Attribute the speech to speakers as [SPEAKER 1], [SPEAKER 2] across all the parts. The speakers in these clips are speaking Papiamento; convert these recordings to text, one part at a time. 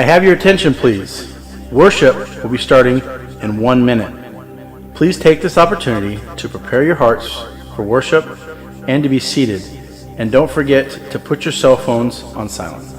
[SPEAKER 1] have your attention, please? Worship will be starting in 1 minute. Please take this opportunity to prepare your hearts for worship and to be seated. And don't forget to put your cell phones on silent.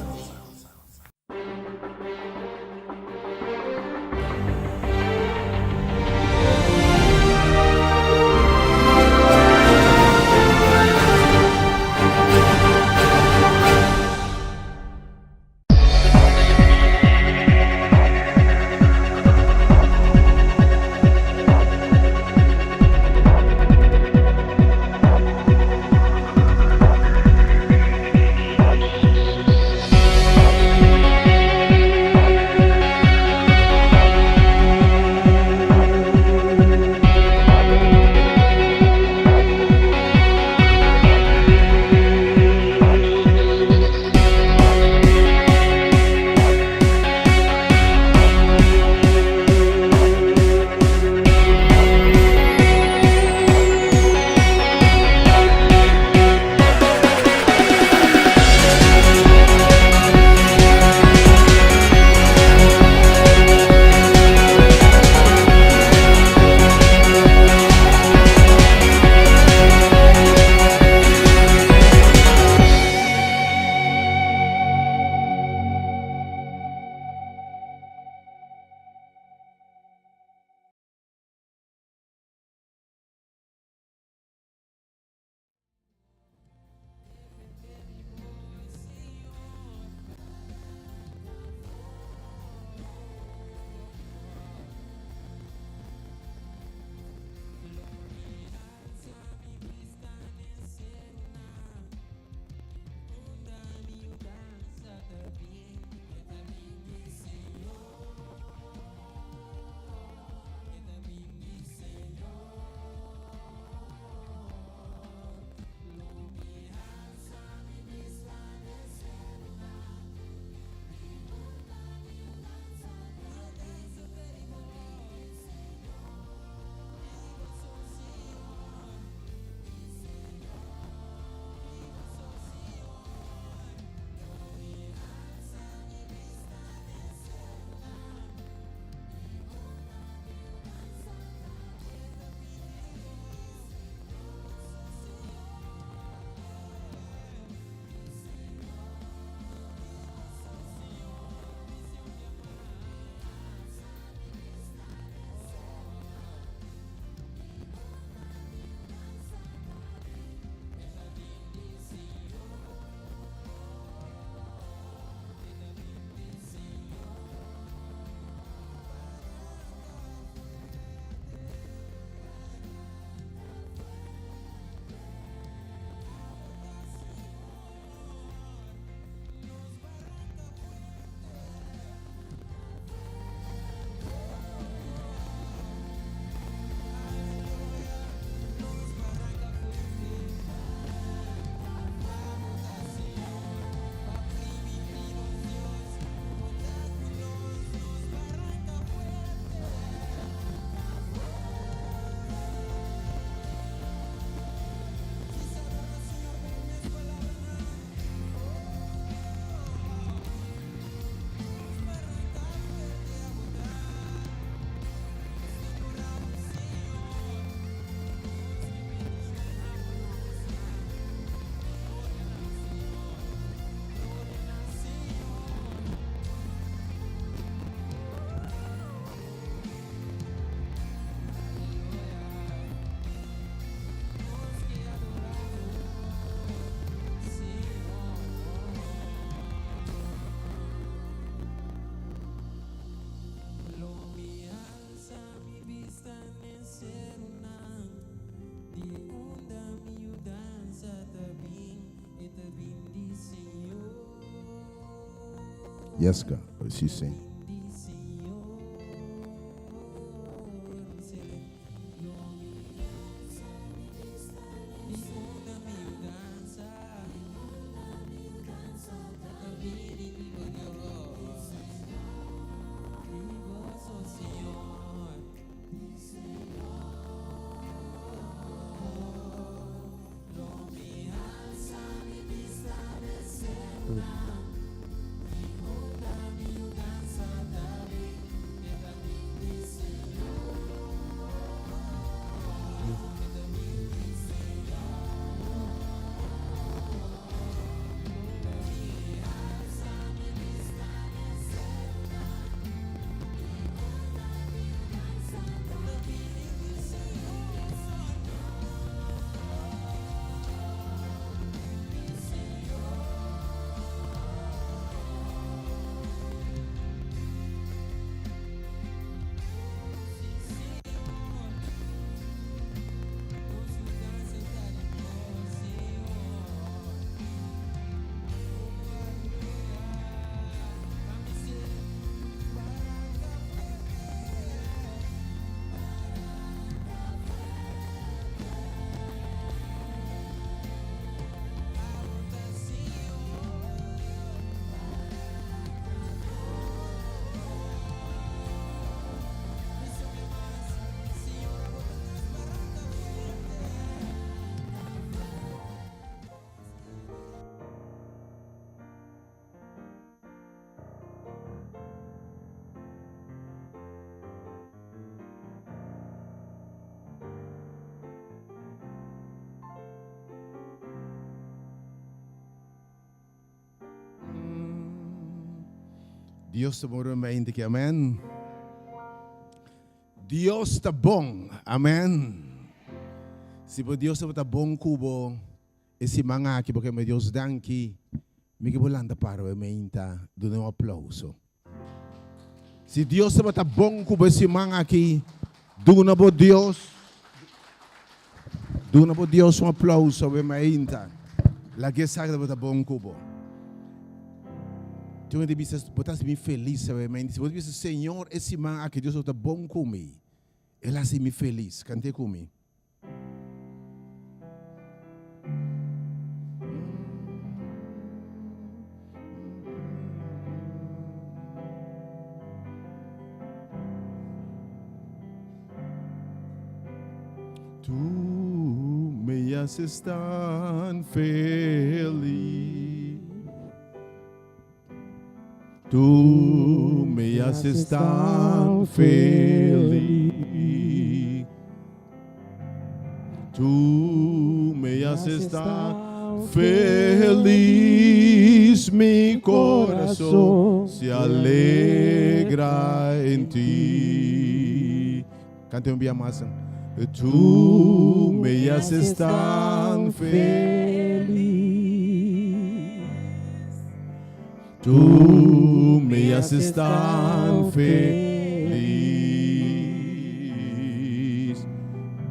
[SPEAKER 2] Yes, God. What she saying? Dios ta bon ruman ki amen. Dios ta bon. Amen. Si bo Dios tabata bon ku bo e siman aki bo ke me Dios danki, mi ke bo lanta para bo meinta duna un aplauso. Si Dios tabata bon ku bo e siman aki, duna bo Dios duna bo Dios un aplauso bo meinta. Laga e sa ku tabata bon ku bo. Tin un di bisa, bo ta hasi mi felis awe meinta. Si bo ta bisa, Señor, e siman aki Dios tabata bon ku mi. El hasi mi felis. Kant'é ku mi. Tú me haces tan feliz. Tú me haces tan feliz. Tú me haces tan feliz. Mi corazón se alegra en ti. Cante un bia mas. Tú me haces tan feliz. Tú me haces tan feliz.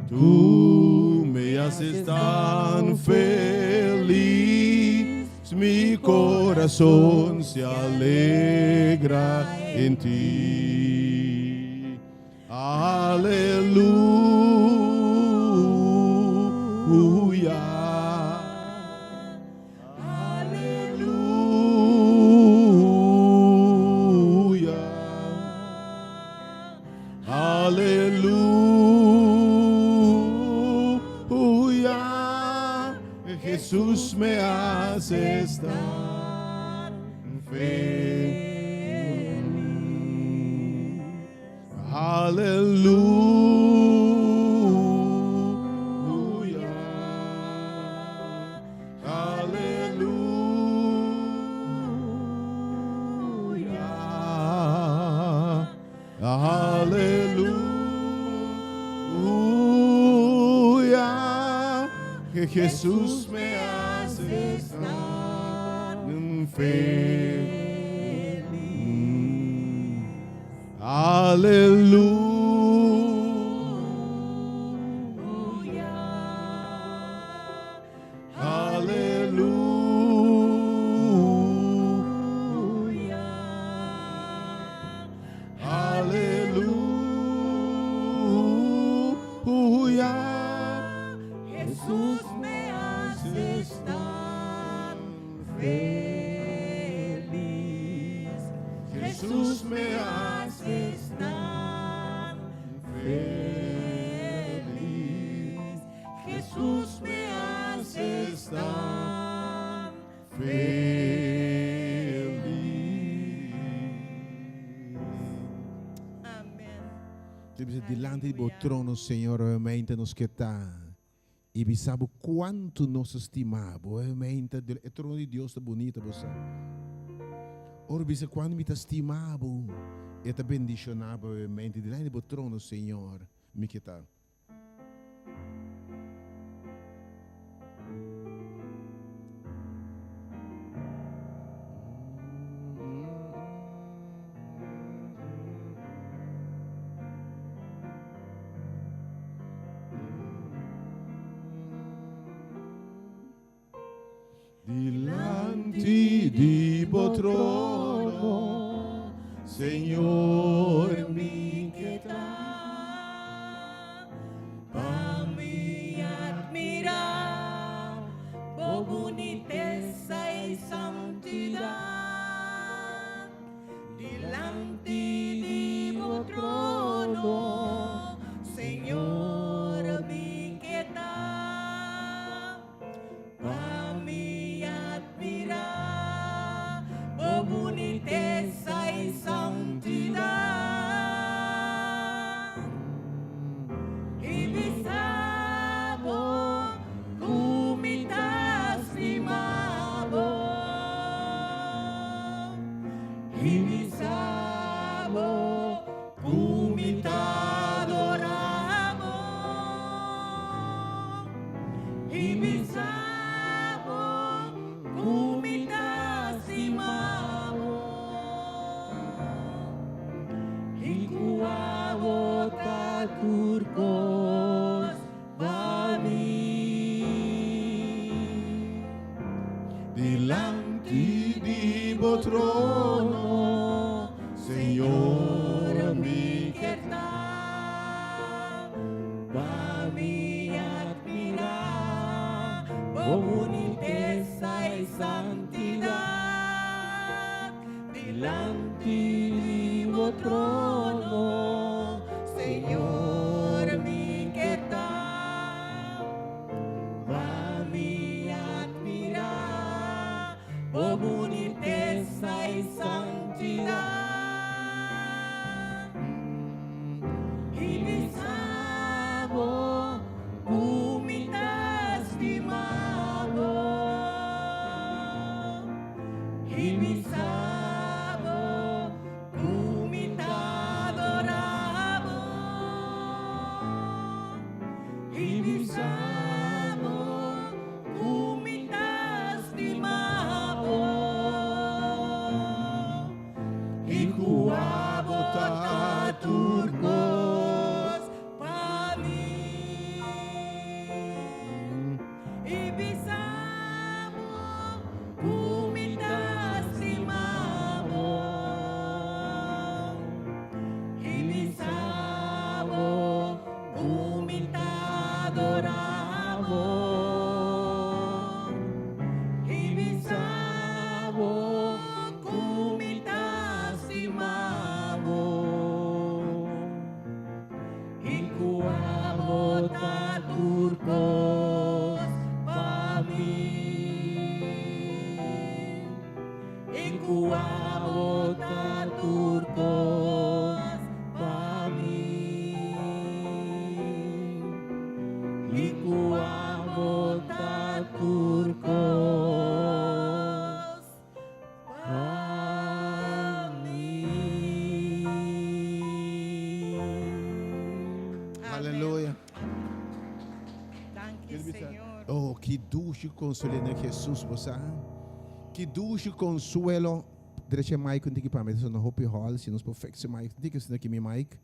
[SPEAKER 2] Tú me haces tan feliz. Mi corazón se alegra en ti. Aleluya. Aleluya. Aleluya. Jesús me hace estar feliz. Aleluya. Aleluya. Aleluya. Que Jesús me hace estar feliz. Aleluya. Aleluya. Aleluya.
[SPEAKER 3] Jesús me hace tan feliz.
[SPEAKER 2] Jesús me hace
[SPEAKER 3] tan
[SPEAKER 2] feliz.
[SPEAKER 3] Jesús me hace tan
[SPEAKER 2] Feliz.
[SPEAKER 3] Amén.
[SPEAKER 2] Te dilanti di bo trono, Señor, obviamente nos ke ta. I bisa bo kuantu nos ta stima bo. Obviamente, e trono di Dios ta bunita, bo sa. Ora bisa kuantu mi ta stima bo, e ta bendishoná bo, obviamente. Dilanti di bo trono, Señor, mi ke ta. Dilanti di bo trono, Señor, mi ke ta.
[SPEAKER 3] Pa mi admirá bo bunitesa i santidat. Dilanti di bo trono, Señor, mi ke ta. Pa mi admirá bo bunitesa i santidat. tur kos pa mi.
[SPEAKER 2] Dilanti di bo trono, Señor, mi
[SPEAKER 3] ke ta pa mi admirá bo bunitesa i santidat. Dilanti di bo trono, Señor, mi ke ta pa mi admirá bo bunitesa i santidat. I bisa bo ku mi ta stima bo. I bisa bo ku mi ta adorá bo. I bisa bo ku mi ta stima bo. I ku abo ta tur kos pa mi. I bisa bo ku mi ta stima bo. I bisa bo ku mi ta adorá bo. I bisa bo ku mi ta stima bo. I ku abo ta tur kos pa mi. I ku abo ta tur kos pa mi. I ku abo ta tur kos pa mi.
[SPEAKER 2] Aleluya.
[SPEAKER 3] Danki, Señor.
[SPEAKER 2] Oh, ki dushi konsuelo den Jesus, bo sa. Ki dushi konsuelo. Drecha mic un tiki pa mi, so na hopi hall, si nos por fix e mic. Tiki si aki mi mic.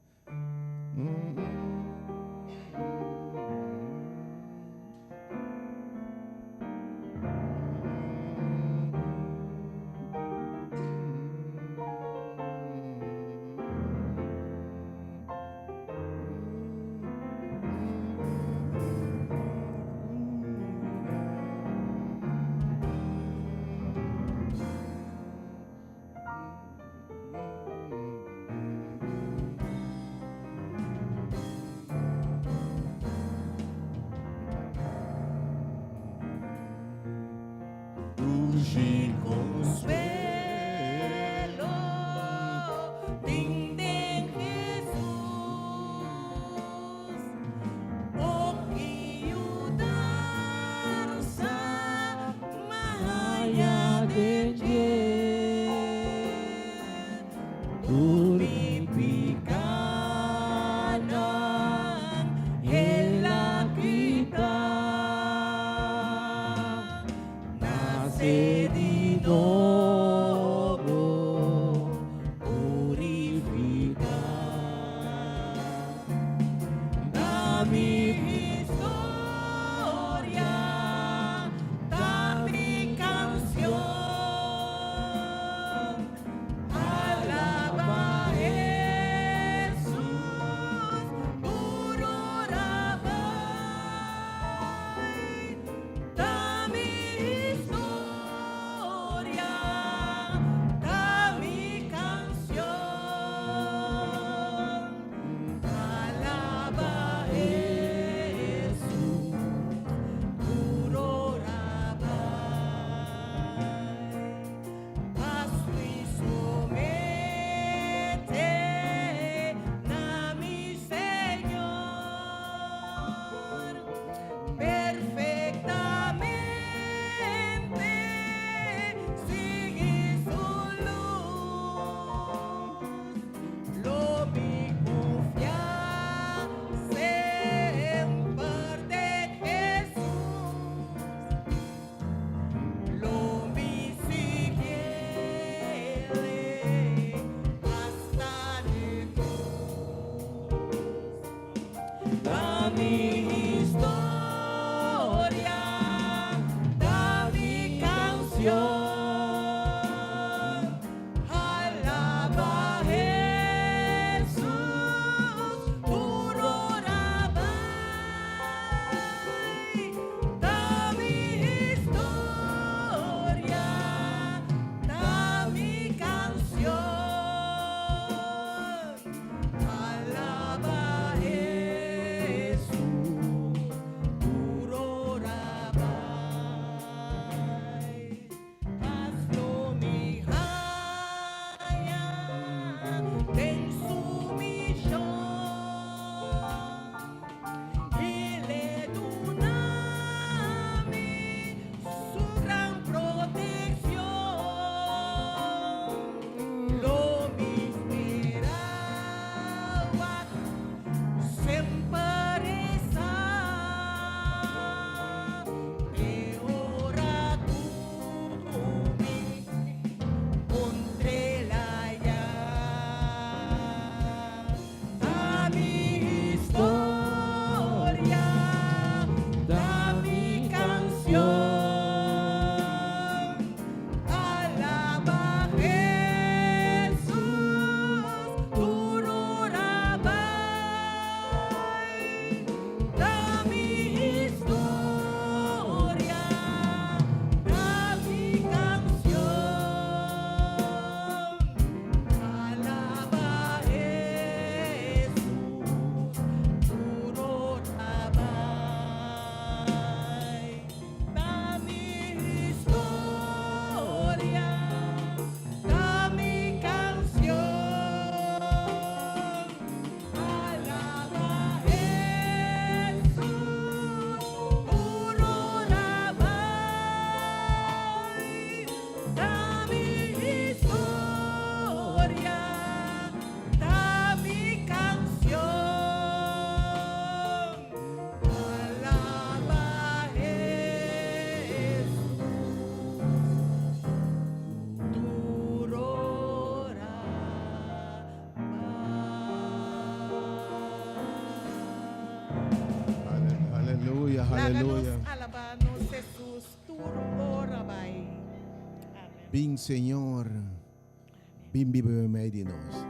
[SPEAKER 2] Dushi
[SPEAKER 3] Konsuelo tin den Jesus. Hopi yudansa m'a haña den dje. Tur mi pikánan El a kita. Nase di nobo, purifiká. Ta mi historia, ta mi kansion. Alabá Jesus, tur ora bai. Ta mi historia, ta mi kansion. Alabá Jesus. mi historia, ta mi canción. Alaba Jesus, tur ora bay. Ta mi historia, ta mi canción. Alaba Jesus, tur ora bay. Pas lo mi haya den su mision. E lo duna mi su gran proteccion. Lo mi spera semper ta te ora cu mi encontr'e aya. Ta mi historia, ta mi canción. Alaba Jesus, tur ora bay. Ta mi historia, ta mi canción. Alaba Jesus, tur ora bay. Ta mi historia, ta mi canción. Alaba Jesus, tur ora bay. Ta mi historia, ta mi canción. Alaba Jesus, tur ora bay.
[SPEAKER 2] Aleluya,
[SPEAKER 4] Laga
[SPEAKER 2] aleluya.
[SPEAKER 4] nos alaba nos Jesus tur ora bay. Amen.
[SPEAKER 2] Bin Señor, bin biba meimei di nos.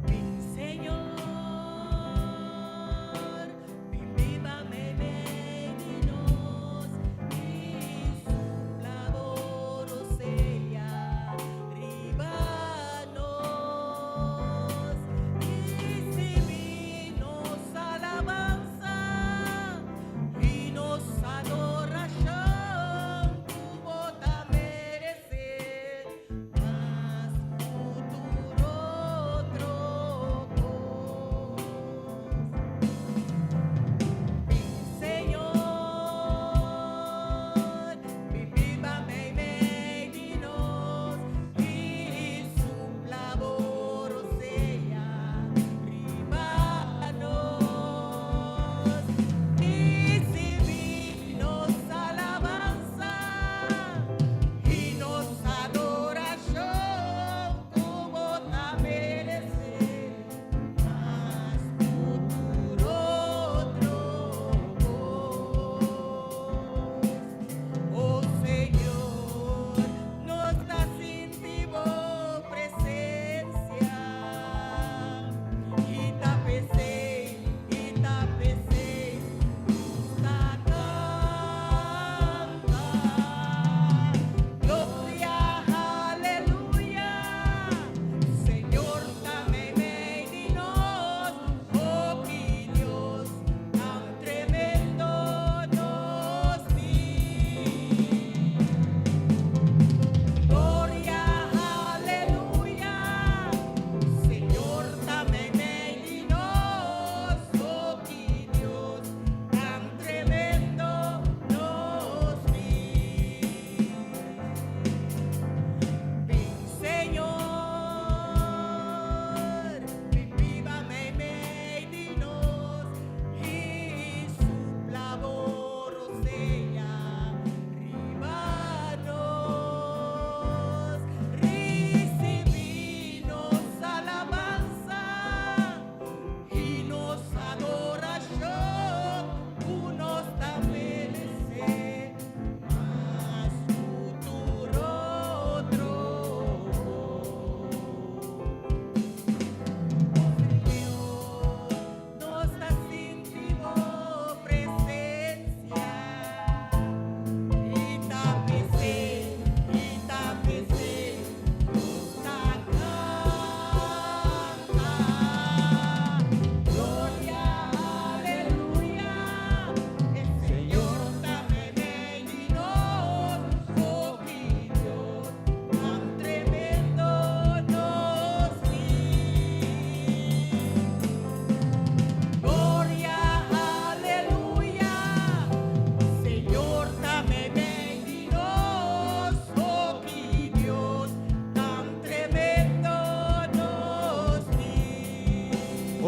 [SPEAKER 3] Bin Señor.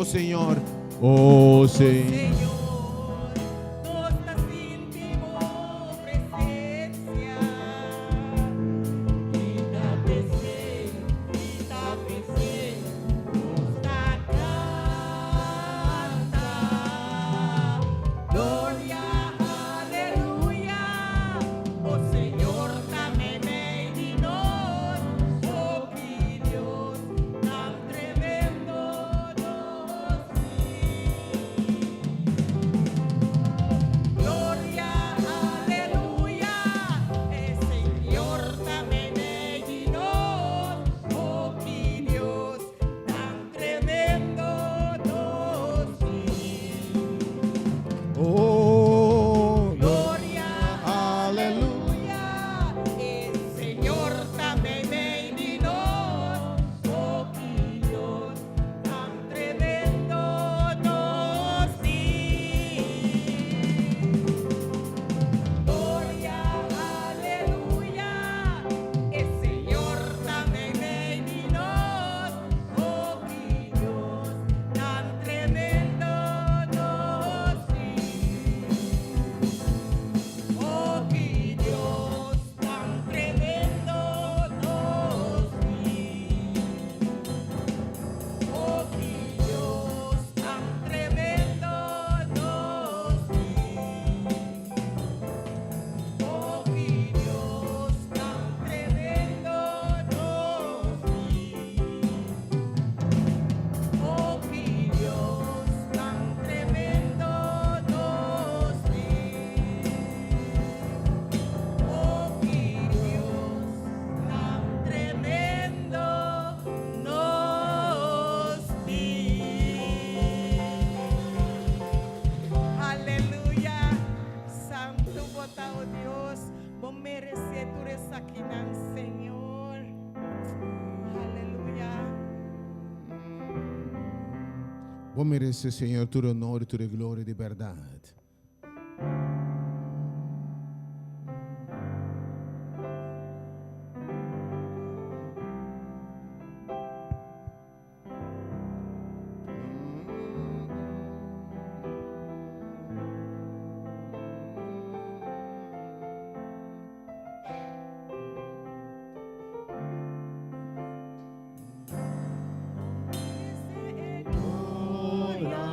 [SPEAKER 2] O Señor, o Señor.
[SPEAKER 4] Señor, nos ta sinti bo presencia. I ta p'esei, i ta p'esei, nos ta canta. Gloria, aleluya, o Señor ta meimei di nos, o ki Dios tan tremendo nos tin. Gloria, aleluya, e Señor ta meimei di nos, o ki Dios tan tremendo nos tin.
[SPEAKER 2] Oh,
[SPEAKER 4] Gloria,
[SPEAKER 2] aleluya.
[SPEAKER 4] aleluya, e Señor ta meimei di nos, o ki Dios tan tremendo nos tin. Gloria, aleluya, e Señor ta meimei di nos, o ki Dios tan tremendo nos tin. O ki Dios tan tremendo nos tin. O ki Dios tan tremendo nos tin. O ki Dios tan tremendo nos tin. O ki Dios tan tremendo nos tin. O ki Dios tan tremendo nos tin. Aleluya. Santo bo ta, o Dios, bo merece tur esakinan, Señor. Aleluya.
[SPEAKER 2] Bo merece, Señor, tur honor y tur gloria di berdad.
[SPEAKER 4] Gloria.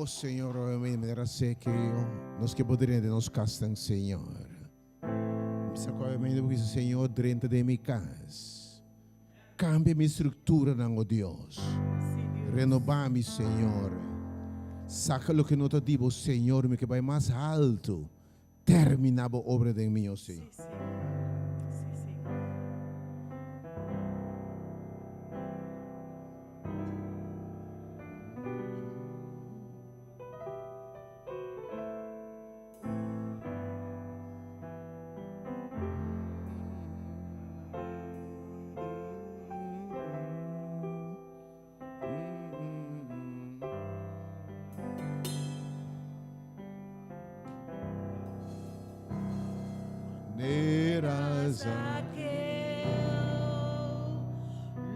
[SPEAKER 2] Señor, obviamente, manera sé que nos ke por drenta den nos kasnan, Señor. Bisa ku obviamente bo bisa, Señor, drenta den mi kas. Kambia mi strukturanan, o Dios. Renobá mi, Señor. Saka loke no ta di bo, Señor, mi ke bai mas haltu. Terminá bo obra den mi, o Señor.
[SPEAKER 4] Sí, Señor. Sí, Señor.
[SPEAKER 2] Manera
[SPEAKER 3] Zaqueo,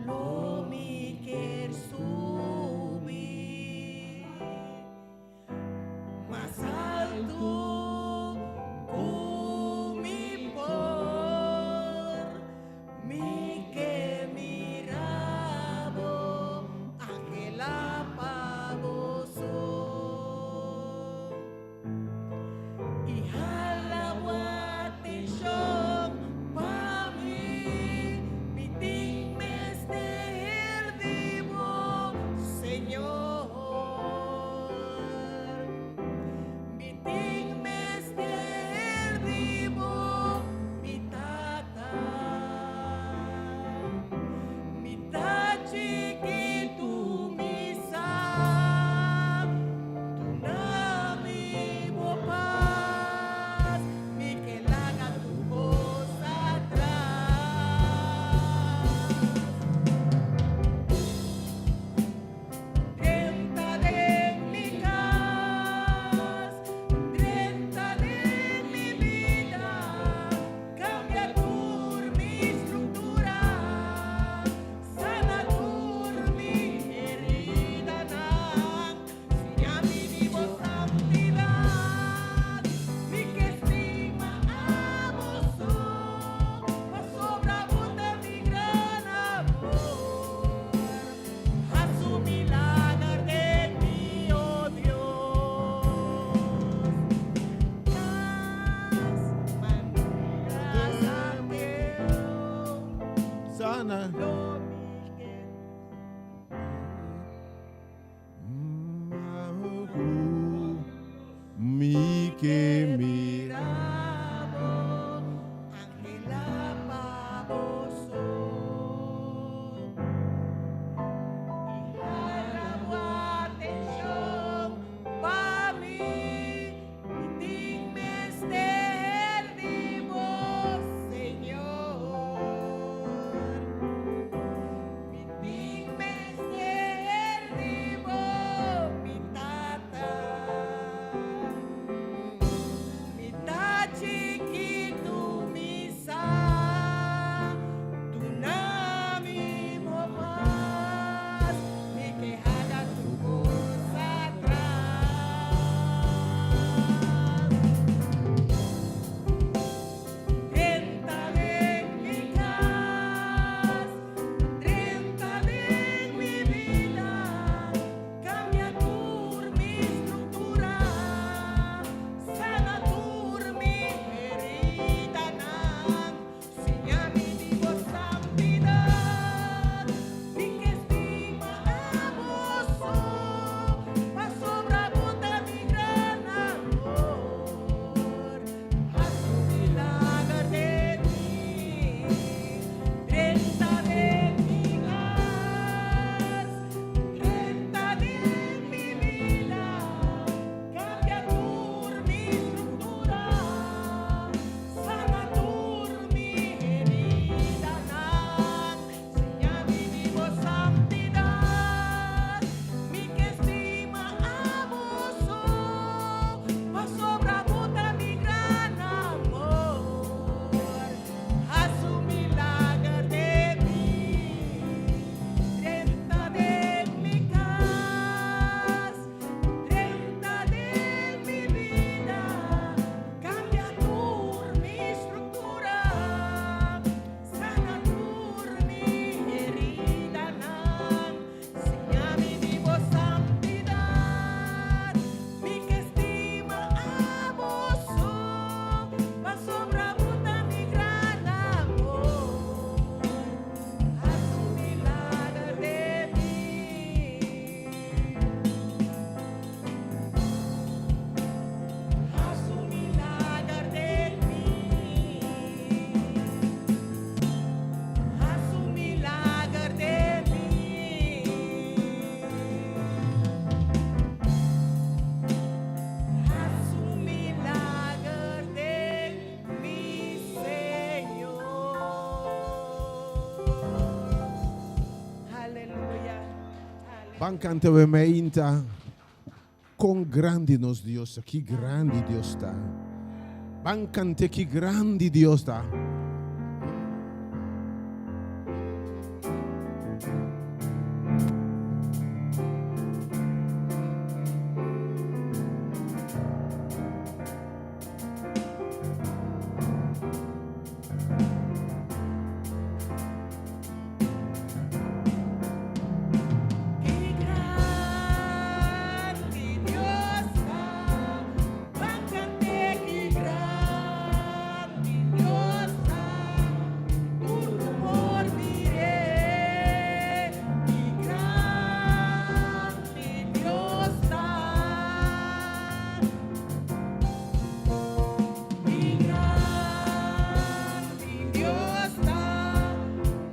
[SPEAKER 3] lo mi kier subi mas alto ku mi por. Mi ke mira bo, anhelá pa bo so. I hala bo atenshon pa mi, mi tin mester di bo, Señor. Mi tin mester di bo, mi Tata. Mi ta chikitu mi sa, duna mi bo pas, mi ke laga tur kos atras. Drenta den mi kas, drenta den mi bida, kambia tur mi struktura, sana tur mi heridanan, siña mi di bo santidat, mi ke stima abo so, pasobra bo ta mi gran amor. Hasi un milager den mi, o Dios. Tas manera Zaqueo,
[SPEAKER 2] Sana.
[SPEAKER 3] lo mi ke.
[SPEAKER 2] Mi ke mira.
[SPEAKER 3] Mira bo, anhelá pa bo so. I hala bo atenshon pa mi, mi tin mester di bo, Señor.
[SPEAKER 2] Ban kanta we meinta. Kon grandi nos Dios ta, ki grandi Dios ta. Ban kant'é ki grandi Dios ta.
[SPEAKER 3] Ki grandi Dios ta, ban kant'é ki grandi Dios ta, tur ku por mir'é. Ki grandi Dios ta. Ki grandi Dios ta,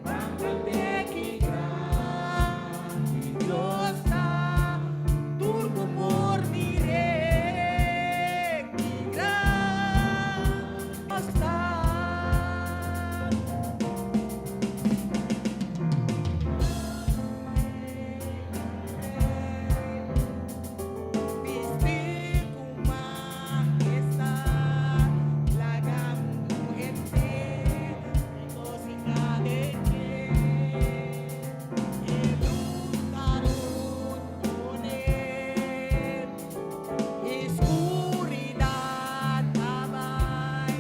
[SPEAKER 3] ban kant'é ki grandi Dios ta, tur ku por mir'é. Ki grandi Dios ta. Bisti ku mahestat, laga mundu henter regosihá den dje. E lus ta rut kuné, i skuridat ta bai,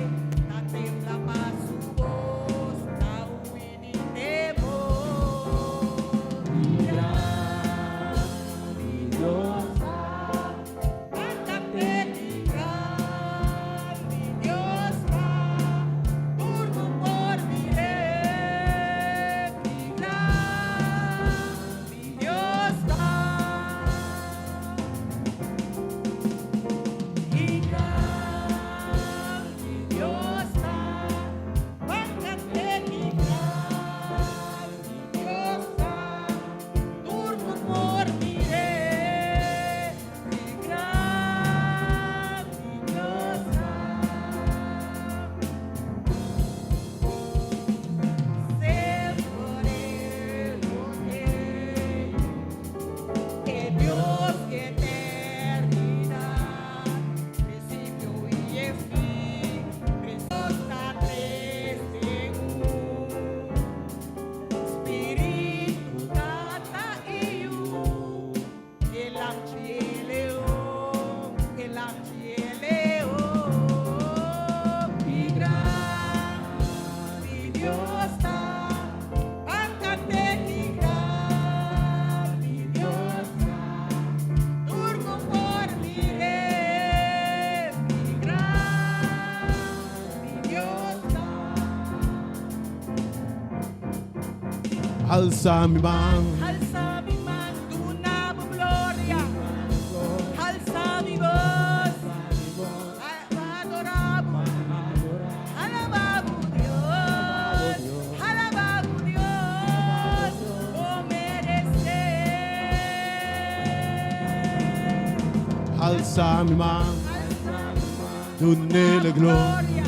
[SPEAKER 3] ta tembla pa su bos, ta hui di temor. Grandi Dios ta, Cant'é ki grandi Dios ta, tur ku por mir'é. Ki grandi Dios ta. Ki grandi Dios ta, cant'é ki grandi Dios ta, tur ku por mir'é. Ki grandi Dios ta. Semper e lo t'ei, e Dios di eternidat, prinsipio i e fin, Dios ta tres den un. Spiritu, Tata i Yu, e Lamchi e Leon, e Lamchi e Leon. Ki grandi Dios ta, ban kant'é ki grandi Dios ta, tur ku por mir'é. Ki grandi Dios ta.
[SPEAKER 2] Alsa mi man.
[SPEAKER 3] Alsa mi man, duna bo gloria. Alsa mi bos, adorá bo. Alabá bo Dios, alabá bo Dios, bo meresé.
[SPEAKER 2] Alsa mi man.
[SPEAKER 3] Alsa mi man,
[SPEAKER 2] Dun'é
[SPEAKER 3] duna
[SPEAKER 2] gloria.
[SPEAKER 3] gloria.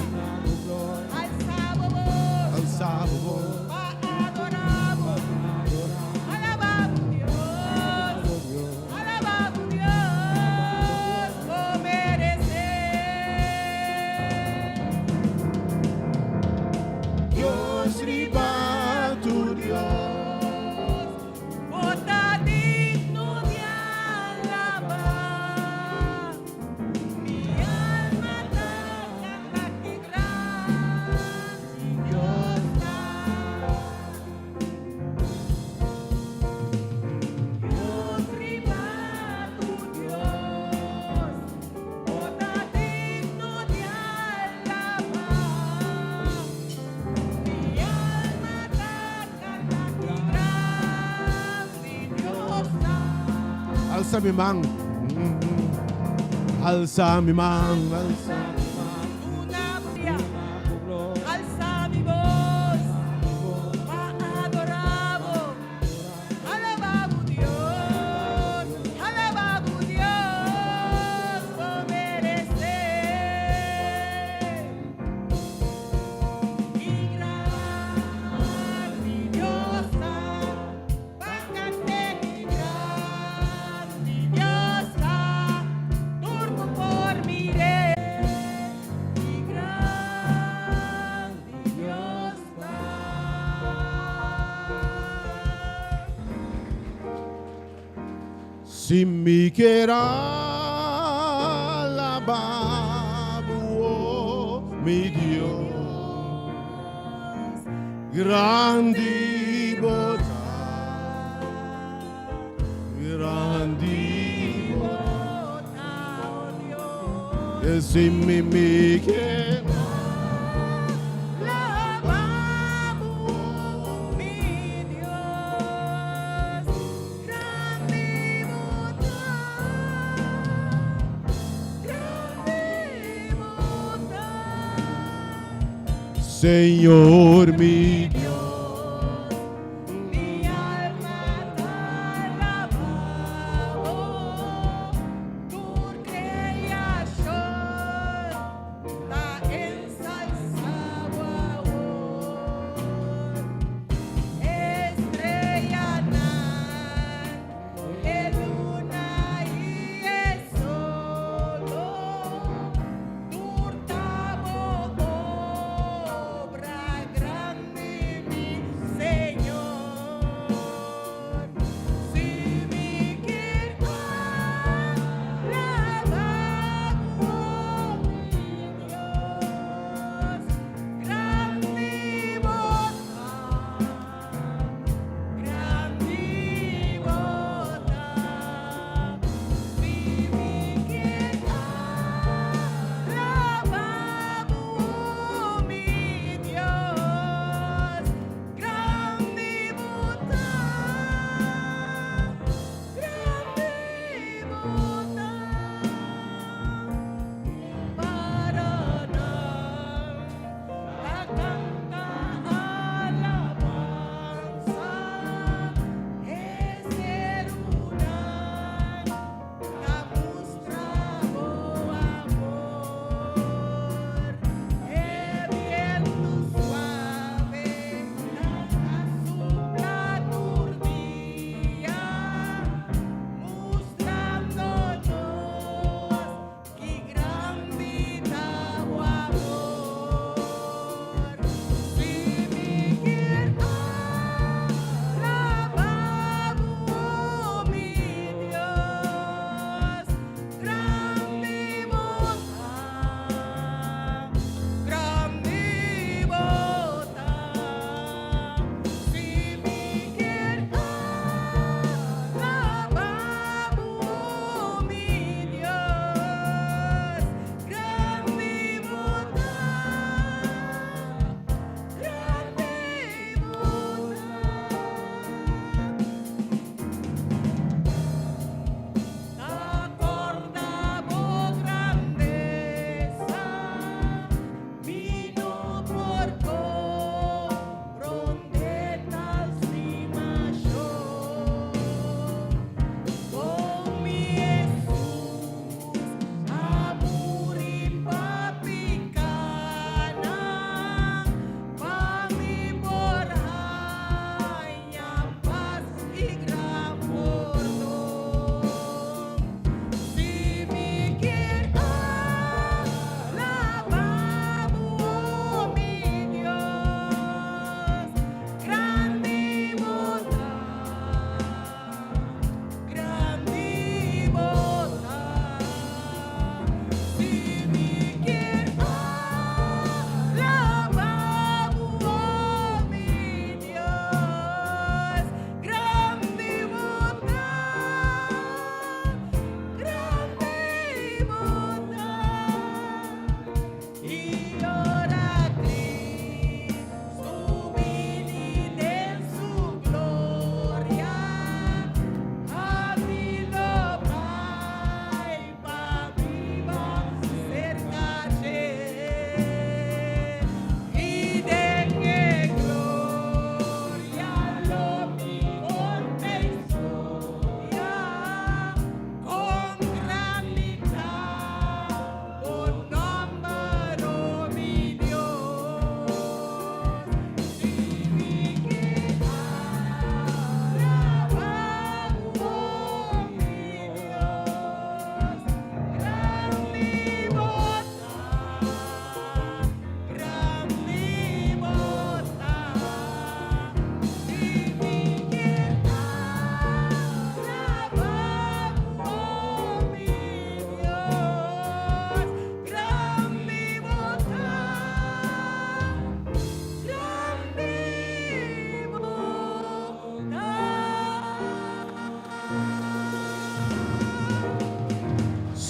[SPEAKER 3] Alsa bo bos,
[SPEAKER 2] Alsa bo bos.
[SPEAKER 3] pa adorá bo. Alabá bo Dios, alabá bo Dios, bo meresé.
[SPEAKER 2] Dios riba tur Dios.
[SPEAKER 3] Bo ta digno di alabá. Mi alma ta kanta ki grandi Dios ta. Dios riba tur Dios, bo ta digno di alabá. Mi alma ta kanta ki grandi Dios ta.
[SPEAKER 2] Alsa mi man. Alsa mi man. Alsa.
[SPEAKER 3] Duna gloria, alsa mi bos, pa adorá bo. Alabá bo Dios, alabá bo Dios, bo meresé. Ki grandi Dios ta, ban kant'é ki grandi.
[SPEAKER 2] Si mi kier alabá Bo, mi Dios, grandi Bo ta, grandi Bo
[SPEAKER 3] ta, oh Dios.
[SPEAKER 2] Si mi mi kier
[SPEAKER 3] Alabá Bo, mi Dios, grandi Bo ta, grandi Bo ta.
[SPEAKER 2] Señor mi Dios.
[SPEAKER 3] Mi alma ta alabá Bo, tur kreashon ta ensalsá Bo. Streanan, e luna i e solo, tur ta Bo obra grandi.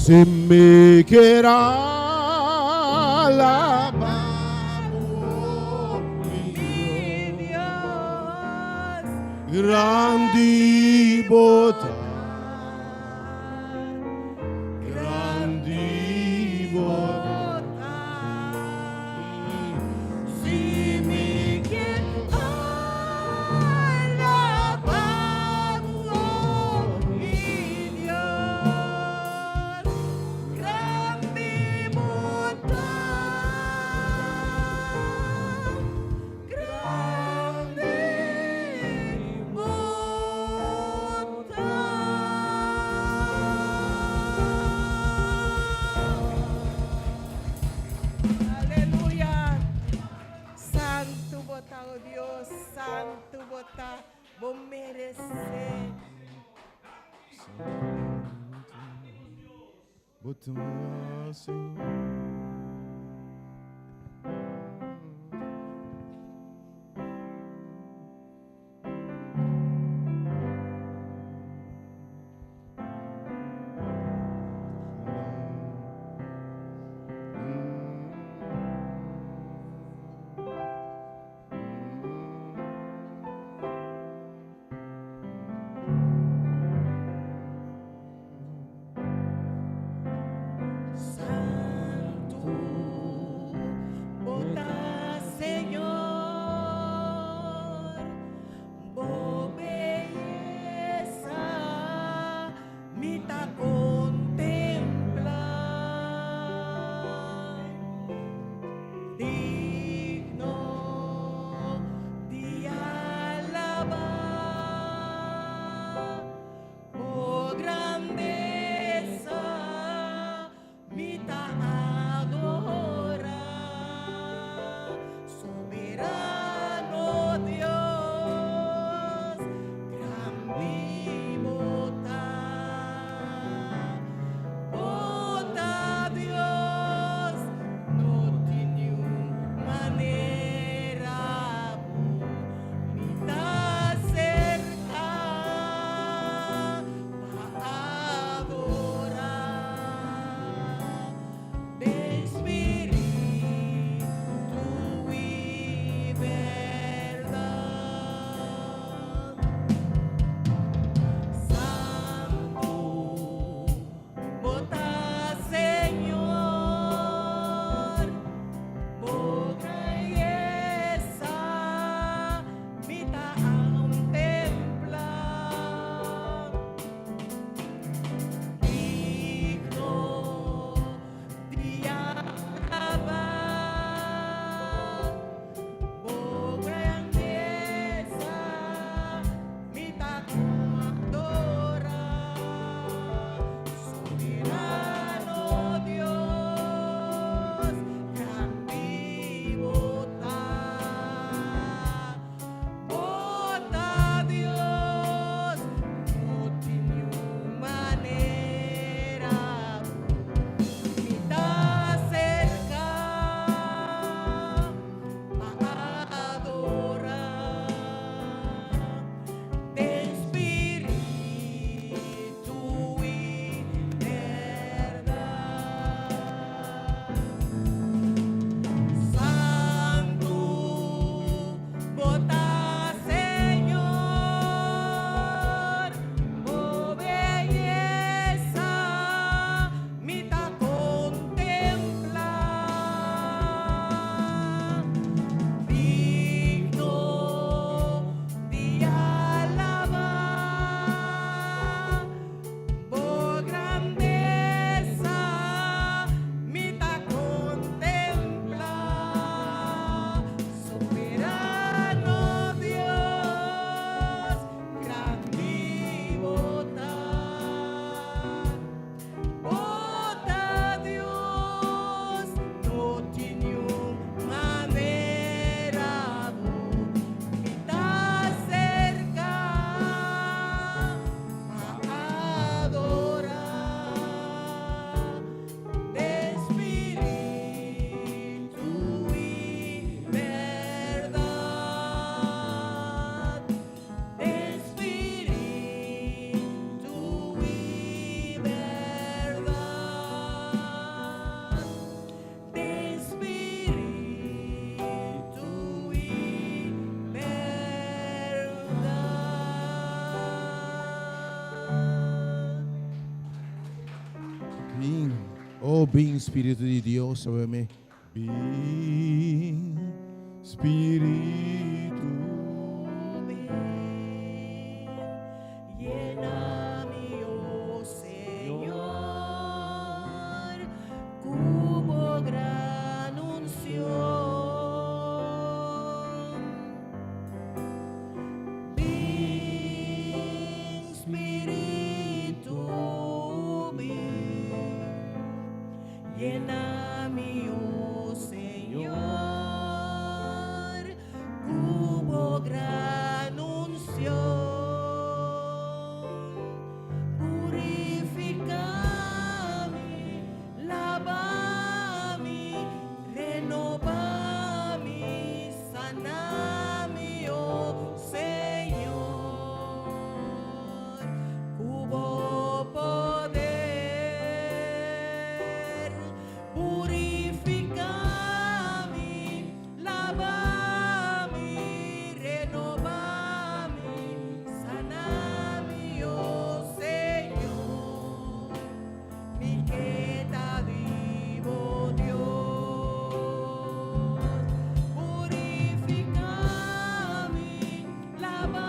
[SPEAKER 2] Si mi kier alabá bo, mi
[SPEAKER 4] Dios.
[SPEAKER 2] Grandi bo ta, grandi bo ta.
[SPEAKER 4] Si mi kier alabá bo, mi Dios, grandi bo ta, grandi bo ta.
[SPEAKER 3] Aleluya. Santu bo ta, o Dios, santu bo ta, bo meresé.
[SPEAKER 2] Bo ta, Señor.
[SPEAKER 4] Santu.
[SPEAKER 2] Oh, bin Spiritu di Dios, sabe Bin Spiritu.
[SPEAKER 3] Bin, yena mi, oh Señor, ku bo gran unshon. Bin Spiritu, bin, yena mi, oh Señor, ku bo gran unshon. Purifiká mi, laba mi, renobá mi, sana mi, oh Señor, ku bo poder. Purifiká mi, laba mi, renobá mi, sana mi, oh Señor, mi ke ta bibu, Dios. Purifiká mi, laba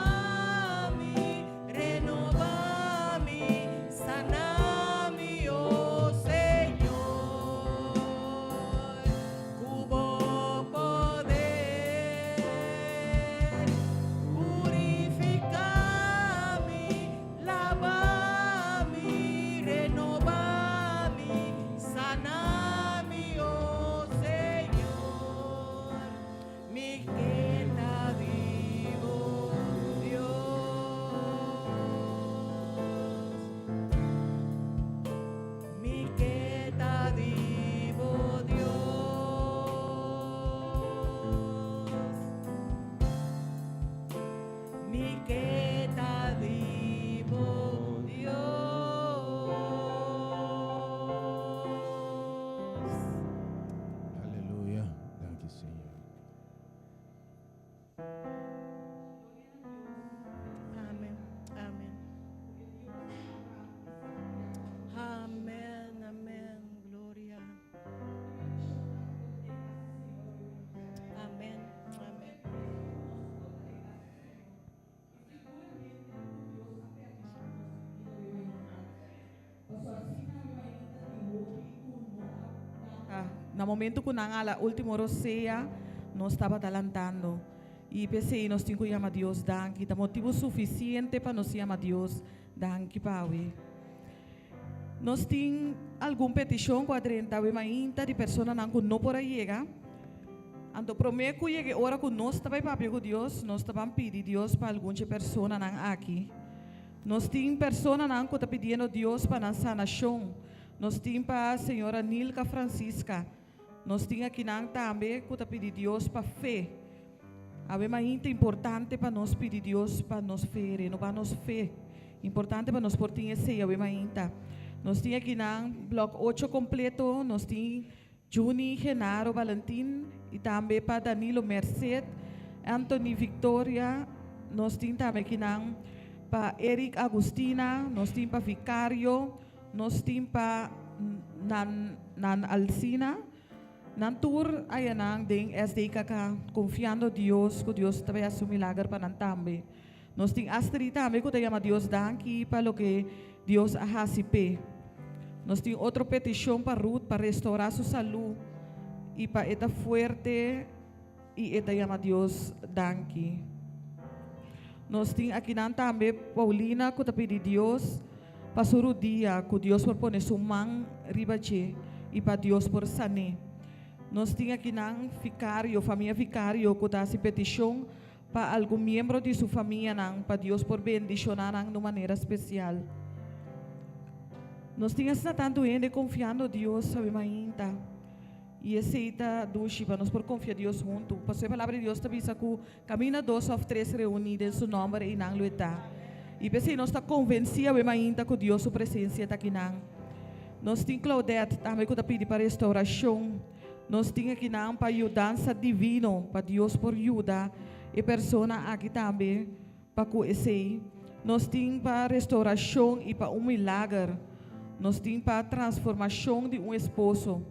[SPEAKER 3] mi, renobá mi, sana mi, oh Señor, ku bo poder. Purifiká mi, laba mi, renobá mi, sana mi, oh Señor, mi ke ta bibu, Dios. Mi ke ta bibu, Dios. Mi ke ta bibu, Dios.
[SPEAKER 2] Aleluya. Danki, Señor.
[SPEAKER 4] Amèn. Amèn. Amèn. Amèn. Gloria. Amèn. Amèn.
[SPEAKER 3] Ah, na momento ku nan a hala último rosea, nos tabata lantando. I p'esei nos tin ku yama Dios danki. Ta motibu sufisiente pa nos yama Dios danki pa awe. Nos tin algun petishon ku a drenta awe mainta di personanan ku no por a yega. Anto promé ku yega e ora ku nos ta bai papia ku Dios, nos ta ban pidi Dios pa algun dje personanan aki. Nos tin personanan ku ta pidiendo Dios pa nan sanashon. Nos tin pa señora Nilka Francisca. Nos tin akinan tambe ku ta pidi Dios pa fe. Awe mainta importante pa nos pidi Dios pa nos fe, renobá nos fe. Importante pa nos por tin esei awe mainta. Nos tin akinan blòk ocho kompleto, nos tin Juni Genaro Valentin i tambe pa Danilo Merced, Anthony Victoria, nos tin tambe akinan pa Eric Agustina, nos tin pa Vicario, nos tin pa Nan Nan Alcina. Nan tur ayanan den SDKK confiando Dios cu Dios ta bay haci un milager pa nan tambe. Nos tin Astrid tambe cu ta yama Dios danki pa loke Dios a haci p'e. Nos tin otro peticion pa Ruth pa restaura su salud y pa e ta fuerte y e ta yama Dios danki. Nos tin akinan tambe Paulina cu ta pidi Dios pa su rudia cu Dios por pone su man riba dje y pa Dios por san'é. Nos tin akinan Vicario, famia Vicario cu ta haci peticion pa algun miembro di su famianan pa Dios por bendiciona nan di un manera special. Nos tin asina tantu hende confiando Dios, sabe mainta. I esei ta dushi pa nos por konfia Dios huntu. Pasobra e Palabra di Dios ta bisa ku kaminda dos òf tres reuní den su nòmber, einan lo e ta. I p'esei nos ta konvensí awe mainta ku Dios su presensia ta akinan. Nos tin Claudette tambe ku ta pidi pa restourashon. Nos tin akinan pa yudansa divino, pa Dios por yuda e persona aki tambe pa ku esei. Nos tin pa restourashon i pa un milager. Nos tin pa transformashon di un esposo.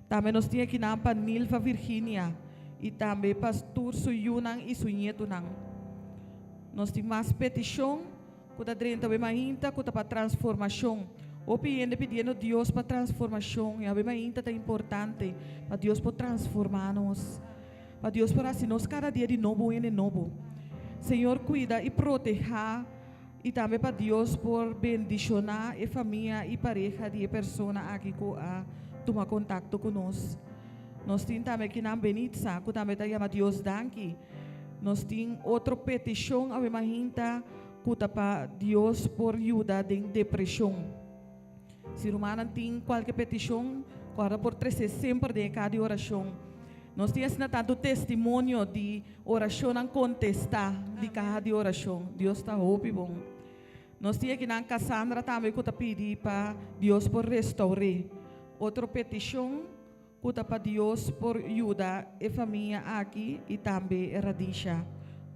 [SPEAKER 3] Tambe nos tin akinan pa Nilva Virginia i tambe pa tur su yunan i su ñetunan. Nos tin mas petishon ku ta drenta awe mainta ku ta pa transformashon. Hopi hende pidiendo Dios pa transformashon i awe mainta ta importante pa Dios por transformá nos. Pa Dios por hasi nos kada dia di nobo un hende nobo. Señor kuida i protehá i tambe pa Dios por bendishoná e famia i pareha di e persona aki ku a tuma kontakto ku nos. Nos tin tambe kinan Benitza ku tambe ta yama Dios danki. Nos tin otro petishon awe mahinta ku ta pa Dios por yuda den depreshon. Si rumannan tin kualke petishon, kòrda por tres'é semper den e kaha di orashon. Nos tin asina tantu testimonio di orashonnan kontestá di kaha di orashon. Dios ta hopi bon. Nos tin akinan Cassandra tambe ku ta pidi pa Dios por restour'é. Otro petishon ku ta pa Dios por yuda e famia aki i tambe Radisha.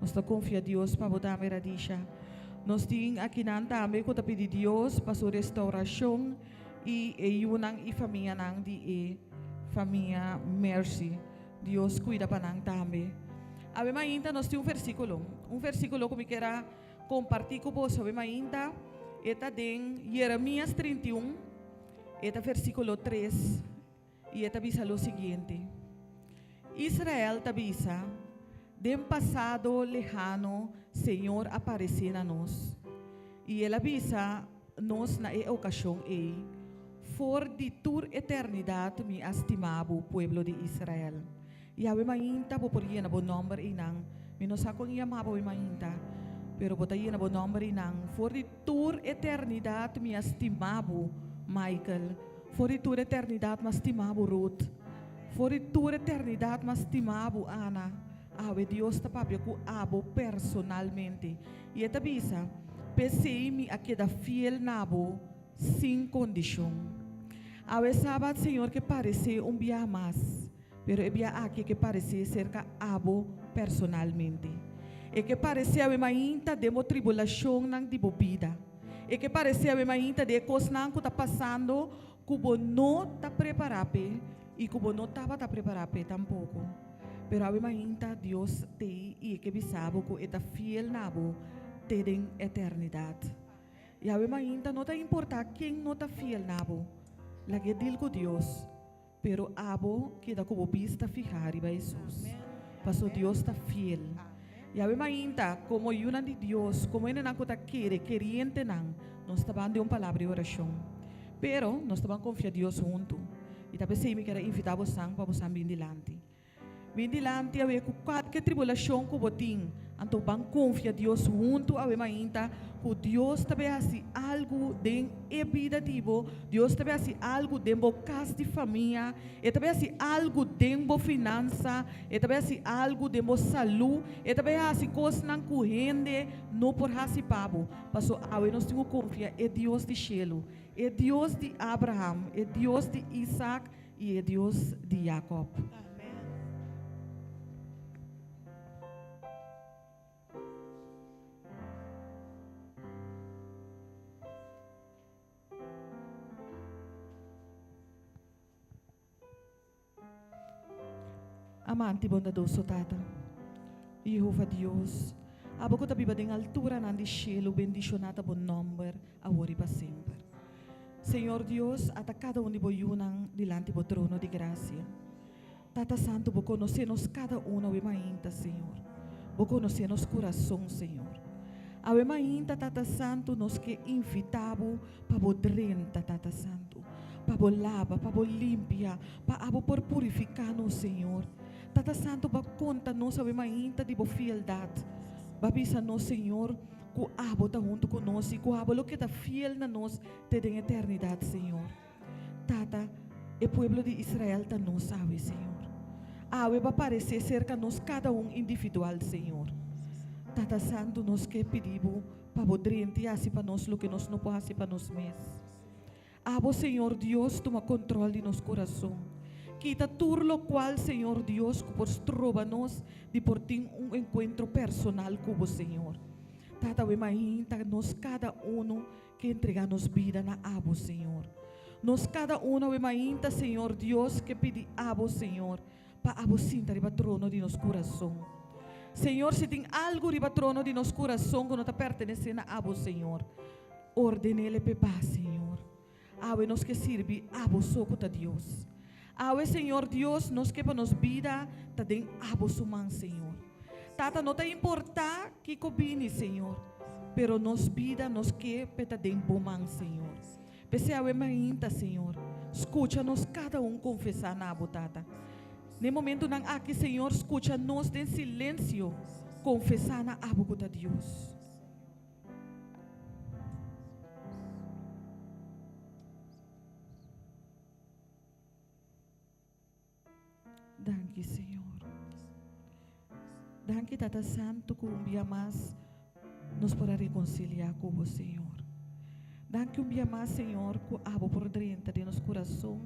[SPEAKER 3] Nos ta konfia Dios pa bo tambe Radisha. Nos tin akinan tambe ku ta pidi Dios pa su restaurashon i e yunan i famianan di e famia Mercy. Dios kuida pa nan tambe. Awe mainta nos tin un versíkulo, un versíkulo ku mi kier a kompartí ku boso awe mainta. E ta den Jeremias 31. E ta versíkulo tres i e ta bisa lo siguiente, Israel ta bisa, Den pasado lehano Señor a paresé na nos, i El a bisa nos na e okashon ei, For di tur eternidat mi a stima bo, pueblo di Israel. Yahweh mainta bo por yena bo nòmber einan. Mi no sa kon yama bo mainta, pero bo ta yena bo nòmber einan. For di tur eternidat mi a stima bo, Michael. For di tur eternidat mi a stima bo, Ruth. For di tur eternidat mi a stima bo, Ana. Awe Dios ta papia ku abo personalmente, i e ta bisa, P'esei mi a keda fiel na bo sin kondishon. Awe Sabat Señor ke paresé un biaha mas. Pero e bia aki e ke paresé serka abo personalmente. E ke paresé awe mainta den bo tribulashonnan di bo bida. E ke paresé awe mainta den e kosnan ku ta pasando ku bo no ta prepará p'e i ku bo no tabata prepará p'e tampoko. Pero awe mainta Dios t'ei i e ke bisa bo ku e ta fiel na bo te den eternidat. I awe mainta no ta importá ken no ta fiel na bo, lag'é dil ku Dios. Pero abo keda ku bo bista fihá riba Hesus, paso Dios ta fiel. Yahweh mainta, komo yunan di Dios, komo hendenan ku ta kere, kerientenan, nos ta ban den un palabra di orashon. Pero nos ta ban konfia Dios huntu. I ta p'esei mi kier a invitá bosan pa bosan bin dilanti. Bin dilanti awe ku kualke tribulashon ku bo tin, anto ban konfia Dios huntu awe mainta ku Dios ta bai hasi algu den e bida di bo, Dios ta bai hasi algu den bo kas di famia, E ta bai hasi algu den bo finansa, E ta bai hasi algu den bo salú, E ta bai hasi kosnan ku hende no por hasi pa bo. Paso awe nos tin ku konfia e Dios di shelu, e Dios di Abraham, e Dios di Isak, I e Dios di Jacob. Amante i bondadoso Tata, Jehova Dios, abo ku ta biba den alturanan di shelu, bendishoná ta bo nòmber awor i pa semper. Señor Dios, ata kada un di bo yunan dilanti bo trono di grasia. Tata Santu, bo konosé nos kada un awe mainta, Señor. Bo konosé nos kurason, Señor. Awe mainta, Tata Santu, nos ke invitá bo pa bo drenta, Tata Santu, pa bo laba, pa bo limpia, pa abo por purifiká nos, Señor. Tata Santu, bo a konta nos awe mainta di bo fieldat. Bo a bisa nos, Señor, Ku abo ta huntu ku nos i ku abo lo keda fiel na nos te den eternidat, Señor. Tata, e pueblo di Israel ta nos awe, Señor. Awe bo a paresé serka nos kada un individual, Señor. Tata Santu, nos ke pidi bo pa bo drenta i hasi pa nos loke nos no por hasi pa nos mes. Abo, Señor Dios, tuma control di nos corazon. Kita tur locual, Señor Dios, cu por stroba nos di por tin un encuentro personal cu Bo, Señor. Tata awe mainta nos kada uno ke entrega nos bida na abo Señor. Nos kada uno awe mainta Señor Dios ke pidi abo Señor pa abo sinta riba trono di nos kurason. Señor si tin algu riba trono di nos kurason ku no ta pertenese na abo Señor ordenele p'e ba Señor. Awe nos ke sirbi abo so ku ta Dios. Awe Señor Dios nos ke pa nos bida ta den abo su man Señor. Tata no ta importa kiko bini Señor pero nos bida nos ke p'e ta den bo man Señor. P'esei awe mainta Señor skucha nos kada un konfesá na abo Tata. Na e momentunan aki Señor skucha nos den silensio konfesá na abo ku ta Dios. Danki Señor. Danki Tata Santo ku un bia mas nos por a reconcilia ku bo Señor. Danki un bia mas Señor ku abo por drenta den nos kurason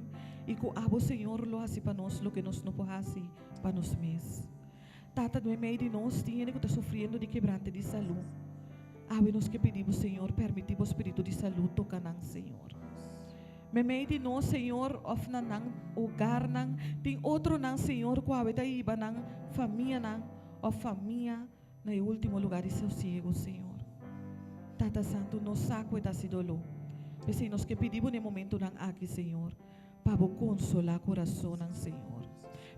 [SPEAKER 3] i ku abo Señor lo hasi pa nos loke nos no por hasi pa nos mes. Tata, den mei di nos tin hende ku ta sufriendo di kebrante di salú. Awe nos ke pidi bo, Señor, permití bo spiritu di salú toka nan, Señor. Meimei di nos, Señor, òf na nan hogarnan, tin otronan, Señor, ku awe ta hiba nan famianan òf famia na e último lugá di sosiego, Señor. Tata Santu, nos sa ku e ta hasi doló. P'esei nos ke pidi bo na e momentunan aki, Señor, Pa bo konsolá kurasonnan, Señor.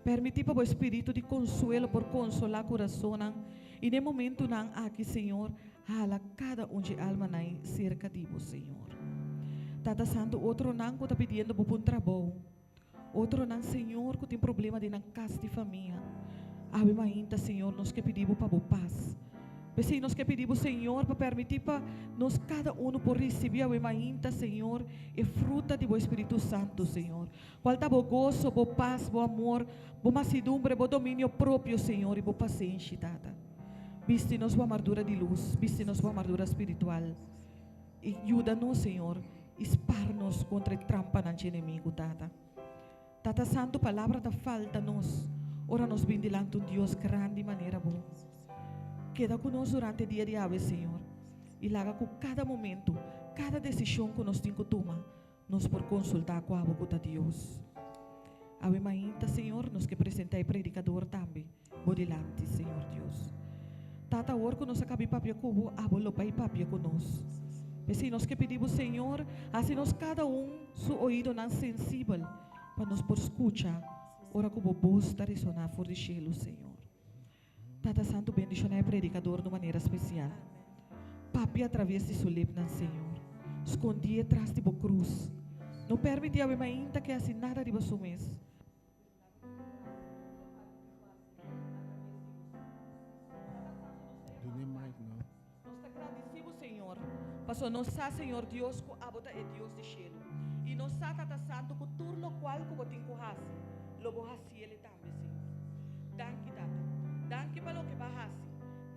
[SPEAKER 3] Permití pa bo Espíritu di konsuelo por konsolá kurasonnan i den momentunan aki, Señor, hala kada un dje almanan serka di bo, Señor. Tata Santu, otronan ku ta pidiendo bo pa un trabou, otronan, Señor, ku tin problema den nan kas di famia, awe mainta, Señor, nos ke pidi bo pa bo pas. P'esei nos ke pidi bo, Señor, pa permití pa nos kada unu por risibí awe mainta, Señor, e fruta di bo Espíritu Santu, Señor, kual ta bo goso, bo pas, bo amor, bo masidumbre, bo dominio propio, Señor, i bo pasenshi, Tata. Bisti nos bo amardura di lus, bisti nos bo amardura spiritual, i yuda nos, Señor, i spar nos kontra e trampanan dje enemigu, Tata. Tata Santu, palabra ta falta nos ora nos bin dilanti un Dios grandi manera Bo. Keda ku nos durante dia di awe, Señor, i laga ku kada momento, kada desishon ku nos tin ku tuma, nos por konsultá ku Abo ku ta Dios. Awe mainta, Señor, nos ke presentá e predikador tambe Bo dilanti, Señor Dios. Tata, awor ku nos a kabi papia ku Bo, Abo lo bai papia ku nos. P'esei nos ke pidi Bo, Señor, hasi nos kada un su oidonan sensibel pa nos por skucha ora ku Bo bos ta resoná for di shelu, Señor. Tata Santu, bendishoná e predikador di un manera spesial. Papia atraves di su lepnan, Señor. Skondié tras di Bo krus. No permití awe mainta ke hasi nada riba su mes.
[SPEAKER 2] Dune mic no.
[SPEAKER 3] Nos ta gradisí bo, Señor, pasobra nos sa, Señor Dios, ku abo ta e Dios di shelu. I nos sa, Tata Santu, ku tur lokual ku bo tin ku hasi, lo bo hasiel e tambe, Señor. Danki, Tata. Danki pa loke bo a hasi.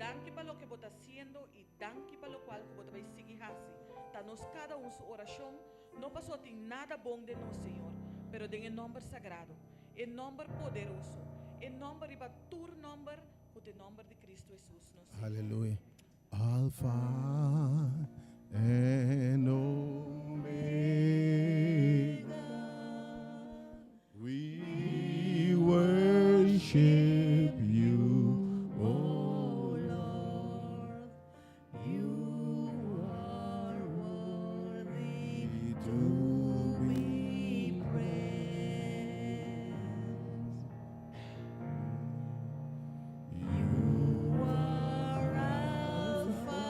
[SPEAKER 3] Danki pa loke bo ta hasiendo i danki pa lokual ku bo ta bai sigui hasi. Ta nos kada un su orashon No paso tin nada bon den nos, Señor, pero den e nomber sagrado, e nomber poderoso, e nomber riba tur nomber, cu ta e nomber di Cristo Jesus nos Señor.
[SPEAKER 2] Aleluya. Alfa en Omega. We worship you, O Lord.
[SPEAKER 4] You are worthy to be praised. You are Alpha.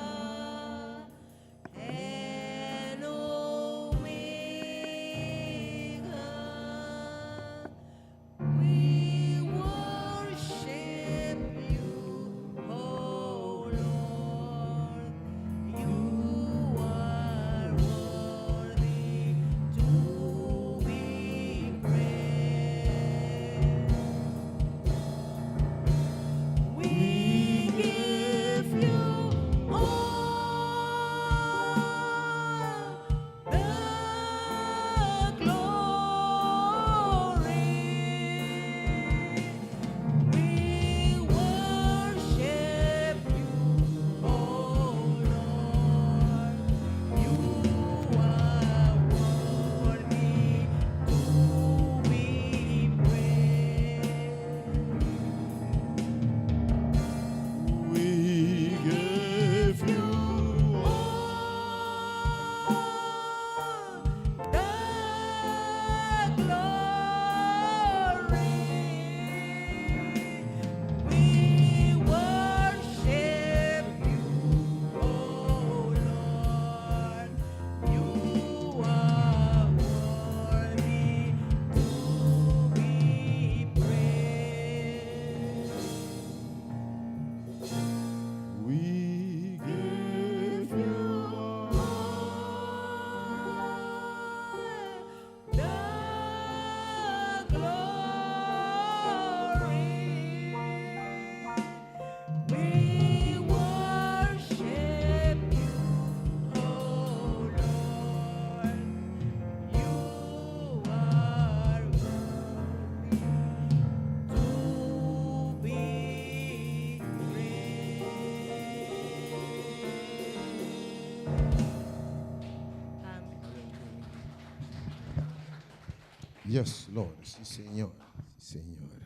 [SPEAKER 2] Yes, Lord. Si, Señor. Si, Señor.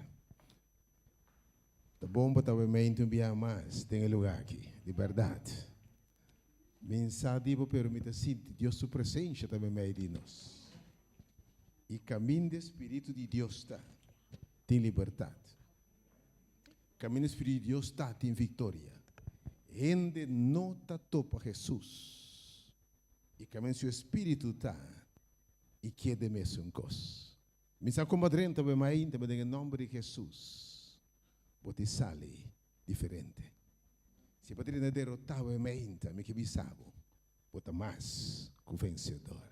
[SPEAKER 2] Ta bon pa ta mente un bia mas den e lugá aki, di bèrdat. Mi sa di bo, pero mi ta sinti Dios su presensia tambe mei di nos. I kaminda e Spiritu di Dios ta, tin libertat. Kaminda e Spiritu di Dios ta, tin viktoria. Hende no ta topa Hesus. I kaminda su Espíritu ta, i keda mesun kos. Mi sa kon bo a drenta bo mainta, ma den e nòmber di Hesus bo tin sali diferente. Si bo a drenta derotá bo mainta, mi ke bisa bo, bo ta mas ku vensedor.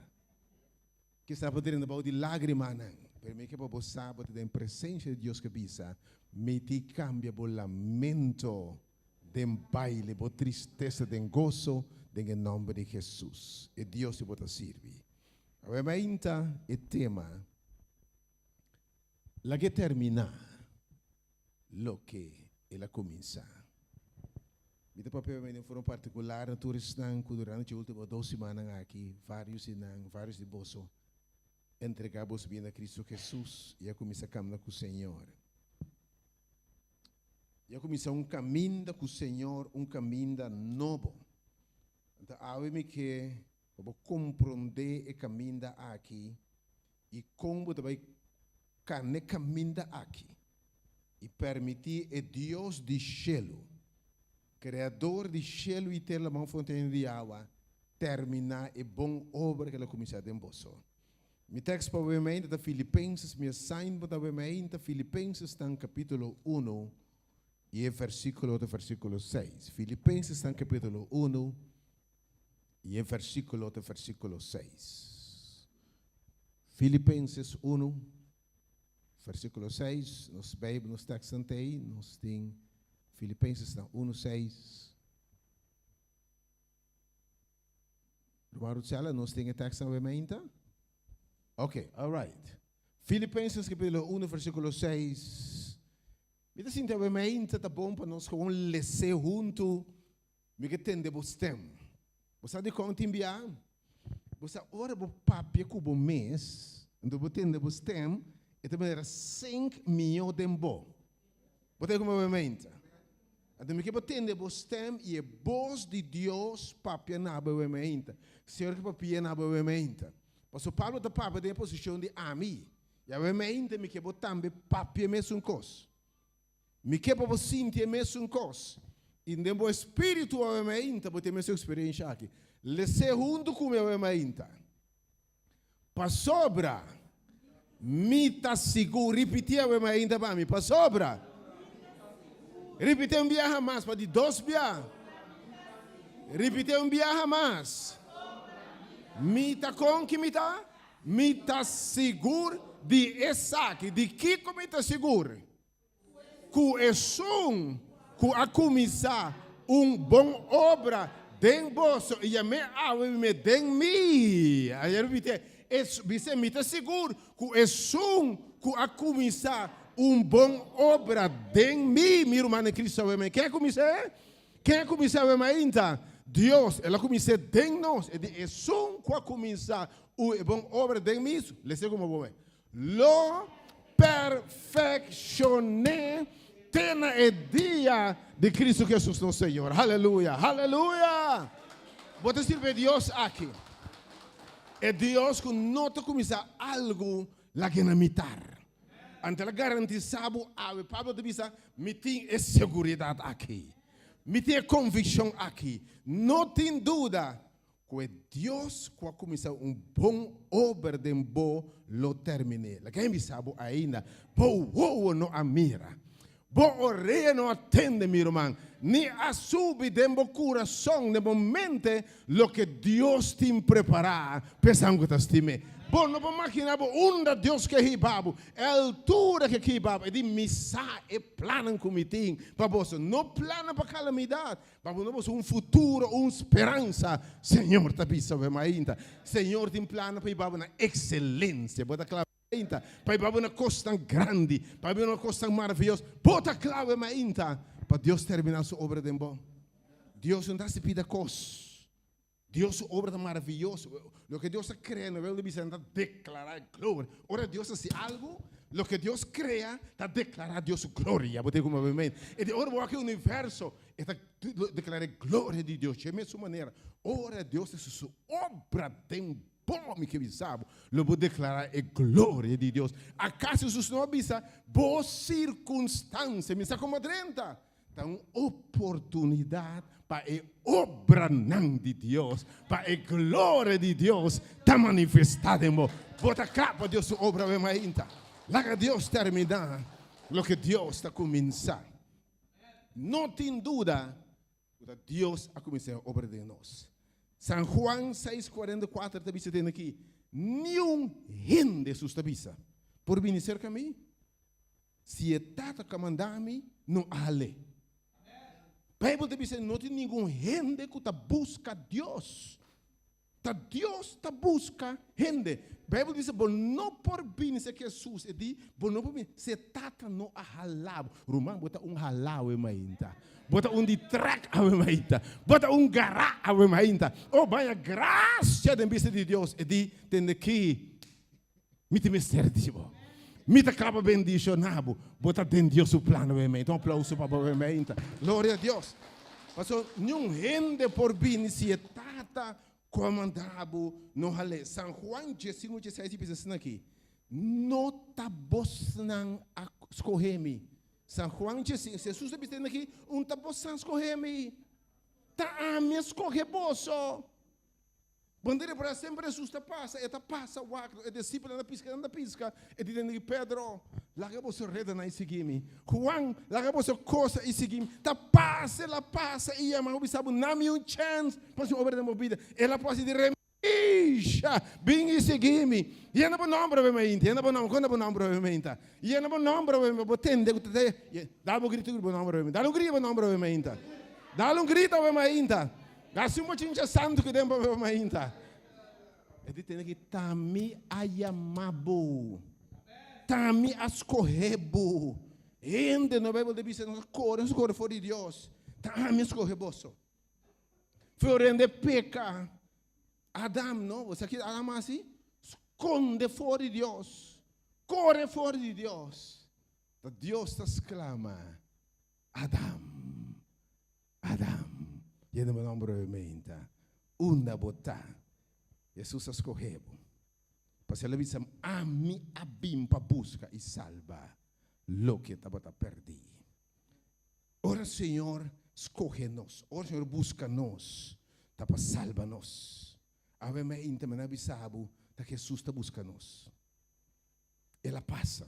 [SPEAKER 2] Kisas bo drenta bou di lágrimanan, pero mi ke pa bo sa bo ta den presensia di Dios ke bisa, Mi tin kambia bo lamento den baile, bo tristesa den goso, den e nòmber di Hesus, e Dios di bo ta sirbi. Awe mainta e tema Lag'é terminá loke el a kuminsá. Mi ta papia den forma partikular na tur esnan ku durante e último dos simannan aki, vários di nan, vários di boso, entregá boso bida na Kristu Hesus i a kuminsá kamna ku Señor. I a kuminsá un kaminda ku Señor, un kaminda nobo. Anto awe mi ke Pa bo komprondé e kaminda aki i kon bo ta bai kana e kaminda aki i permití e Dios di shelu, Kreador di shelu i tera laman fontena di awa, terminá e bon obra ku el a kuminsá den boso. Mi tèks pa awe mainta ta Filipenses, mi assignment awe mainta, Filipenses tan kapítulo uno i e versíkulo ta versíkulo seis. Filipenses tan kapítulo uno I e versíkulo ta versíkulo seis. Filipenses unu, versíkulo seis. Nos Beibel, nos tekstnan ta ei. Nos tin Filipenses na unu seis. Ruman Rutsela, nos tin e tekstnan awe meinta? Ok, all right. Filipenses kapítulo unu, versíkulo seis. Mi ta sinti awe meinta ta bon pa nos gewoon les'é huntu. Mi ke tende bo stem. Bo sa dikon tin bia? Bo sa ora bo papia ku bo mes, anto bo tende bo stem, e ta manera sink mihó den bo. Bo ta kuma bo mente? Anto mi ke bo tende bo stem i e bos di Dios papia na bo mente. Señor ke papia na bo mente. Pasobra Pablo ta papia den e posishon di ami. I awe mente mi ke bo tambe papia e mesun kos. Mi ke pa bo sinti e mesun kos, i den bo espíritu awe mainta bo tin e mesun eksperensha aki. Les'é huntu ku mi awe mainta. Pasobra mi ta sigur, ripití awe mainta pa mi, pasobra. Ripití un biaha mas, pa di dos bia. Ripití un biaha mas. Mi ta kon ki mi ta? Mi ta sigur di esaki. Di kiko mi ta sigur? Ku esun ku a kuminsá un bon obra den boso i yam'é awe mi den mi. Ayer mi te bis'é, mi ta sigur ku esun ku a kuminsá un bon obra den mi, mi ruman den Kristu awe mi. Ken a kumins'é? Ken a kuminsá awe mainta? Dios. El a kumins'é den nos. E di, esun ku a kuminsá un bon obra den mi, lesa komo bo Lo perfekshon'é te na e dia di Kristu Hesus nos Señor. Haleluya! Haleluya! Bo ta sirbi e Dios aki, e Dios ku no ta kuminsá algu lag'é na mitar. Anto el a garantisá bo awe. Pablo ta bisa, Mi tin e seguridat aki. Mi tin e konvikshon aki. No tin duda Ku e Dios ku a kuminsá un bon obra den bo lo termin'é. Laga mi bisa bo ainda, bo wowo no a mira, bo orea no a tende, mi ruman, ni a subi den bo kurason, den bo mente, loke Dios tin prepará pa esnan ku ta stim'é. Bo no por maginá bo unda Dios ke hiba bo, e altura ke hiba bo. E di, Mi sa e plannan ku mi tin pa boso, no plannan pa kalamidat, Pa bo no boso un futuro, un speransa, Señor ta bisa bo mainta. Señor tin plannan pa hiba bo na ekselencia. Bo ta kla mainta? Pa hiba bo na kosnan grandi, pa hiba bo na kosnan maraviyoso. Bo ta kla mainta pa Dios termina su obra den bo? Dios no ta hasi pida kos. Dios su obra ta maraviyoso. Loke Dios a crea no Bijbel ta bisa ta declara e gloria. Ora Dios haci algo, loke Dios crea ta declara Dios su gloria. Bo ta como amén. E di ora bo wak e universo, e ta declara e gloria di Dios. Dje mesun manera, ora Dios haci su obra den bo, mi ke bisa bo, lo bo declara e gloria di Dios. Acaso Jesus no a bisa, bo circunstancia, mi sa como a drenta. Ta un oportunidat pa e obranan di Dios, pa e gloria di Dios ta manifestá den bo. Bo ta kla pa Dios su obra awe mainta? Laga Dios terminá loke Dios ta kuminsá. No tin duda ku ta Dios a kuminsá e obra den nos. San Juan seis 44 ta bisa den aki, Niun hende, Hesus ta bisa, por bini serka mi Si e Tata ku a manda mi no a hal'é. Beibel ta bisa no tin ningun hende ku ta buska Dios. Ta Dios ta buska hende. Beibel ta bisa bo no por bini serka Hesus. E di bo no por bini si e Tata no a hala bo. Ruman bo ta un halá awe mainta. Bo ta un di trèk awe mainta. Bo ta un gará awe mainta. Oh baña grasia den bista di Dios. E di tende ki Mi tin mester di bo. Mi ta kla pa bendishoná bo. Bo ta den Dios su plan awe. Un aplauso pa bo awe. Gloria a Dios. Pasobra niun hende por bini si e Tata ku a manda bo no hal'é. San Juan diesinku dieseis ta bisa asina aki, No ta bosnan a skohe mi. San Juan diesinku, Jesus ta bisa aki, Un ta bosnan skohe mi. Ta ami a skohe boso. Bandera para semper Hesus ta pasa, e ta pasa wak e disipelnan ta piska, nan ta piska, e di den di Pedro, laga boso redanan i sigui mi. Juan, laga boso kosa i sigui mi. Ta pasa, el a pasa i yama bo bisa bo, na mi un chèns pa hasi un obra den bo bida. El a pasa di remisha, bin i sigui mi. Yena bo nòmber awe mainta, yena bo nòmber, kon ta bo nòmber awe mainta? Yena bo nòmber awe, bo tende ku ta dal bo grito bo nòmber awe mainta, dal un grito bo nòmber awe mainta, dal un grito awe mainta. Gasi un bochincha santu ki den papia mainta. E di tene ki ta mi a yama bo. Ta mi a skohe bo. Hende no Bijbel ta bisa nos a kore, nos a kore for di Dios. Ta ami a skohe boso. Florende peka. Adam no, bo sa ki Adam a hasi? Skonde for di Dios. Kore for di Dios. Ta Dios ta sklama Adam. Adam, yendo bo nomber obviamente, unda bo ta? Jesus a scoge bo. Pasobra el a bisa, Ami a bin pa busca y salba loke tabata perdi. Ora Señor scoge nos, ora Señor busca nos, ta pa salba nos. Awe mainta mi na bisa bo, ta Jesus ta busca nos. El a pasa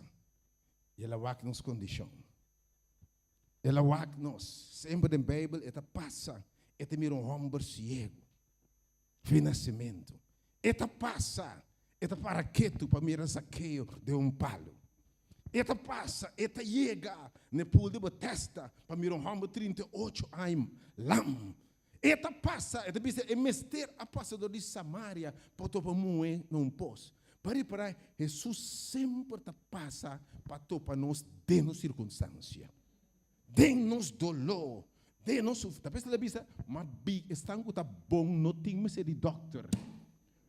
[SPEAKER 2] y el a wak nos condicion. El a wak nos. Semper den Bijbel e ta pasa, e ta mira un homber ciego fi nacimento. E ta pasa, e ta para ketu pa mira Zakeo den un palo. E ta pasa, e ta yega n'e pool di Betesda pa mira un homber 38 aña lam. E ta pasa, e ta bisa e mester a pasa dor di Samaria pa topa muhé na un pos. Pa ripará, Hesus semper ta pasa pa topa nos den nos sirkunstansia, den nos doló, den nos sufrimentu. Ta p'esei el a bisa, Ma bi esnan ku ta bon no tin mester di dòkter,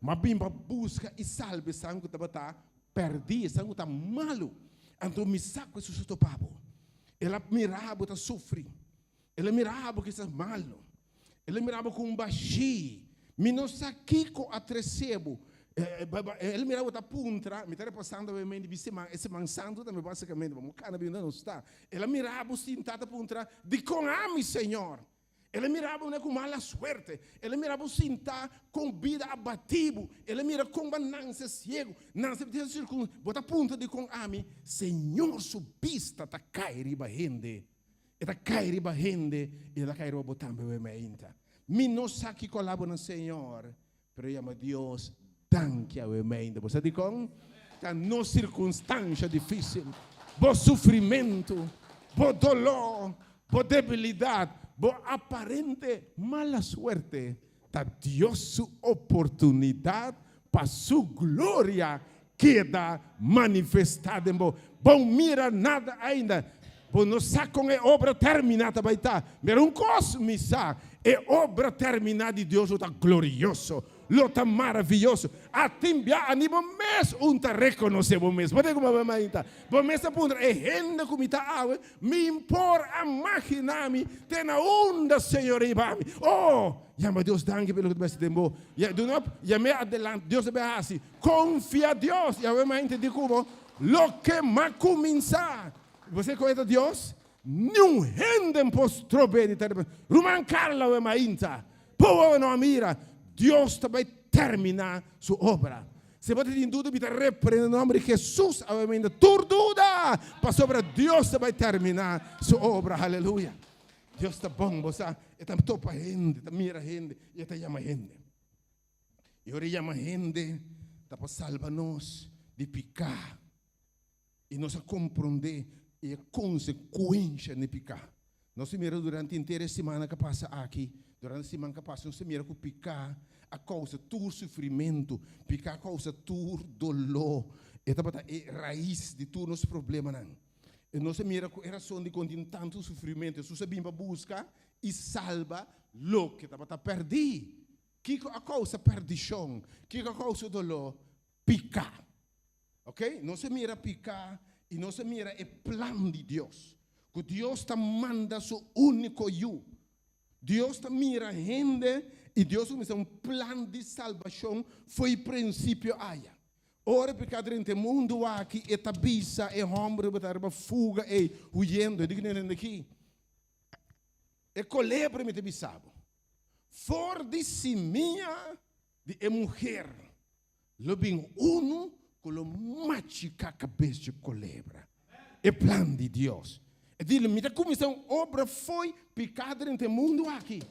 [SPEAKER 2] ma bin pa buska i salba esnan ku tabata pèrdí, esnan ku ta malu. Anto mi sa ku Hesus a topa bo. El a mira bo ta sufri. El a mira bo kisas malu. El a mira bo ku un bashí. Mi no sa kiko a trese bo. El a mira bo ta puntra, mi ta repasando obviamente mi siman, e siman santu tambe basikamente, bo kana bin unda nos ta. El a mira bo sintá ta puntra, Dikon ami, Señor? El a mira bo ku mala suerte. El a mira bo sintá kon bida a batí bo. El a mira kon bo a nanse siegu, nanse den sirkun. Bo ta puntra, Dikon ami? Señor su bista ta kai riba hende. E ta kai riba hende i e ta kai riba bo tambe wei mainta. Mi no sa kiko a laba nan Señor, pero yama Dios danki awe mainta. Bo sa dikon? Ta nos sirkunstansha difisil, bo sufrimentu, bo doló, bo debilidat, bo aparente mala suerte ta Dios su oportunidat pa su gloria keda manifestá den bo. Bon mira nada ainda. Bo no sa kon e obra terminá ta bai ta. Mira un kos mi sa, e obra terminá di Dios lo ta glorioso, lo ta maravioso. A tin bia ani bo mes un ta rekonosé bo mes. Bo ta kuma bo mainta? Bo mes ta puntra, e hende ku mi ta awe, mi por a maginá mi te na unda Señor a hiba mi? Oh! Yama Dios danki pa e loke ta besti den bo. Ya, duna, yam'é adelante. Dios ta bai hasi. Konfia Dios. I awe mainta di ku bo, loke m'a kuminsá. Bo sa kon e ta Dios? Niun hende no por strob'é di ta Ruman Carla awe mainta, por awe no a mira, Dios ta bai terminá su obra. Si bo ta tin duda, mi ta reprende na nomber di Jesus awe mainta tur duda, pasobra Dios ta bai terminá su obra. Aleluya. Dios ta bon, bo sa, e ta topa hende, ta mira hende i e ta yama hende. I ora e yama hende, ta pa salba nos di piká. I nos a komprondé e konsekuensha di piká. Nos a mira durante henter e simana ku a pasa aki, durante e siman ku a pasa, nos a mira ku piká a kousa tur sufrimentu, piká a kousa tur doló. E tabata e rais di tur nos problemanan. I nos a mira ku e rason dikon tin tantu sufrimentu, Hesus a bin pa buska i salba loke tabata pèrdí. Kiko a kousa pèrdishon? Kiko a kousa doló? Piká. Ok, nos a mira piká i nos a mira e plan di Dios, ku Dios ta manda su úniko Yu. Dios ta mira hende i Dios a kuminsá un plan di salbashon fo'i prinsipio aya. Ora piká drenta e mundu aki, e ta bisa e hòmber ku ta riba fuga ei, huyendo, e di ku no hende aki. E kolebra mi ta bisa bo, for di simia di e muher Lo bin unu ku lo machiká kabes dje kolebra. E plan di Dios. E di, Mi ta kuminsá un obra fo'i piká drenta e mundu aki,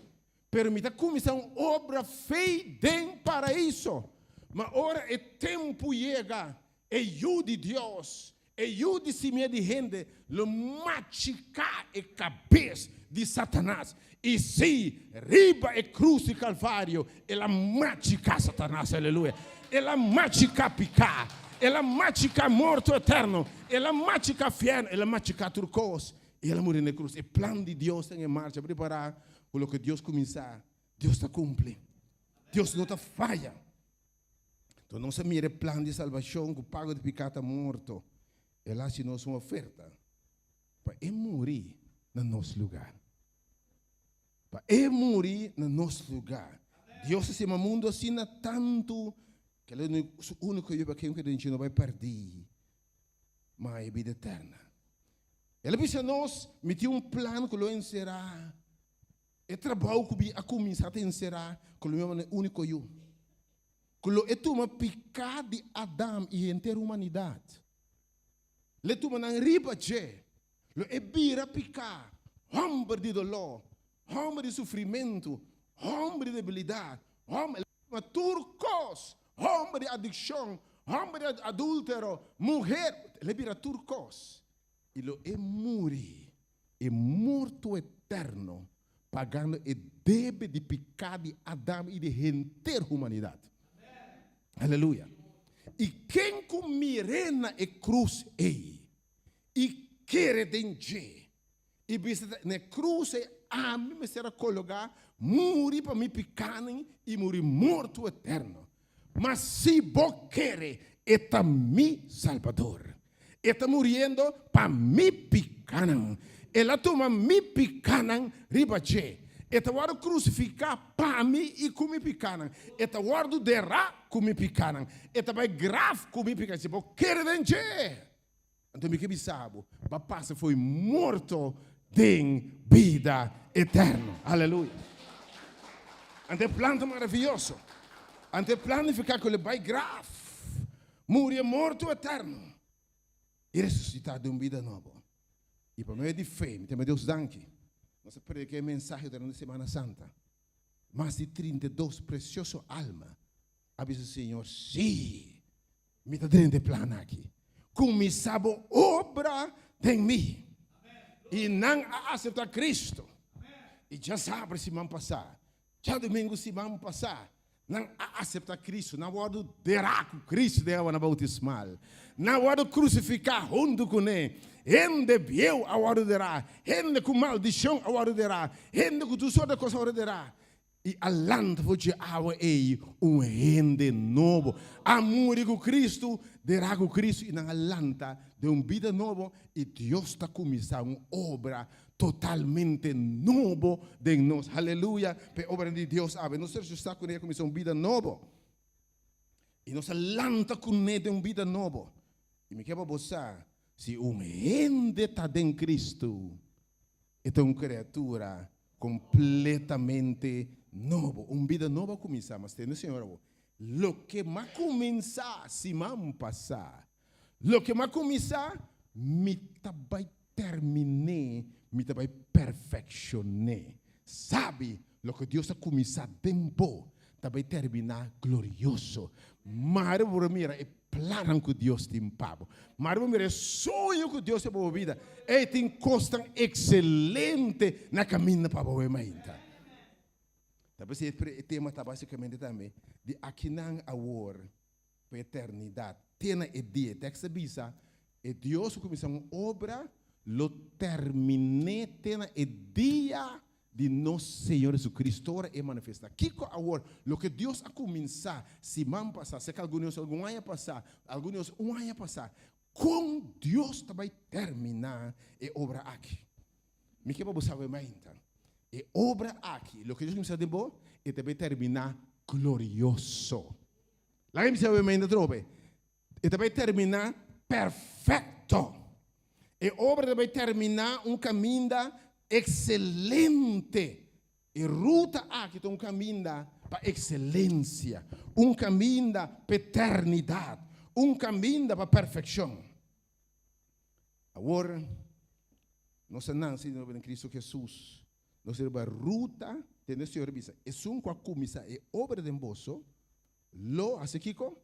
[SPEAKER 2] pero mi ta kuminsá un obra fei den Paraiso. Ma ora e tempu yega, e Yu di Dios, e Yu di simia di hende, lo machiká e kabes di Satanas. I sí, riba e krus di Kalvario, el a machiká Satanas. Aleluya! El a machiká piká. El a machiká morto eterno. El a machiká fièrnu. El a machiká tur kos. I el a muri na e krus. E plan di Dios ta en marcha. Prepará ku loke Dios kuminsá, Dios ta kumpli. Dios no ta faya. Enton nos a mira e plan di salbashon ku pago di piká ta morto. El a hasi nos un oferta pa e muri na nos lugá. Pa e muri na nos lugá. Dios a stima mundu asina tantu ku el a duna su úniko Yu pa ken ku den dje no bai pèrdí, ma haña bida eterna. El a bisa nos, Mi tin un plan ku lo enserá E trabou ku bi a kuminsá ta enserá ku lo mi a manda e úniko Yu, ku lo e tuma piká di Adam i henter humanidat, lo e tuma nan riba dje, lo e bira piká, hòmber di doló, hòmber di sufrimentu, hòmber di debilidat, hòmber, el a tuma tur kos, hòmber di adikshon, hòmber di adúltero, muher, el a bira tur kos, i lo e muri e morto eterno pagando e debe di piká di Adam i di henter humanidat. Aleluya! I ken ku mir'é na e krus ei i kere den dje i bisa na e krus ei, Ami mester a kologá, muri pa mi pikánan i muri morto eterno. Ma si bo kere, e ta mi Salbador. E ta muriendo pa mi pikánan. El a tuma mi pikánan riba dje. E ta wòrdu krusifiká pa mi i ku mi pikánan. E ta wòrdu derá ku mi pikánan. E ta bai graf ku mi pikánan. Si bo kere den dje, anto mi ke bisa bo, bo a pasa fo'i morto den bida eterno. Aleluya! Anto e plan ta maravioso. Anto e plan nifiká ku el a bai graf. Muri e morto eterno i resusitá den un bida nobo. I pa medio di fe, mi ta yama Dios danki, nos a prediká e mensahe durante Semana Santa. Mas di 32 presioso alma a bisa Señor, Sí, mi ta drenta e plan aki. Kuminsá bo obra den mi. I nan a aseptá Cristo. I djasabra siman pasá, djadumingu siman pasá, Nan a aseptá Kristu, nan a wòrdu derá ku Kristu den awa na boutismal, nan a wòrdu krusifiká huntu kuné. Hende bieu a wòrdu derá, hende ku maldishon a wòrdu derá, hende ku tur sort di kos a wòrdu derá. I a lanta for dje awa ei un hende nobo. A muri ku Kristu, derá ku Kristu, i nan a lanta den un bida nobo, i Dios ta kuminsá un obra totalmente nobo den nos. Haleluya! Pa e obranan di Dios awe. Nos ta resusitá kuné i a kuminsá un bida nobo. I nos a lanta kuné den un bida nobo. I mi ke pa bo sa, si un hende ta den Kristu, e ta un kriatura kompletamente nobo. Un bida nobo a kuminsá. Mas tende Señor awor. Loke m'a kuminsá siman pasá, loke m'a kuminsá, mi ta bai termin'é, mi ta bai perfekshon'é. Sabi, loke Dios a kuminsá den bo ta bai terminá glorioso. Mari bo por mira e plannan ku Dios tin pa bo. Mari bo mira e soño ku Dios tin pa bo bida. Ey tin kosnan ekselente na kaminda pa bo mainta. Ta p'esei e tema ta basikamente tambe di akinan awor pa eternidat, te na e dia. E tekst ta bisa, E Dios ku kuminsá un obra lo termin'é te na e dia di nos Señor Jesucristo ora e manifestá. Kiko awor? Loke Dios a kuminsá siman pasá, seka algun di nos algun aña pasá, algun di nos un aña pasá, kon Dios ta bai terminá e obra aki? Mi ke pa bo sabe mainta, e obra aki, loke Dios kuminsá den bo, e ta bai terminá glorioso. Laga mi sabe mainta atrobe, e ta bai terminá perfekto. E obra ta bai terminá un kaminda ekselente. E ruta aki ta un kaminda pa ekselensia, un kaminda pa eternidat, un kaminda pa perfekshon. Awor, nos a nanse di nobo den Kristu Hesus. Nos riba ruta, tende Señor a bisa, esun ku a kuminsá e obra den boso, lo hasi kiko?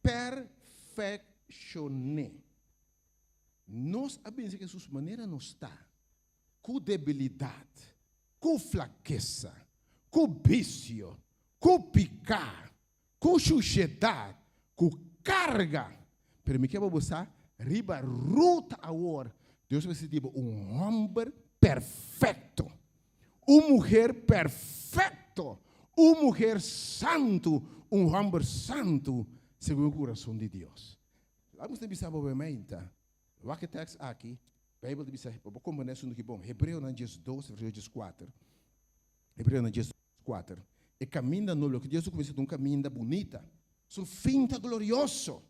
[SPEAKER 2] Perfekshon'é. Nos a binse Hesus manera nos ta, ku debilidat, ku flakesa, ku bisio, ku piká, ku shushedat, ku karga. Pero mi ke pa bo sa, riba ruta awor, Dios mester di bo un hòmber perfekto, un muher perfekto, un muher santu, un hòmber santu segun e kurason di Dios. Laga mi ta bisa bo bemeinta, wak e tèks aki, Beibel ta bisa, pa bo komprendé asuntu aki bon, Hebreonan diesdos, versíkulo dieskuater, Hebreonan dieskuater, e kaminda nobo, loke Dios a kuminsá ta un kaminda bunita, su fin ta glorioso,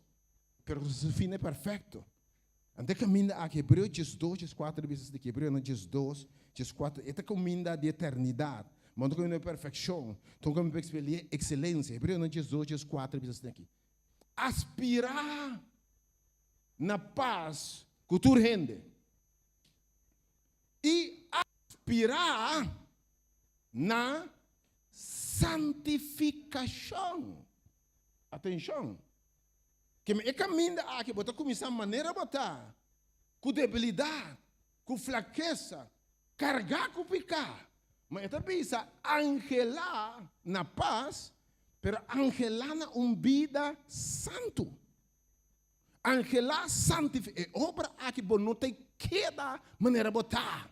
[SPEAKER 2] pero su fin no e perfekto. Anto e kaminda aki, Hebreo diesdos, dieskuater ta bisa esaki, Hebreonan diesdos, dieskuater, e ta kaminda di eternidat, ma no ta kaminda di perfekshon, ta un kaminda pa ekselensia. Hebreonan diesdos, dieskuater ta bisa esaki, Aspirá na pas ku tur hende i aspirá na santifikashon. Atenshon! Ke e kaminda aki bo ta kuminsá manera bo ta, ku debilidat, ku flakesa, kargá ku piká. Ma e ta bisa anhelá na pas, pero anhelá na un bida santu. Anhelá santifi e obra aki bo no ta keda manera bo ta.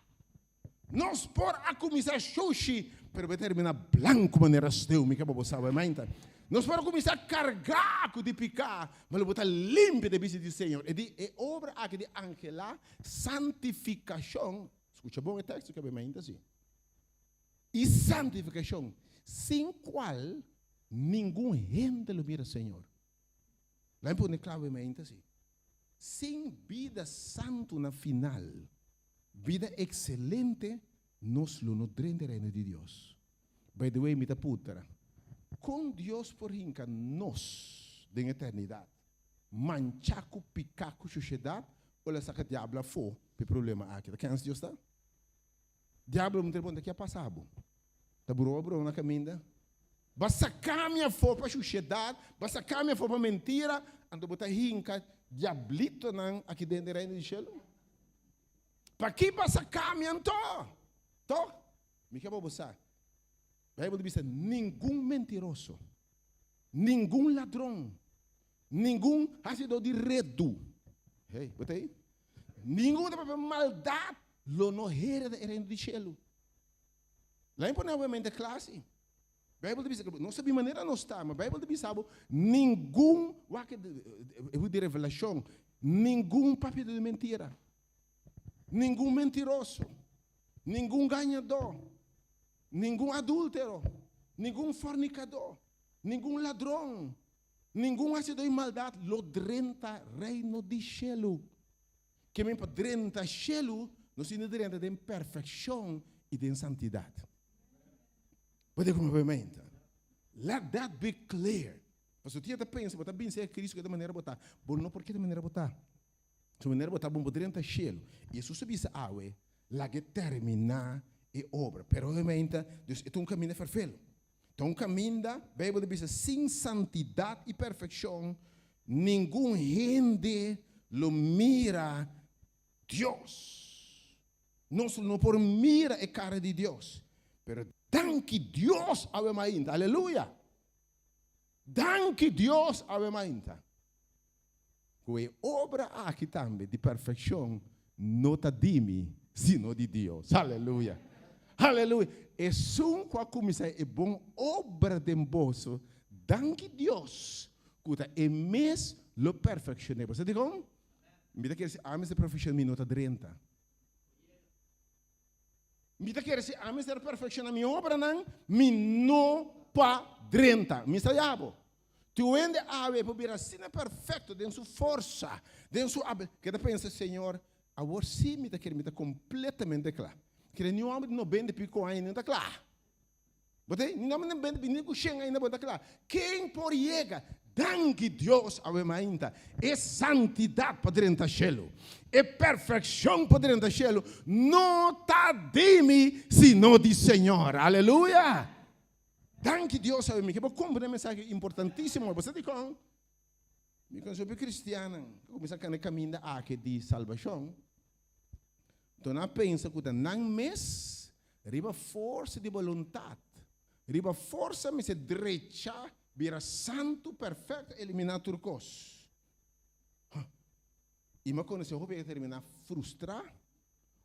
[SPEAKER 2] Nos por a kuminsá shushi, pero bo a terminá blanku manera sneu, mi ke pa bo sa bo mainta. Nos por a kuminsá kargá ku di piká, ma lo bo ta limpia den bista di Señor. E di e obra aki di anhelá santifikashon, skucha bon e teksto ke bo mainta si, i santifikashon, sin kual ningun hende lo mira Señor. Laat mi pone klawe mainta si. Sin bida santu na final, bida ekselente, nos lo no drenta e Reino di Dios. By the way, mi ta putra, kon Dios por hinka nos den eternidat, manchá ku piká ku shushedat, o el a saka diablo afó pa e problema aki? Ta kens Dios ta? Diablo mi ta pregunta, ke a pasa bo? Ta broma broma na kaminda? Bo a saka mi afó pa shushedat, bo a saka mi afó pa mentira, anto bo ta hinka diablitonan aki den e reino di shelu? Paki bo a saka mi anto? Tok? Mi ke pa bo sa, Beibel ta bisa, ningun mentiroso, ningun ladron, ningun hasidó di redu, hey, bo ta ei? Ningun ku ta papia maldat lo no hereda e reino di shelu. Lain pone awe mente kla si. Bijbel ta bisa ku nos sabi manera nos ta, ma Bijbel ta bisa bo ningun wak e buki di Revelashon, ningun papia di mentira, ningun mentiroso, ningun gañadó, ningun adúltero, ningun fornikadó, ningun ladron, Ningun hasidó di maldat lo drenta Reino di shelu. Ke men pa drenta shelu, nos tin di drenta den perfekshon i den santidat. Bo ta kuma mente? Let that be clear. Pasobra tin ta pensa bo ta bin ser Cristo ku e manera bo ta. Bo no por keda manera bo ta. Su manera bo ta bon bo drenta shelu. I Hesus a bisa awe, Lag'e terminá e obra. Pero obviamente, dus e ta un kaminda ferfelu. Ta un kaminda, Beibel ta bisa, sin santidat i perfekshon, ningun hende lo mira Dios. Nos lo no por mira e kara di Dios. Pero danki Dios awe mainta. Aleluya! Danki Dios awe mainta. Ku e obra aki tambe di perfekshon no ta di mi, sino di Dios. Aleluya! Aleluya! Esun ku a kuminsá e bon obra den boso, danki Dios ku ta e mes lo perfekshon'é. Bo sa dikon? Mi ta kere si ami mester perfekshoná, mi no ta drenta. Mi ta kere si ami mester perfekshoná mi obranan, mi no pa drenta. Mi sa yabo. Tur hende awe por bira asina perfecto den su forsa, den su abil, ke ta pensa, Señor, awor sí mi ta kere mi ta completamente kla. Kere niun homber di nobenta i piko aña no ta kla. Bo ta niun homber di nobenta i ni ku shen ainda bo ta kla. Ken por yega? Danki Dios awe mainta e santidad pa drenta shelu, e perfeccion pa drenta shelu no ta di mi sino di Señor. Aleluya! Danki Dios awe mi ke bo komprende mensahe importantisimo. Bo sa dikon? Mi konosé hopi kristiannan ku kuminsá kana e kaminda aki di salbashon, to nan a pensa ku ta nan mes riba forsa di boluntat, riba forsa mester drecha, bira santu, perfekto, eliminá tur kos. I mi a konosé hopi a terminá frustrá,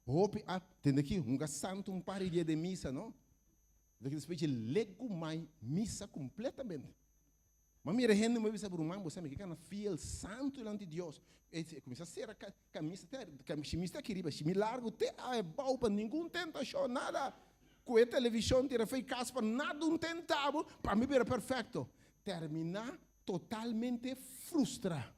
[SPEAKER 2] hopi a tende aki hunga santu un par di dia den misa, no? Dor ki despues dje legu mai misa completamente. Ma mira hende mi bisa ruman bo sa mi ke kana fiel santu dilanti Dios. E cuminsa sera camisa te shimis te aki riba shimi largu te abao pa ningun tentacion nada. Cu e television tira fey cas pa nada un tenta bo pa mi bira perfecto. Termina totalmente frustra.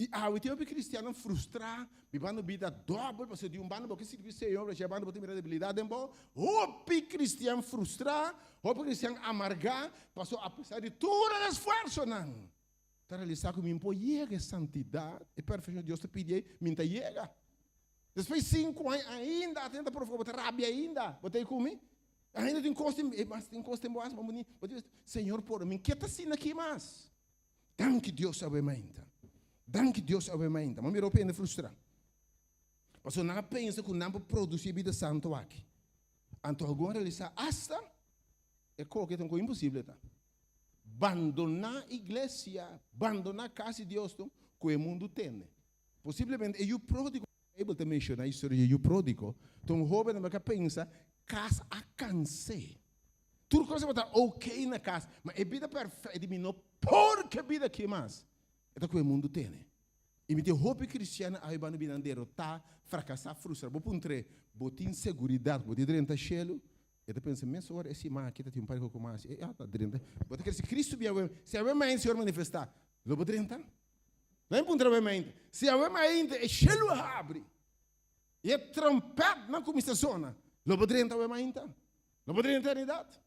[SPEAKER 2] I awe tin hopi kristiannan frustrá, bibando bida dòbel, pasobra di un banda bo ke sirbi Señor, pero dje banda bo ta mira debilidat den bo. Hopi kristian frustrá, hopi kristian amargá, pasobra apesar di tur nan esfuersonan, ta realisá ku mi no por yega e santidat, e perfekshon ku Dios ta pidi ei, mi no ta yega. Despues di sinku aña ainda a tenta provoká bo, ta rabia ainda, bo ta ei ku mi? Ainda tin kos den, mas tin kos den bo hasi, bo ta bisa, Señor pordona mi, ke ta asina aki mas? Danki Dios awe mainta. Danki Dios awe mainta. Ma mira hopi hende frustra. Pasobra nan a pensa ku nan por produsi e bida santu aki. Anto algun a realisa asta e koke ta un koe imposible ta. Bandoná iglesia, bandoná kas di Dios ku e mundu tene. Posiblemente e yu pródigo ku Beibel ta menshoná, historia di e yu pródigo, ta un hóben ku a pensa, Kas a kans'é. Tur kos tabata oké na kas, ma e bida perfekto di mi no por ke bida aki mas. E ta ku e mundu tene. I mi tin hopi kristiannan awe banda binan derotá, frakasá, frustrá. Bo puntr'é, Bo tin seguridat ku bo tin drenta shelu? E ta pensa, Mesora e siman aki ta tin un par di koko mas. E ta drenta. Bo ta kere si Kristu bin awe, si awe mañana Señor manifestá, lo bo drenta? Nan puntra awe mainta, Si awe mainta e shelu a habri i e trompètnan kuminsá sona, lo bo drenta awe mainta? Lo bo drenta eternidat?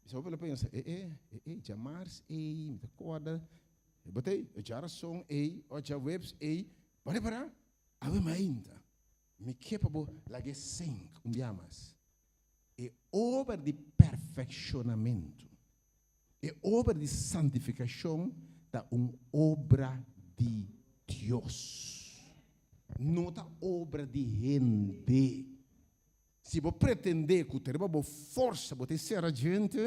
[SPEAKER 2] Bisa hopi lo pensa, E e, e e, djamars ei, mi ta kòrda, e bo ta ei, e djarason ei, o djaweps ei, bo repará? Awe mainta, mi ke pa bo lag'é sink un bia mas. E obra di perfekshonamentu. E obra di santifikashon ta un obra di Dios, no ta obra di hende. Si bo pretendé ku ta riba bo forsa bo ta sera djente,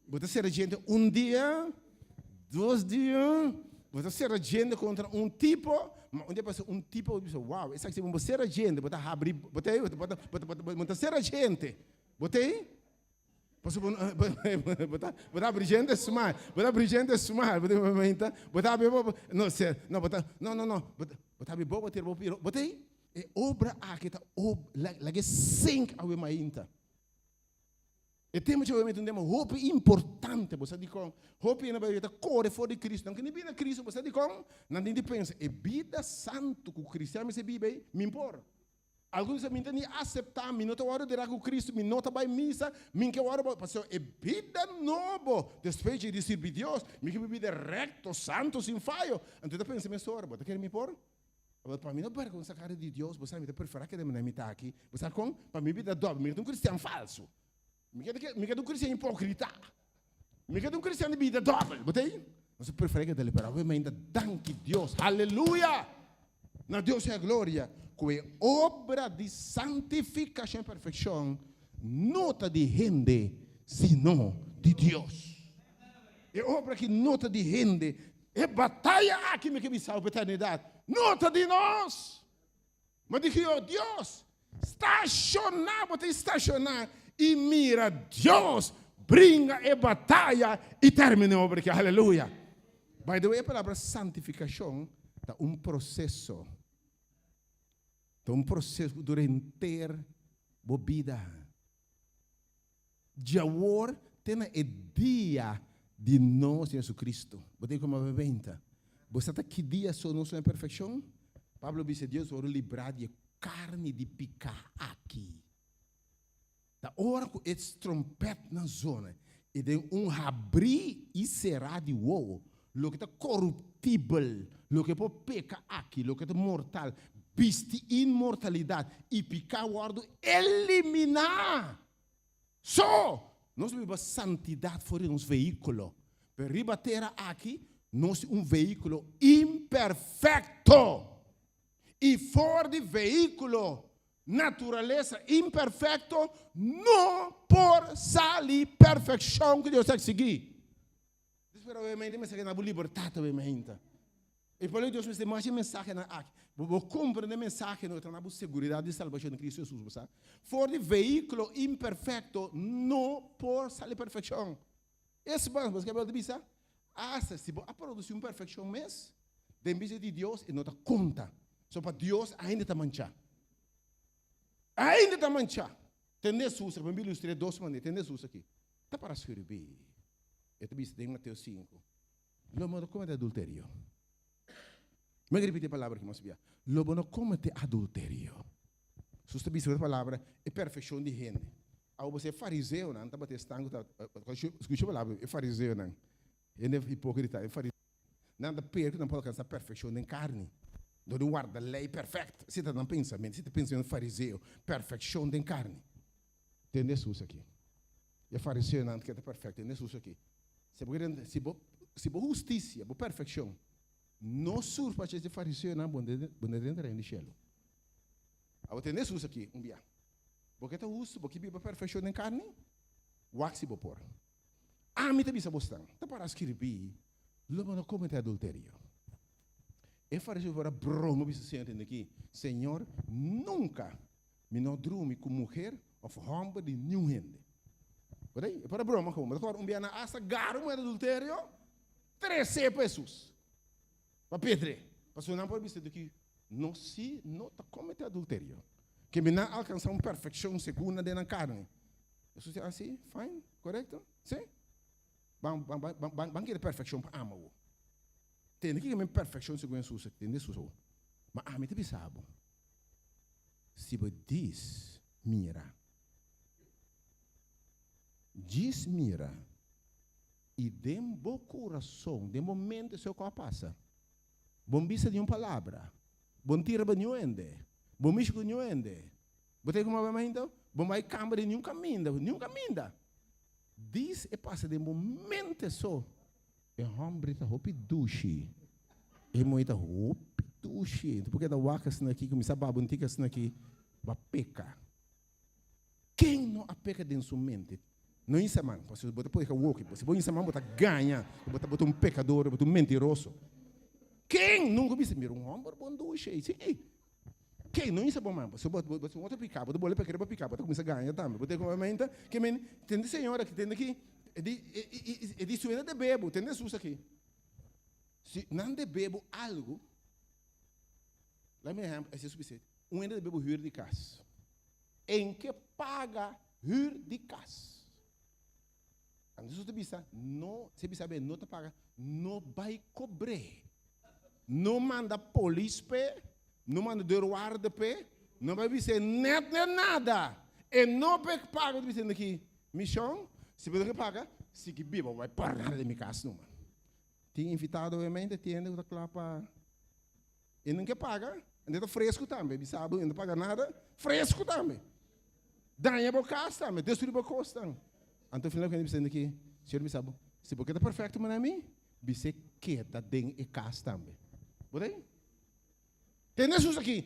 [SPEAKER 2] bo ta sera djente un dia, dos dia, Bo ta sera djente kontra un tipo, ma un dia pasa un tipo bo bisa, wow, esaki si bo sera djente, bo ta habri, bo ta bo ta bo ta bo ta sera djente. Bo ta ei? Pasobra bo bo ta bo ta habri djente smal, bo ta habri djente smal, bo ta bo ta habri bo no se no bo ta no no no bo ta bo ta habri boka tira bo piro, bo ta ei? E obra aki ta ob laga e sink awe mainta. E tema dje oe ta un tema hopi importante. Bo sa dikon? Hopi hende bai ta kore for di Kristu. Nan ke ni bini na Kristu. Bo sa dikon? Nan tin di pensa, e bida santu ku kristian mester biba ei, min por. Algun bisa, mi ta ni aseptá, mi no ta wòrdu derá ku Kristu, mi no ta bai misa, mi ke wòrdu Pasobra e bida nobo, despues dje di sirbi Dios, mi ke biba bida rekto, santu, sin fayo. Anto ta pensa mesora, bo ta kere mi por? Awor, pa mi no bergonsa kara di Dios, bo sa mi ta prefera keda na mi ta aki. Bo sa kon? Pa mi bida dòbel, mi ke ta un kristian falsu. Mi ke ta mi ke ta un kristian hipokrita. Mi ke ta un kristian di bida dòbel. Bo ta ei? Nos ta prefera keda li, pero awe mainta danki Dios. Haleluya! Na Dios sea gloria ku e obra di santifikashon i perfekshon no ta di hende, sino di Dios. E obra aki no ta di hende. E bataya aki mi ke bisa pa eternidat no ta di nos, ma di Jehová Dios. Stashoná, bo tin stashoná i mira Dios bringa e bataya i termina e obra aki. Aleluya! By the way, e palabra santifikashon ta un proseso. Ta un proseso ku dura henter bo bida. Djawor te na e dia di nos Señor Jesucristo. Bo tin como bebenta. Bo sa ta ki dia so nos lo na perfeccion? Pablo bisa Dios worde libra di e carni di pica aki. Ta ora cu e trompetnan zona y den un habri y cera di wowo, loke ta coruptibel, loke por peca aki, loke ta mortal, bisti inmortalidad y pica wordo elimina. So, nos biba santidad for di nos vehiculo, pero riba tera aki nos tin un vehiculo imperfecto. Y for di vehiculo naturalesa imperfecto no por sali perfeccion cu Dios ta exigi. Despues obviamente mester gana bo libertad obviamente. E pueblo di Dios mester masha e mensahenan aki. Bo bo comprende e mensahenan ku ta na bo seguridad di salbacion den Cristo Jesus, bo sa. For di vehiculo imperfecto no por sali perfeccion. Es mas, bo sa ke Bijbel ta bisa? Asta si bo a produci un perfeccion mes, den bista di Dios e no ta conta. So pa Dios ainda ta mancha. Ainda ta mancha. Tende Jesus, mi ilustr'é dos manera. Tende Jesus aki. Ta para skirbi. E ta bisa den Mateo sinku, Lo bo no komete adulterio. Mi a ripiti e palabra aki mas bia. Lo bo no komete adulterio. Jesus ta bisa ku e palabra e perfekshon di hende. Awor bo sa e fariseonan tabata esnan ku ta, skucha e palabra, e fariseonan, hende hipokrita, e fariseonan, nan ta pere ku nan por alkansa perfekshon den karni, dor di warda lei perfekto. Esei ta nan pensamentu, esei ta pensamentu di fariseo, perfekshon den karni. Tende Jesus aki. E fariseonan ke ta perfekto, tende Jesus aki. Si bo kere, si bo, si bo hustisia, bo perfekshon no surpasha e fariseonan, bo bo no drenta reino di shelu. Abo tende Jesus aki un bia. Bo ke ta hustu, bo ke biba perfekshon den karni? Wak si bo por. Ami ta bisa bosnan, ta para skirbi, lo bo no komete adulterio. E fariseo por a broma bisa Señor tende aki, Señor, nunka Mi no drumi ku muher of hòmber di niun hende. Por ei, e por a broma ku bo. Ta kòrda un bia nan asta gara un muher di adulterio, tres'é pa Hesus, pa pedr'é. Pasobra nan por bisa di ki nos sí no ta kometé adulterio, ke mi nan alkansá un perfekshon segun nan den nan karni. Hesus di, Ah, sí? Fine, korekto? Sí? Ban, ban, ban, ban, ban kere perfekshon pa ama bo. Tende kiko men perfekshon segun Hesus, tende Hesus awor. Ma ami ta bisa bo. Si bo dis mira, djis mira, i den bo kurason, den bo mente so ku a pasa, bo n bisa niun palabra, bo n tira ba niun hende, bo mishi ku niun hende, bo ta kuma bai mainta, bo n bai kamba den niun kaminda, niun kaminda. Dis e pasa den bo mente so. E hombre ta hopi dushi. E muhé ta hopi dushi. Enton por ke ta wak asina aki, kuminsá baba un tiki asina aki, bo a peka. Ken no a peka den su mente? No insa man, pasobra bo ta pone ka woki. Si bo insa man bo ta gaña, bo ta bo ta un pekador, bo ta un mentiroso. Ken nunka bisa mira un hòmber bon dushi ei? Sí. Ken no bisa bo man? Pasobra bo bo bo ta piká, bo ta bole pekera bo piká, bo ta kuminsá gaña tambe. Bo ta kome menta, ke men tende señora aki, tende aki, e di e di suena debe bo, tende Hesus aki. Si nan debe bo algu, laat mi ehèmpel, esei sufisiente. Un hende debe bo hür di kas. En ke paga hür di kas. Anto Hesus ta bisa, no, si e bisa be no ta paga, no bai kobr'é. No manda polis p'e, no manda deurwaarder p'e, no bai bis'é nèt nèt nada. E no por paga, bo ta bisa aki, mishon, si bo no ke paga, sigui biba, bo bai por nada den mi kas numa. Tin invitado obviamente, tin hende ku ta kla pa e no ke paga, hende ta fresku tambe, bisa bo e no paga nada, fresku tambe. Daña bo kas tambe, destrui bo kosnan. Anto final ku hende bisa aki, Señor bisa bo, si bo ke ta perfekto manera mi, bis'é keda den e kas tambe. Bo ta ei? Tende Hesus aki,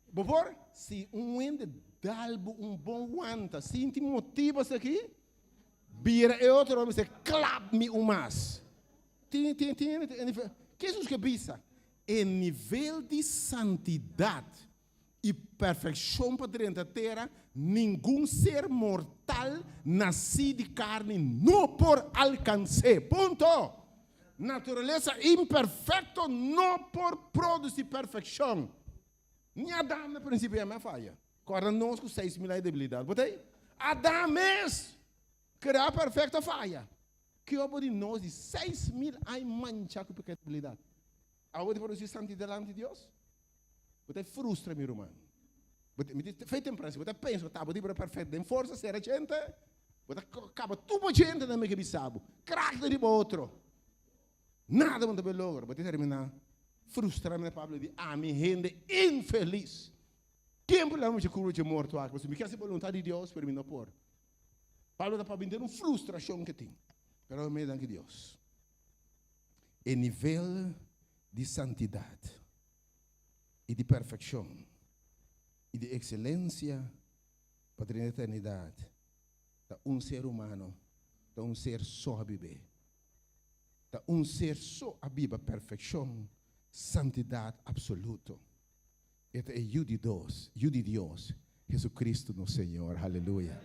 [SPEAKER 2] bo por? Si un hende dal bo un bon wanta sin tin motibu esaki, bira e otro lado bisa klap mi un mas. Tin, tin, tin, ke Hesus ke bisa? E nivel di santidat i perfekshon pa drenta tera, ningun ser mortal nasí di karni no por alkans'é. Punto! Naturalesa imperfekto no por produsí perfekshon. Ni Adam na prinsipio ya me a faya. Kòrda nos ku 6000 aña di debilidat. Bo ta ei? Adam mes, kreá perfekto, a faya. Ke obo di nos di 6000 aña manchá ku pekado i debilidat? Abo di produsí santidat dilanti Dios? Bo ta frustra, mi ruman. Bo ta, mi di fe tempransia, bo ta pensa, bo ta abo di bira perfekto den forsa, sera djente. Bo ta kaba tur bo djente nan mi ke bisa bo. Krak den riba otro. Nada bo no ta bay logra. Bo ta terminá frustra manera Pablo di, Ami hende infelis. Ken por laba mi dje kurva dje morto aki? Pasobra mi ke hasi boluntat di Dios, pero mi no por. Pablo ta papia den un frustrashon ke tin. Pero mi danki Dios. E nivel di santidat i di perfekshon i di ekselensia pa drenta eternidat ta un ser humano, ta un ser so a bib'é. Ta un ser so a biba perfekshon, santidat apsoluto. E ta e Yu di Dos, Yu di Dios, Jesucristo nos Señor. Haleluya!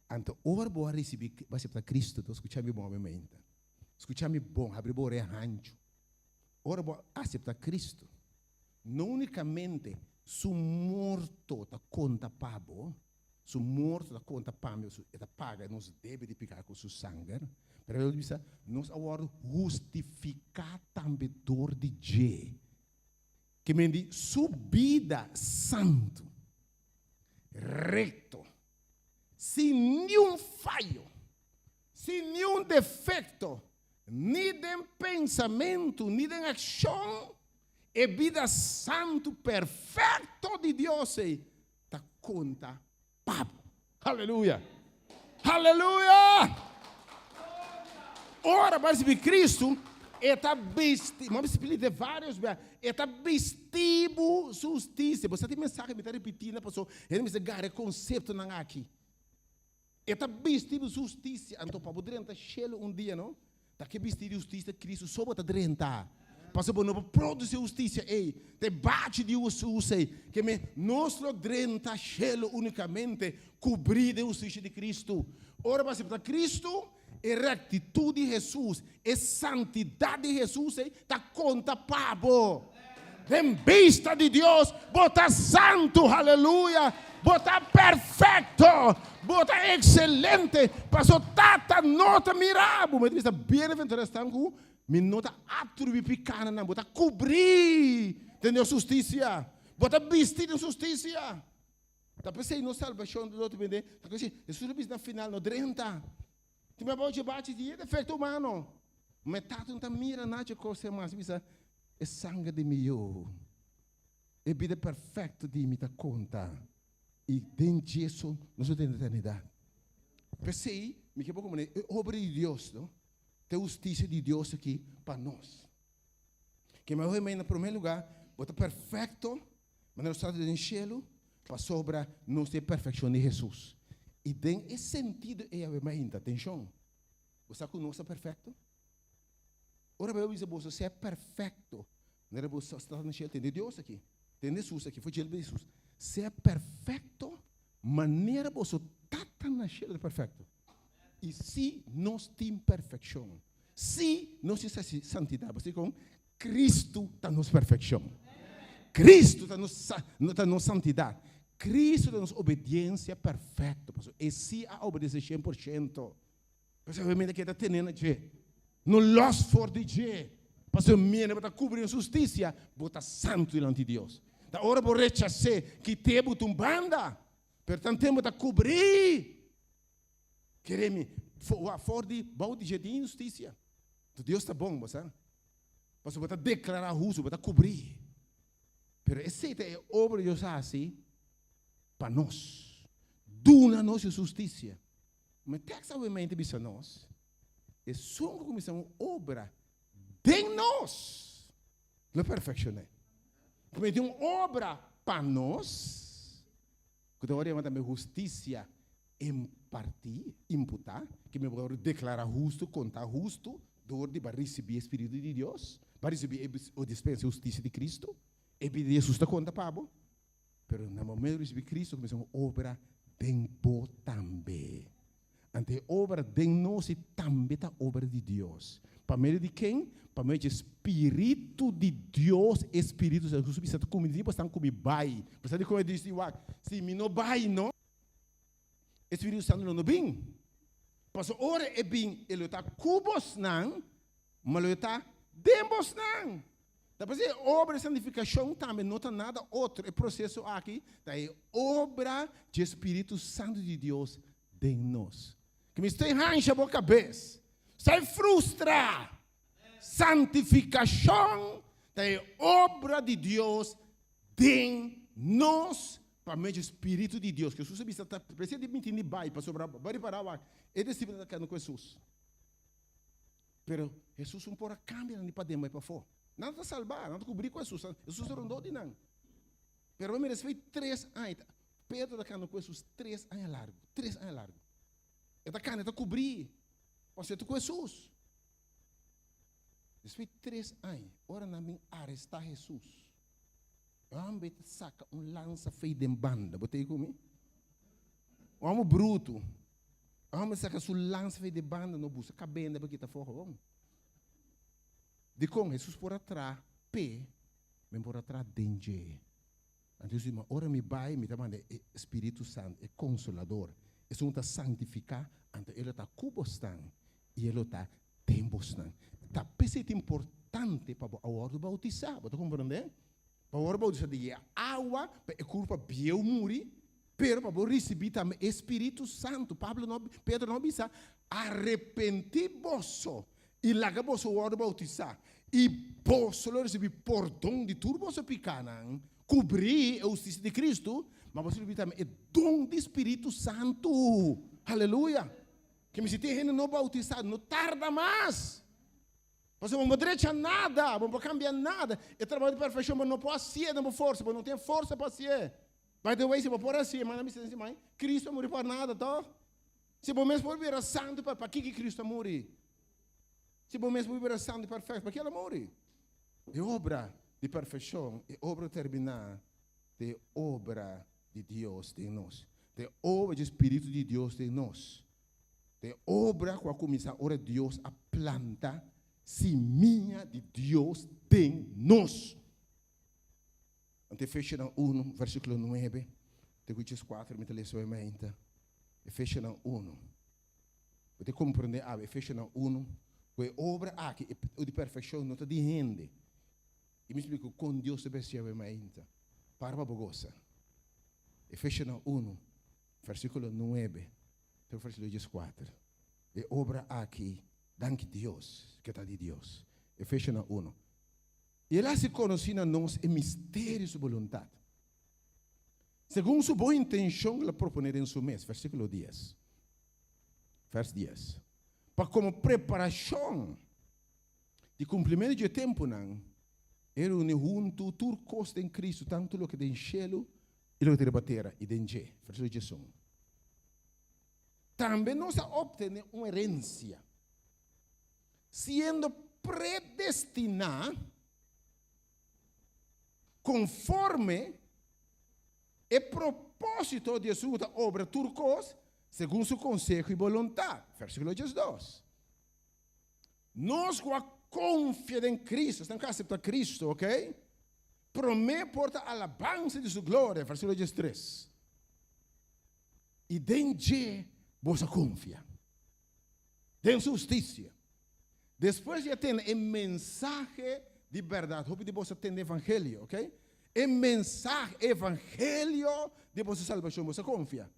[SPEAKER 2] Anto ora bo a risibí, bo a aseptá Cristo, to skucha mi bon obviamente. Skucha mi bon, habri bo orea hanchu. Ora bo a aseptá Cristo, no únikamente Su morto ta konta pa bo, Su morto ta konta pa mi, e ta paga nos debe di piká ku Su sanger, pero el bisa, nos a wòrdu hustifiká tambe dor di dje. Ke men di su bida santu, rekto, sin niun fayo, sin niun defekto, ni den pensamentu ni den akshon, e bida santu perfekto di Dios ei ta konta pa bo. Haleluya! Haleluya! Ora bo a risibi Kristu, e ta bisti, mi a splita varios bia, e ta bisti bo su hustisia. Bo sa tin mensahe mi ta ripiti na paso hende mester gara e konseptonan aki. E ta bisti bo su hustisia. Anto pa bo drenta shelu un dia, no? Ta ke bisti di hustisia Kristu so bo ta drenta. Pasobra bo no por produsi hustisia ei. Ta e bachi di Hesus ei. Ke men, nos lo drenta shelu unikamente kubrí den hustisia di Kristu. Ora bo aseptá Kristu, e rektitut di Hesus, e santidat di Hesus ei ta konta pa bo. Den bista di Dios, bo ta santu, haleluya, bo ta perfekto, bo ta ekselente, paso Tata no ta mira bo. Mi ta bisa, Bienaventurá esnan ku mi no ta atribuí piká na nan. Bo ta kubrí den Dios hustisia, bo ta bisti den su hustisia. Ta p'esei nos salbashon lo ta bini. Ta kos Hesus a bisa na final, no drenta. Tin bia bo bachi di e defekto humano. Ma e tata no ta mira na dje kos ei mas. E bisa, E sanger di mi yu, e bida perfekto di mi ta konta. I den dje so nos lo tin eternidat. P'esei mi ke por komprende e obra di Dios, no? Ta e hustisia di Dios aki pa nos. Ke mi a hopi na promé lugá, bo ta perfekto manera nos Tata den shelu, pasobra nos ta e perfekshon di Hesus. I den e sentido ei awe mainta, atenshon, bo sa ku nos ta perfekto? Ora Beibel bisa boso sea perfekto. Manera bo sa sta na shel, tende Dios aki, tende Hesus aki, for djel Hesus, Sea perfecto manera boso Tata na shelu ta perfecto. I si nos tin perfeccion, si nos tin santidad, bo sa dikon? Cristo ta nos perfeccion. Cristo ta nos ta nos santidad. Cristo ta nos obediencia perfecto, pasobra e si a obedece 100%. Pasobra mi ta keda tene na dje. No los for di dje. Pasobra mientras bo ta kubri inhustisia, bo ta santu dilanti Dios. Ta ora bo rechas'é, kit'é bo ta un banda. Pero tanten bo ta kubrí, kere mi, for di bou di dje tin inhustisia. Dios ta bon, bo sa. Pasobra bo ta deklará hustu, bo ta kubrí. Pero esei ta e obra di Dios a hasi pa nos. Duna nos e hustisia. Ma e tekst awe bisa nos, Esun ku kuminsá un obra den nos, lo perfekshon'é. Ku tin un obra pa nos, ku ta wòrdu yama tambe hustisia impartí, imputá, ku mi por deklará hustu, kontá hustu, dor di bo a risibí e spiritu di Dios, bo a risibí e dispensa e hustisia di Kristu, e bida di Hesus ta konta pa bo. Pero na momento di ricibi Cristo cuminsa un obra den bo tambe. Anto e obra den nos y tambe ta obra di Dios. Pa medio di ken? Pa medio di Spiritu di Dios, e Spiritu Santo. Jesus bisa cu mi discipelnan cu mi bay. Bo sa dicon e dici wak, si mi no bay no, e Spiritu Santo lo no bin. Pasobra ora e bin, e lo ta cu bosnan, ma lo ta den bosnan. Ta p'esei e obra di santifikashon tambe no ta nada otro, e proseso aki ta e obra dje spiritu santu di Dios den nos. Ke mester hansha bo kabes, sai frustra! Santifikashon ta e obra di Dios den nos pa medio di spiritu di Dios. Hesus a bisa ta p'esei di mi tin di bai pasobra bo a ripará wak e disipelnan ta keda ku Hesus. Pero Hesus un por a kambia nan di paden bai pafó. Nan ta salbá, nan ta kubrí ku Hesus, Hesus ta rondó di nan. Pero bo mira, esei tres aña, Pedro ta kanda ku Hesus tres aña largu, tres aña largu. E ta kanda, e ta kubrí, pasobra e ta ku Hesus. Despues di tres aña, ora nan bin arestá Hesus, e hòmber ta saka un lansa fei den banda. Bo ta ei ku mi? Un hòmber brutu. E hòmber saka su lansa fei den banda, no buska kabenda pa kita afó gewoon. Dikon? Hesus por a traha p'e, men por a traha den dje. Anto Hesus di, Ma ora mi bai, mi ta manda e Spiritu Santu, e Konsolador, esun ta santifiká, anto e lo ta ku bosnan i e lo ta den bosnan. Ta p'esei ta importante pa bo a wòrdu boutisá. Bo ta komprondé? Pa bo wòrdu boutisá di e awa, pa e kurpa bieu muri, pero pa bo risibí tambe e Spiritu Santu. Pablo no, Pedro no bisa, Arepentí boso i laga boso wòrdu boutisá, i boso lo risibí pordon di tur boso pikánan, kubrí e hustisia di Kristu, ma boso risibí tambe e don di Spiritu Santu. Aleluya! Ke mi si tin hende no boutisá, no tarda mas. Pasobra bo no drecha nada, bo no por kambia nada. E trabou di perfekshon bo no por hasié den bo forsa, bo no tin e forsa pa hasié. By the way, si bo por hasié, manda mi sensia mai, Kristu a muri pa nada, tòg? Si bo mes por bira santu, pa pakiko Kristu a muri? Si bo mes por bira santu i perfekto, pakiko el a muri? E obra di perfekshon, e obra terminá, ta e obra di Dios den nos. Ta e obra di Spiritu di Dios den nos. Ta e obra ku a kuminsá ora Dios a planta simia di Dios den nos. Anto Efesionan 1, versíkulo 9 te ku 14, mi ta lesa hoy mainta. Efesionan 1. Bo ta komprondé awe, Efesionan 1, ku e obra aki, e di perfekshon, no ta di hende. I mi splika kon Dios ta besti awe mainta. Para pa bo gosa. Efesionan 1, versíkulo 9 te versíkulo 14. E obra aki, danki Dios, ke ta di Dios. Efesionan 1. I el a hasi konosí na nos e misterio di su boluntat, segun su bon intenshon el a proponé den su mes, versíkulo dies, vers dies, pa komo preparashon di kumplimentu dje tempunan, e reuní huntu tur kos den Kristu, tantu loke den shelu i loke ta riba tera, i den dje, versíkulo diesun. Tambe nos a optené un herensia, siendo predestiná. Konforme e propósito di esun ku ta obra tur kos segun su konseho i boluntat. Versíkulo 12. Nos ku a konfia den Kristu, esnan ku a aseptá Kristu, ok, promé por ta alabansa di su gloria, versíkulo 13. I den dje boso a konfia, den su hustisia. Despues di a tende e mensahe di bèrdat, hopi di boso a tende evangelio, ok? E mensahe, evangelio di boso salbashon, boso a konfia.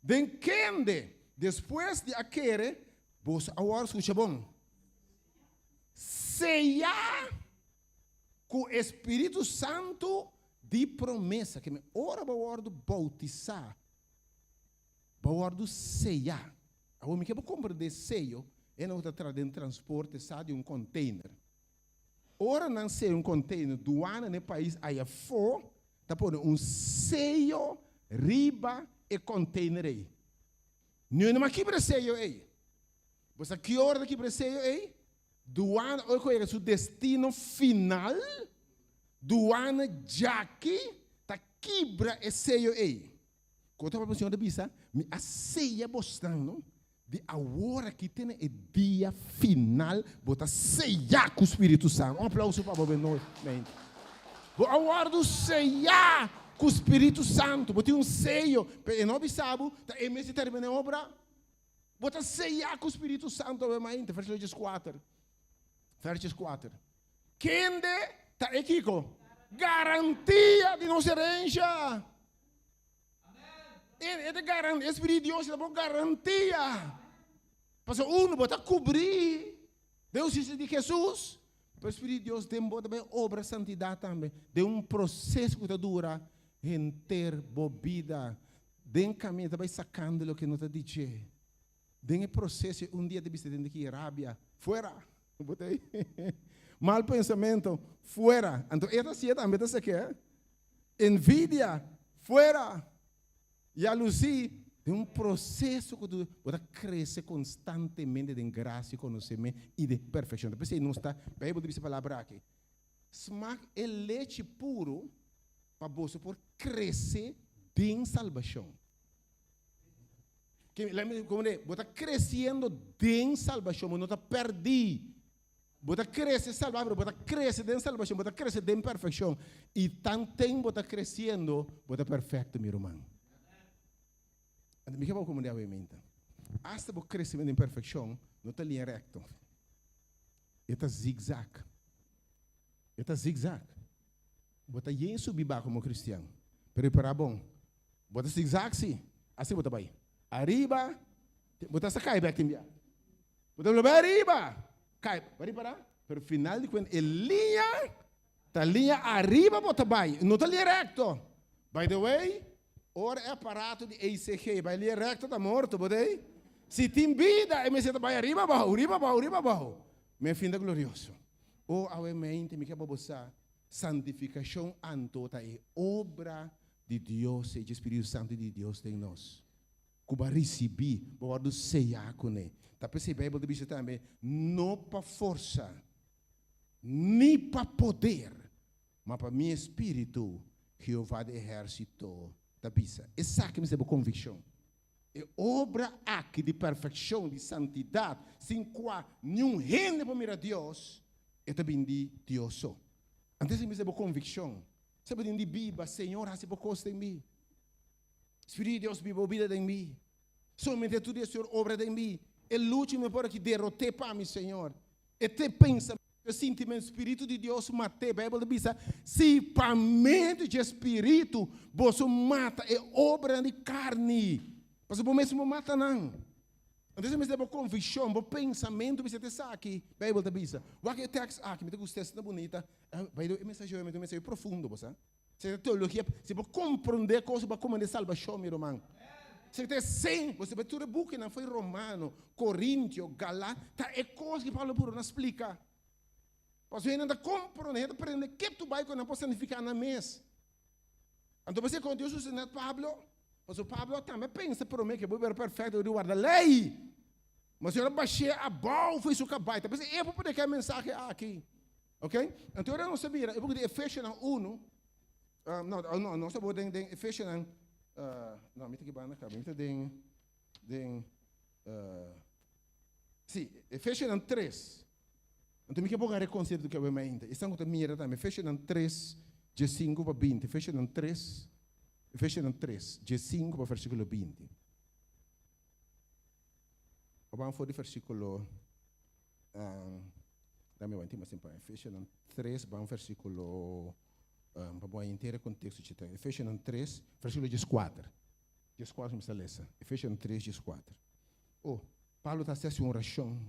[SPEAKER 2] Den kende, despues di a kere, boso a wòrdu, skucha bon, seyá ku e Spiritu Santu di promesa. Ke men, ora bo wòrdu boutisá, bo wòrdu seyá. Awor mi ke bo komprendé seyo, e nan ku ta traha den transporte sa di un container. Ora nan seya un container, duana na e pais ayafó ta pone un seyo riba e container ei. Niun no a kibra e seyo ei. Bo sa ki ora ta kibra e seyo ei? Duana ora ku yega su destino final, duana djaki ta kibra e seyo ei. Ku otro palabra, Señor ta bisa, Mi a seya bosnan, no? Di awor aki te na e dia final, bo ta seyá ku Spiritu Santu. Un aplauso pa bo benoy. Bo a wòrdu seyá ku Spiritu Santu. Bo tin un seyo, pero e no bisa bo ta e mes di terminá e obra. Bo ta seyá ku Spiritu Santu awe mainta, versíkulo dieskuater. Vers dieskuater. Kende ta e kiko? Garantia di nos herensha. E ta garan, e Spiritu di Dios ta bo garantia. Pasobra uno, bo ta kubrí den hustisia di Hesus, pero Spiritu di Dios den bo ta bai obra santidat tambe, den un proseso ku ta dura henter bo bida. Den kaminda ta bai sakando loke no ta di dje. Den e proseso un dia ta bisa den ki rabia, fuera! Bo ta ei? Mal pensamento, fuera! Anto e ta hasié tambe ta sak'é. Envidia, fuera! Yalusí, den un proseso ku tu bo ta krese konstantemente den grasia, konosementu i den perfekshon. Ta p'esei nos ta, Beibel ta bisa e palabra aki, Smak e lechi puru pa boso por krese den salbashon. Bo ta kresiendo den salbashon, bo no ta pèrdí. Bo ta krese salbá, pero bo ta krese den salbashon, bo ta krese den perfekshon. I tanten bo ta kresiendo, bo ta perfekto, mi ruman. Anto mi ke bo komprendé awe meinta. Asta bo kresementu den perfekshon no ta liña rekto. E ta zigzag. E ta zigzag. Bo ta yen subi ba komo kristian. Pero repará bon, Bo ta zigzag si, asi bo ta bai. Ariba, bo ta hasta kai bek tin bia. Bo ta bai ariba, kai, bo ripara? Pero final di kuenta e liña ta liña ariba bo ta bai, no ta liña rekto. By the way, ora e aparato di ECG bai liña rekto ta morto, bo ta ei? Si tin bida e mester ta bai ariba abou, riba abou, riba abou. Mi e fin ta glorioso. O awe mente mi ke pa bo sa, santifikashon anto ta e obra di Dios, e dje Spiritu Santu di Dios den nos, ku bo a risibí, bo a wòrdu seyá kuné. Ta p'esei Beibel ta bisa tambe, No pa forsa, ni pa poder, ma pa mi espíritu, Jehová di ehérsito ta bisa. Esaki mester bo konvikshon. E obra aki di perfekshon, di santidat, sin kua niun hende por mira Dios, e ta bini di Dios so. Anto esaki mester bo konvikshon. Sa bo tin di biba, Señor hasi bo kos den mi. Spiritu di Dios biba bo bida den mi. Solamente tu di Señor obra den mi. E lucha mi por aki derot'é pa mi, Señor. E te pensamentu, e sintimentu, Spiritu di Dios mat'é. Bijbel ta bisa, si pa medio dje Spiritu boso mata e obranan di karni, pasobra bo mes bo mata nan. Entonces mester bo conviccion, bo pensamentu mester ta esaki, Bijbel ta bisa. Wak e tekst aki, mi ta gusta, asina bunita. By the way, e mensahe hoy ta un mensahe profundo, bo sa. Si ta teologia, si bo comprende cos, bo a comprende salbacion, mi ruman. Si ta esei, bo sa tur e bukinan foi Romano, Corintio, Gala, ta e cos ki Pablo puru na splica. Pasobra hende ta comprende, hende ta prende ke tu bai ku nan por santifica nan mes. Anto bo sa kon Dios usa net Pablo? Pasobra Pablo tambe a pensa prome ke bo bira perfecto di warda lei. Ma Señor a bash'é abou fo'i su kabai. Ta p'esei e por prediká e mensahe aki. Ok? Anto ora nos ta bira e buki di Efesionan unu. No, no, nos ta bo den den Efesionan, no, mi ta kibando kaba, mi ta den den si, Efesionan 3. Anto mi ke por agarra e konsepto ku awe mainta. Esnan ku ta mira tambe, Efesionan 3, diesinku pa 20. Efesionan 3, Efesionan 3, diesinku pa versíkulo 20. Bo ban for di versíkulo, dame wan tin mas tempu. Efesionan 3, ban versíkulo, pa bo henter e konteksto chita. Efesionan 3, versíkulo 14. 14 mi sta lesa. Efesionan 3, 14. Oh, Pablo ta hasi un orashon.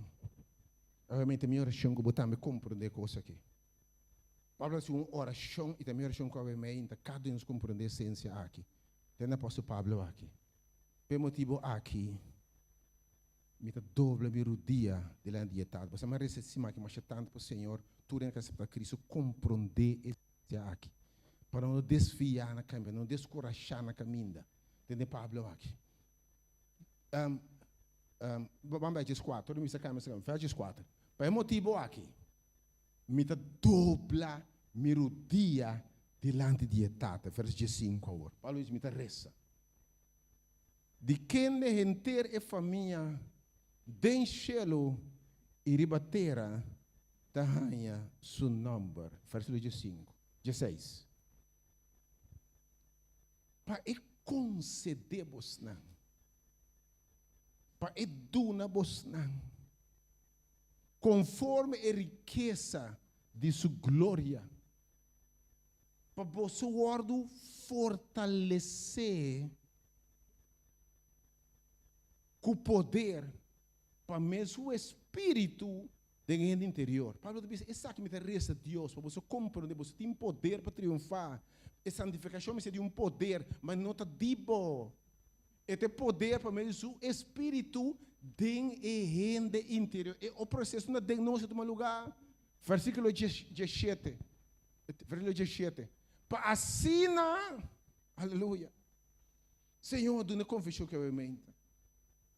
[SPEAKER 2] Obviamente mi orashon ku bo tambe komprondé e kos aki. Pablo a hasi un orashon i ta mi orashon ku awe mei ta kada di nos komprondé esensia aki. Tende apòstel Pablo aki. P'e motibu aki mi ta dobla mi rudia dilanti di e Tata. Pasobra mi a resa esei aki masha tantu pa Señor tur hende ku a aseptá Cristo komprondé e esensia aki. Pa nan no desviá na kaminda, no deskurashá na kaminda. Tende Pablo aki. Um, um, ban bai djes kuater, mi sa kambia, sa djes kuater. Pa e motibu aki, mi ta dobla mi rudia dilanti di e Tata, vers 15 awor. Pablo dice, mi ta resa. Di kende henter e famia den shelu i riba tera ta haña su nòmber. Versíkulo 15, 16. Pa e concede bosnan, pa e duna bosnan, conforme e rikesa di su gloria, pa boso wordo fortalece cu poder pa mesun Espíritu den e hende interior. Pablo ta bisa, Esaki mi ta resa Dios, pa boso komprondé, boso tin poder pa triunfá. E santifikashon mester di un poder, ma no ta di bo. E ta e poder pa medio di su Espíritu den e hende interior. E o proseso na den nos a tuma lugá. Versíkulo 17, versíkulo 17, Pa asina, aleluya, Señor duna konfeshon ku e menta.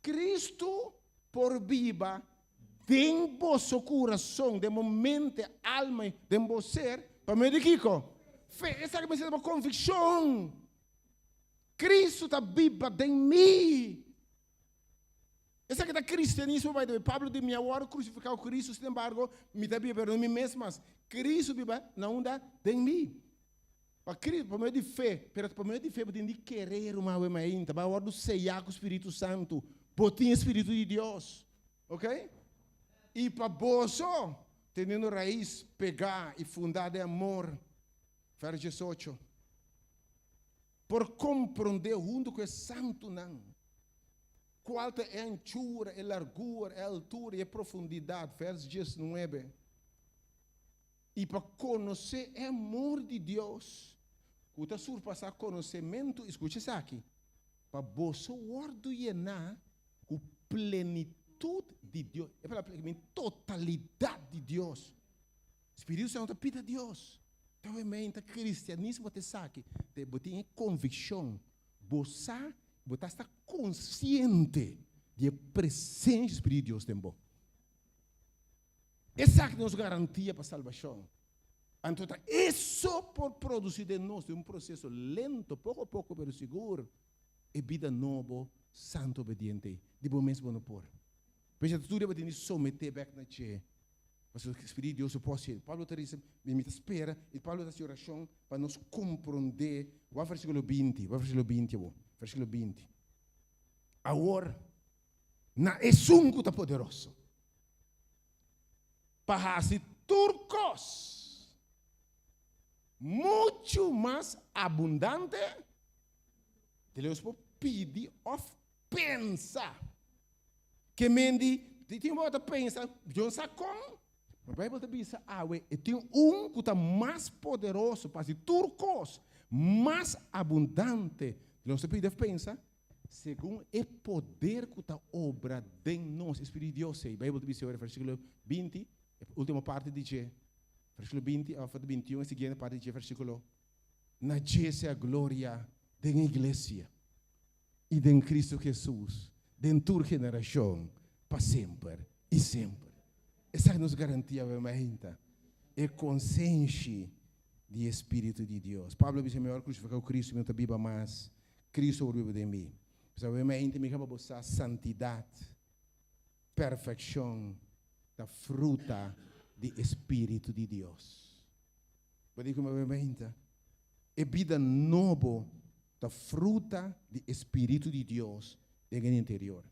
[SPEAKER 2] Kristu por biba den boso kurason, den bo mente, alma i den bo ser, pa medio di kiko? Fe. Esaki mester ta bo konvikshon. Kristu ta biba den mi. Esaki ta kristianismo, by the way. Pablo di, Mi a wòrdu krusifiká ku Kristu, sin embargo, mi ta biba, pero no mi mes mas. Kristu biba na unda? Den mi. Pa Cristo, pa medio di fe, pero pa medio di fe bo tin di kere, ruman awe mainta, bo a wordo seyá ku Spiritu Santu, bo tin e Spiritu di Dios, ok? I pa boso, teniendo rais pegá i fundá den amor, vers 18, por komprondé huntu ku e santunan kual ta e anchura, e largura, e altura i e profundidat, vers 19. I pa konosé e amor di Dios, ku ta surpasá konosementu, i skucha esaki, pa boso wòrdu yená ku plenitut di Dios. E palabra plenitut mean totalidat di Dios. Spiritu Santu ta pida Dios. Ta wei mei ta kristianismo ta esaki. Te bo tin e konvikshon, bo sa, bo ta asta konsiente di e presensia di Spiritu di Dios den bo. Esaki ta nos garantia pa salbashon. Anto ta eso por produsi den nos den un proseso lento, poko poko pero sigur, e bida nobo, santu, obediente ei. Di bo mes bo no por. P'esei ta tur dia bo tin di someté bèk na dje, pasobra Spiritu di Dios no por hasié. Pablo ta risa, mi mi ta spera, i Pablo ta hasi orashon pa nos komprondé. Wak versíkulo 20, wak versíkulo 20 awor, versíkulo 20. Awor, na esun ku ta poderoso pa hasi tur kos muchu mas abundante di loke nos por pidi òf pensa. Ke men di, tin bo ta pensa, Dios sa kon, ma Beibel ta bisa awe, e tin un ku ta mas poderoso pa hasi tur kos mas abundante di loke nos ta pidi òf pensa. Segun e poder ku ta obra den nos, e Spiritu di Dios ei. Beibel ta bisa ora, versíkulo 20, e último parti di dje, versíkulo 20 òf 21, e siguiente parti di dje versíkulo, Na dje sea gloria den e iglesia i den Kristu Hesus den tur generashon pa semper i semper. Esaki nos garantia, awe mainta, e konsenshi. Di e Spiritu di Dios. Pablo a bisa, Mi ora krusifiká ku Kristu, mi no ta biba mas, Kristu awor biba den mi. Pasobra mi ainda mi kaba bo sa santidat, perfekshon ta fruta di e Spiritu di Dios. Bo di kuma mi ainda e bida nobo ta fruta di e Spiritu di Dios den e interior.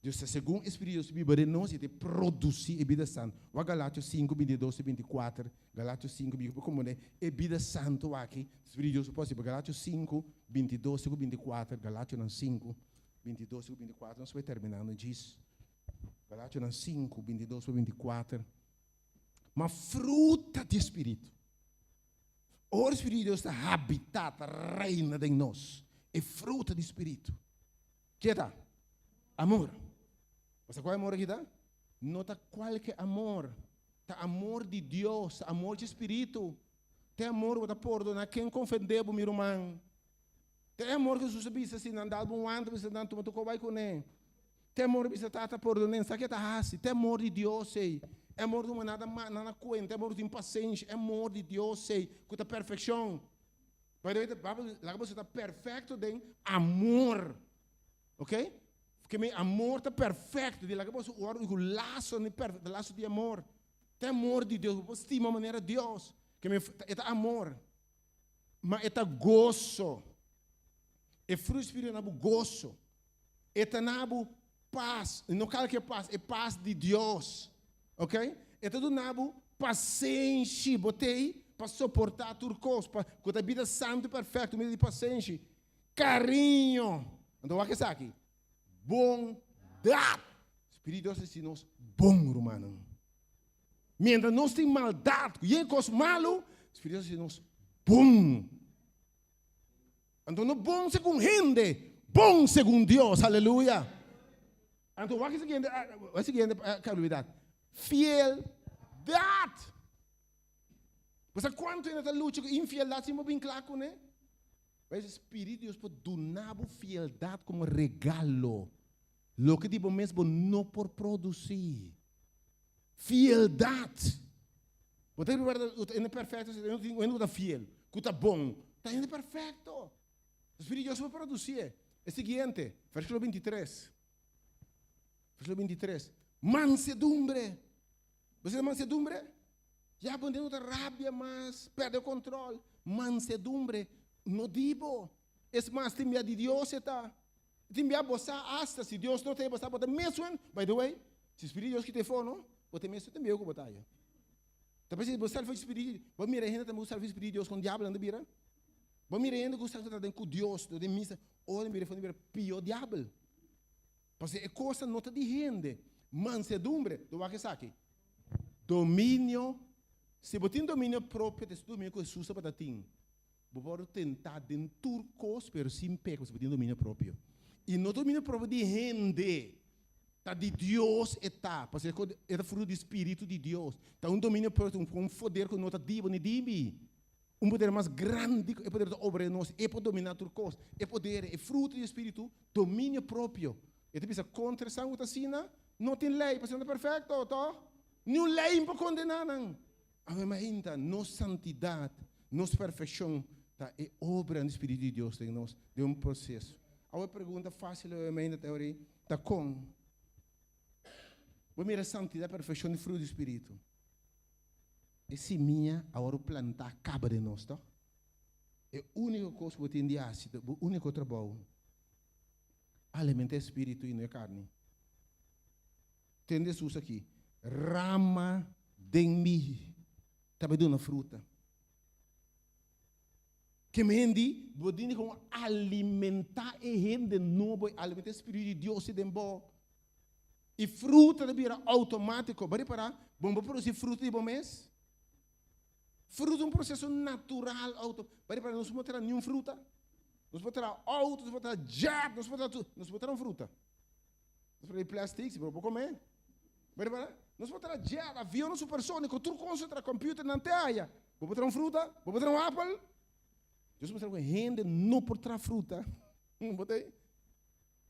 [SPEAKER 2] Dios ta segun e Spiritu Dios biba den nos i ta produsi e bida santu. Wak Galatio sinku, bintidos i bintikuater, Galatio sinku, binti, por komprende e bida santu aki, Spiritu Dios por hasi. Galatio sinku, bintidos te ku bintikuater, Galationan sinku, bintidos te ku bintikuater, nos bai terminando djis. Galationan sinku, bintidos pa bintikuater. Ma fruta di e Spiritu. Ora e Spiritu di Dios ta habitá, ta reina den nos, e fruta di Spiritu. Ke ta? Amor. Bo sa kua amor aki ta? No ta kualke amor. Ta amor di Dios, ta amor dje Spiritu. Ta e amor ku ta pordona ken konfendé bo, mi ruman. Ta e amor ku Jesus a bisa, si nan dal bo un wanta, bisa nan tuma tokó bai kuné. Ta e amor ku bisa Tata pordon'é, sa ke ta hasi. Ta e amor di Dios ei. E amor ku nada na kuenta, e amor ku tin pasenshi, e amor di Dios ei ku ta perfekshon. By the way, Bijbel laga boso ta perfecto den amor. Ok? Ke mi amor ta perfecto. Di laga boso ora ku laso ni perfecto, laso di amor. Ta amor di Dios, bo stima manera Dios. Ke mi e ta amor. Ma e ta goso. E fruto spiritu na bo goso. E ta na bo pas, no kalke pas, e pas di Dios. Ok? E ta duna bo pasenshi, bo tei pa soportá tur kos, pa ku ta bida santu i perfekto medio di pasenshi, kariño. Anto wak esaki, bondat. Spiritu Dios ta hasi nos bon, rumannan. Mientras nos tin maldat ku yen kos malu, Spiritu Dios ta hasi nos bon. Anto no bon segun hende, bon segun Dios. Aleluya. Anto wak e siguiente, e siguiente kalidat. Fieldad. Bo sa kuantu hende ta lucha ku infieldad sin bo bin kla kuné? Bai e Spiritu di Dios por duna bo fieldad komo regalo. Loke di bo mes bo no por produsí. Fieldad. Bo ta riba ku ta hende perfekto, si tin hende ku ta fiel, ku ta bon, ta hende perfekto. Spiritu di Dios por produsié. E siguiente, versíkulo bintitres. Versíkulo bintitres. Mansedumbre. Bo sa mansedumbre? Ya bo no ta rabia mas, pèrdè kontròl. Mansedumbre no di bo. Es mas, tin bia di Dios e ta. Tin bia bo sa asta si Dios no ta ei bo sa bo ta mesun, by the way, si Spiritu di Dios kita efo no, bo ta mesun tambe ku bo ta aya. Ta p'esei bo sali for di Spiritu, bo mira hende tambe ku sali for di Spiritu di Dios kon diabel nan ta bira. Bo mira hende ku sa ta den ku Dios, den misa, ora nan bira efo nan bira pio diabel. Pasobra e kosnan no ta di hende. Mansedumbre, lo wak esaki. Dominio, si bo tin dominio propio ta e dominio ku Hesus tabata tin. Bo por tentá den tur kos, pero sin peka, pasobra bo tin dominio propio. I no dominio propio di hende, ta di Dios e ta, pasobra e ta fruto di spiritu di Dios. Ta un dominio propio, un poder ku no ta di bo ni di mi. Un poder mas grandi ku e poder ta obra den nos, e por dominá tur kos. E poder, e fruto di e spiritu, dominio propio. E ta bisa kontra esnan ku ta asina, no tin lei, pasobra nan ta perfekto, tòg? Niun lei por kondená nan. Awe mainta, nos santidat, nos perfekshon ta e obra di Spiritu di Dios den nos, den un proseso. Awe pregunta fásil awe mainta ta ori, ta kon bo mira santidat, perfekshon di fruto di Spiritu? E simia a wòrdu plantá kaba den nos, tòg? E úniko kos ku bo tin di hasi, bo úniko trabou, alimentá e spiritu i no e karni. Tende Hesus aki, Rama den mi ta bai duna fruta. Ke mendi bo tin di kon alimentá e hende nobo, alimentá e spiritu di Dios den bo. I fruta ta bira outomátiko. Bo a ripará? Bo no por produsí fruta di bo mes. Fruta ta un proseso natural outo. Bo a ripará? Nos no por traha niun fruta. Nos por traha outo, nos por traha jet, nos por traha tur. Nos por traha un fruta. Nos por traha di plastic, si bo por come. Bo a ripará? Nos por traha jet, avionnan supersonico, tur cos ta traha, computernan te aya. Bo por traha un fruta? Bo por traha un apel? Dios a mustra cu hende no por traha fruta. Bo ta ei?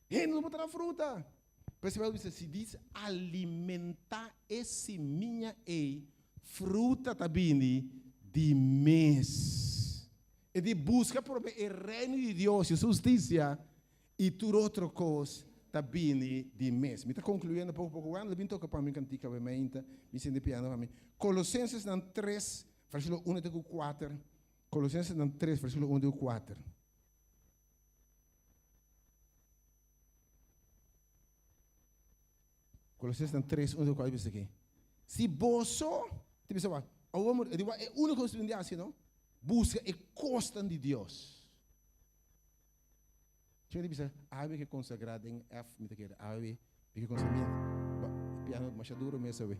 [SPEAKER 2] Hende no por traha fruta. Pues e Bijbel bisa, si dis alimentá e simia ei, fruta ta bini Di mes. E di buska promé e Reino di Dios i su hustisia, i tur otro kos ta bini di mes. Mi ta konkluyendo poko poko. Wendel, bin toka pa mi un kantika awe meinta. Mi sende piano pa mi. Kolosensesnan tres, versíkulo uno te ku kuater. Kolosensesnan tres, versíkulo uno te ku kuater. Kolosensesnan tres, uno te ku kuater bisa aki, Si boso, ta bisa wak, awor mo, di wak e úniko kos ku tin di hasi, no? Buska e kosnan di Dios. Kico ta bisa, Awe ke consagra den F, mi ta kere, awe mi ke consagra, mi piano masha duro mes awe.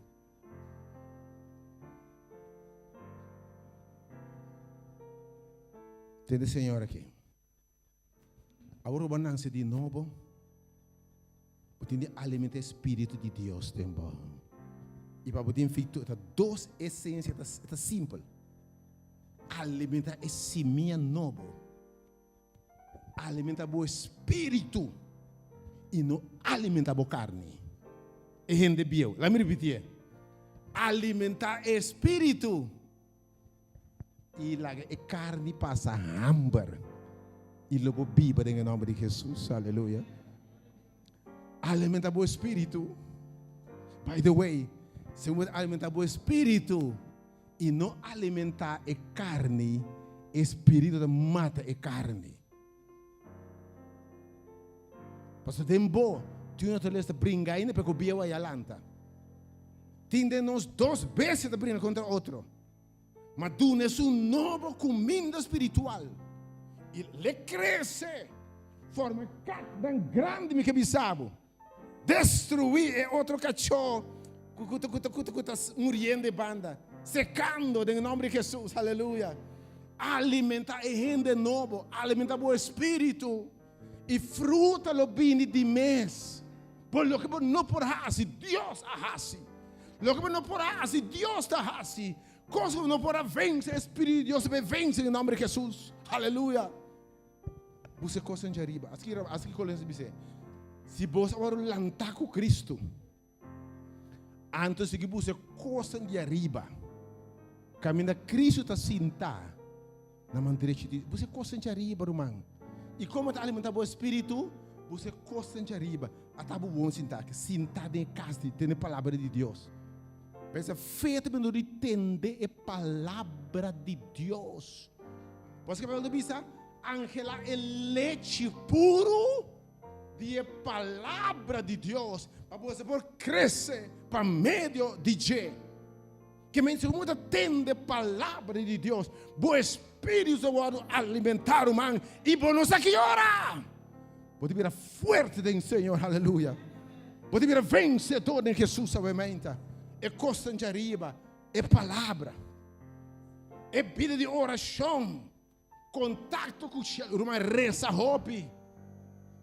[SPEAKER 2] Tende Señor aki. Awor bo a nanse di nobo, bo tin di alimenta e Spiritu di Dios den bo. I pa bo tin victoria, ta dos esencia, ta simpel. Alimenta e simia nobo. Alimenta bo espíritu i no alimenta bo karni. E hende bieu. Laat mi repitié. Alimenta e espíritu i laga e karni pasa hamber i lo bo biba den e nomber di Jesus. Aleluya. Alimenta bo espíritu. By the way, si bo alimenta bo espíritu, i no alimentá e karni, e spiritu ta mata e karni. Pasobra den bo tin un naturalesa ta bringa ainda pero ku bieu a ya lanta. Tin den nos dos bestia ta bringa kontra otro. Ma duna esun nobo kuminda spiritual i le krese forma kaknan grandi mi ke bisa bo. Destruí e otro kachó ku ta ku ta ku ta ku ta muriendo e banda, sekando den e nòmber di Hesus, aleluya. Alimentá e hende nobo, alimentá bo espíritu i fruta lo bini di mes. Por loke bo no por hasi, Dios a hasi. Loke bo no por hasi, Dios ta hasi. Kos ku bo no por a vense, e Spiritu di Dios ta bay vense den e nòmber di Hesus, aleluya. Buska kosnan djariba. Aski aski Colosenses bis'é, Si bos a wòrdu lantá ku Kristu, anto sigui buska kosnan di ariba, kaminda Kristu ta sintá na man derechi di Dios. Buska kosnan djariba, ruman. I komo ta alimentá bo espíritu? Buska kosnan djariba. Ata bo bon sintá aki, sintá den e kas di tende palabra di Dios. Pensa, fe ta bini dor di tende e palabra di Dios. Paske Pablo ta bisa, Anhelá e lechi puru di e palabra di Dios, pa boso por krese pa medio di dje. Ke men segun bo ta tende palabra di Dios, bo espíritu ta wòrdu alimentá, ruman, i bo no sa ki ora. Bo ta bira fuerte den Señor, aleluya. Bo ta bira vensedor den Hesus awe meinta. E kosnan djariba. E palabra, e bida di orashon, kontakto ku shelu. Ruman, resa hopi.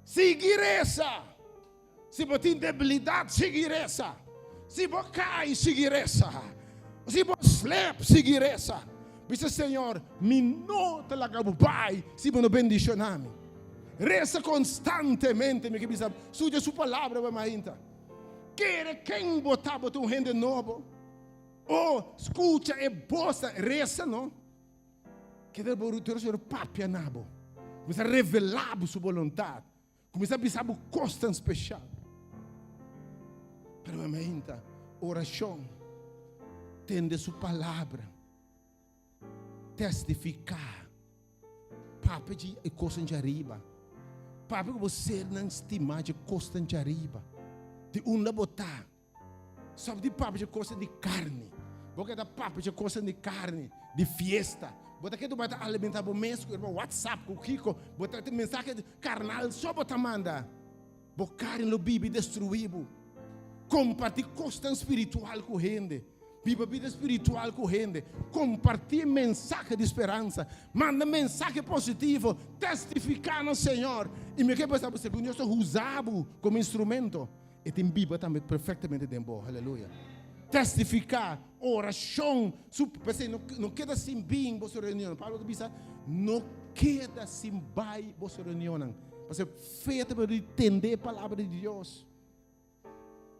[SPEAKER 2] Sigui resa. Si bo tin debilidat, sigui resa. Si bo kai, sigui resa. Si bo slep, sigui resa. Bisa Señor, mi no ta laga bo bai si bo no bendishoná mi. Resa konstantemente, mi ke bisa, studia su palabra bo mainta. Kere ken bo ta, bo ta un hende nobo. Oh, skucha e bos ta resa, no? Keda bo Dios Señor papia na bo. Kuminsá revelá bo su boluntat. Kuminsá bisa bo kosnan speshal. Pero mi mainta, orashon, tende su palabra, testifiká, papia di e kosnan djariba. Papia ku bo sernan stimá dje kosnan djariba. Di unda bo ta. Stop di papia dje kosnan di karni. Bo keda papia dje kosnan di karni, di fiesta. Bo ta keda bai ta alimenta bo mes ku riba WhatsApp, ku kiko. Bo ta mensahe karnal so bo ta manda. Bo karni lo biba i destruí bo. Kompartí kosnan spiritual ku hende. Biba bida spiritual ku hende. Kompartí mensahe di speransa. Manda mensahe positivo. Testifiká na Señor. I mi ke pensa bo segun Dios ta usa bo komo instrumento. E tin biba tambe perfectamente den bo. Aleluya. Testifica, oracion, su, p'esei no, no keda sin bin boso reunionnan. Pablo ta bisa, no keda sin bai boso reunionnan. Pasobra fe ta bai tende e palabra di Dios.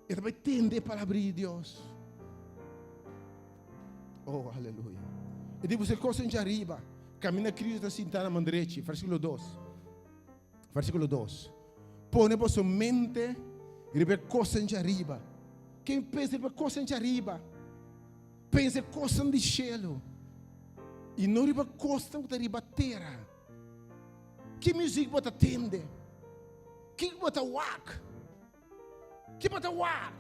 [SPEAKER 2] E ta bai tende e palabra di Dios. Oh, aleluya. E di buska kosnan djariba, kaminda Kristu ta sintá na man drechi. Versíkulo dos. Versíkulo dos. Pone boso mente riba e kosnan djariba. Ken pensa riba e kosnan djariba? Pensa e kosnan di shelu i no riba kosnan ku ta riba tera. Ki muzik bo ta tende? Kiko bo ta wak? Ki bo ta wak?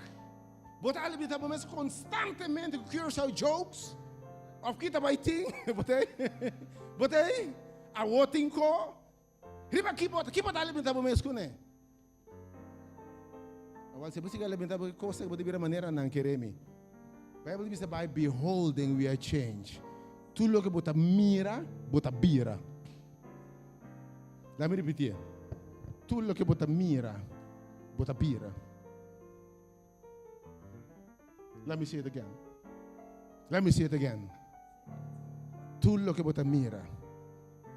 [SPEAKER 2] Bo ta alimentá bo mes konstantemente ku Curaçao jokes? Òf ki ta bai tin? Bo ta Bo ta ei? Awo tin ko? Riba ki bo ta ki bo ta alimentá bo mes kuné? Awor si bo sigui alimentá bo ku kos bo ta bira manera nan kere mi. Bijbel ta bisa by beholding we are changed. Tur loke bo ta mira, bo ta bira. Laat mi repitié. Tur loke bo ta mira, bo ta bira. Let me say it again. Let me say it again. Tur loke bo ta mira,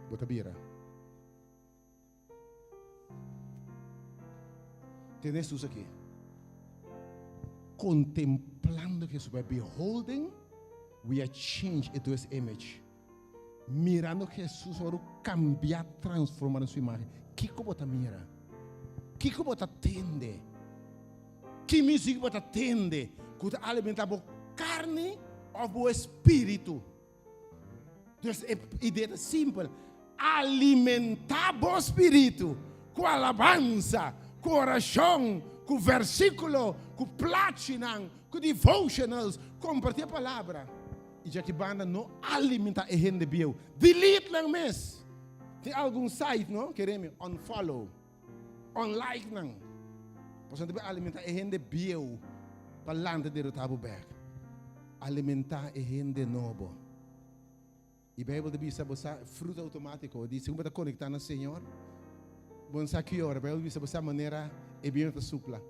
[SPEAKER 2] bo ta bira. Tene Jesus aki. Contemplando Jesus, by beholding, we are changed into his image. Mirando Jesus ora cambia, transforma den su imagen. Kiko bo ta mira? Kiko bo ta tende? Ki music bo ta tende ku ta alimenta bo carni of bo espiritu? Dus e idea ta simpel. Alimentá bo spiritu ku alabansa, ku orashon, ku versíkulo, ku plachinan, ku devotionals. Kompartí e palabra. I djaki banda no alimentá e hende bieu. Delete nan mes. Tin algun site, no? Kere mi unfollow, unlike nan. Pasobra nan ta bin alimentá e hende bieu pa lanta derotá bo bèk. Alimentá e hende nobo. E Bijbel ta bisa bo sa fruta automatico. Di segun bo ta conecta na Señor, bo no sa ki ora. Bijbel ta bisa bo sa manera e biento ta supla.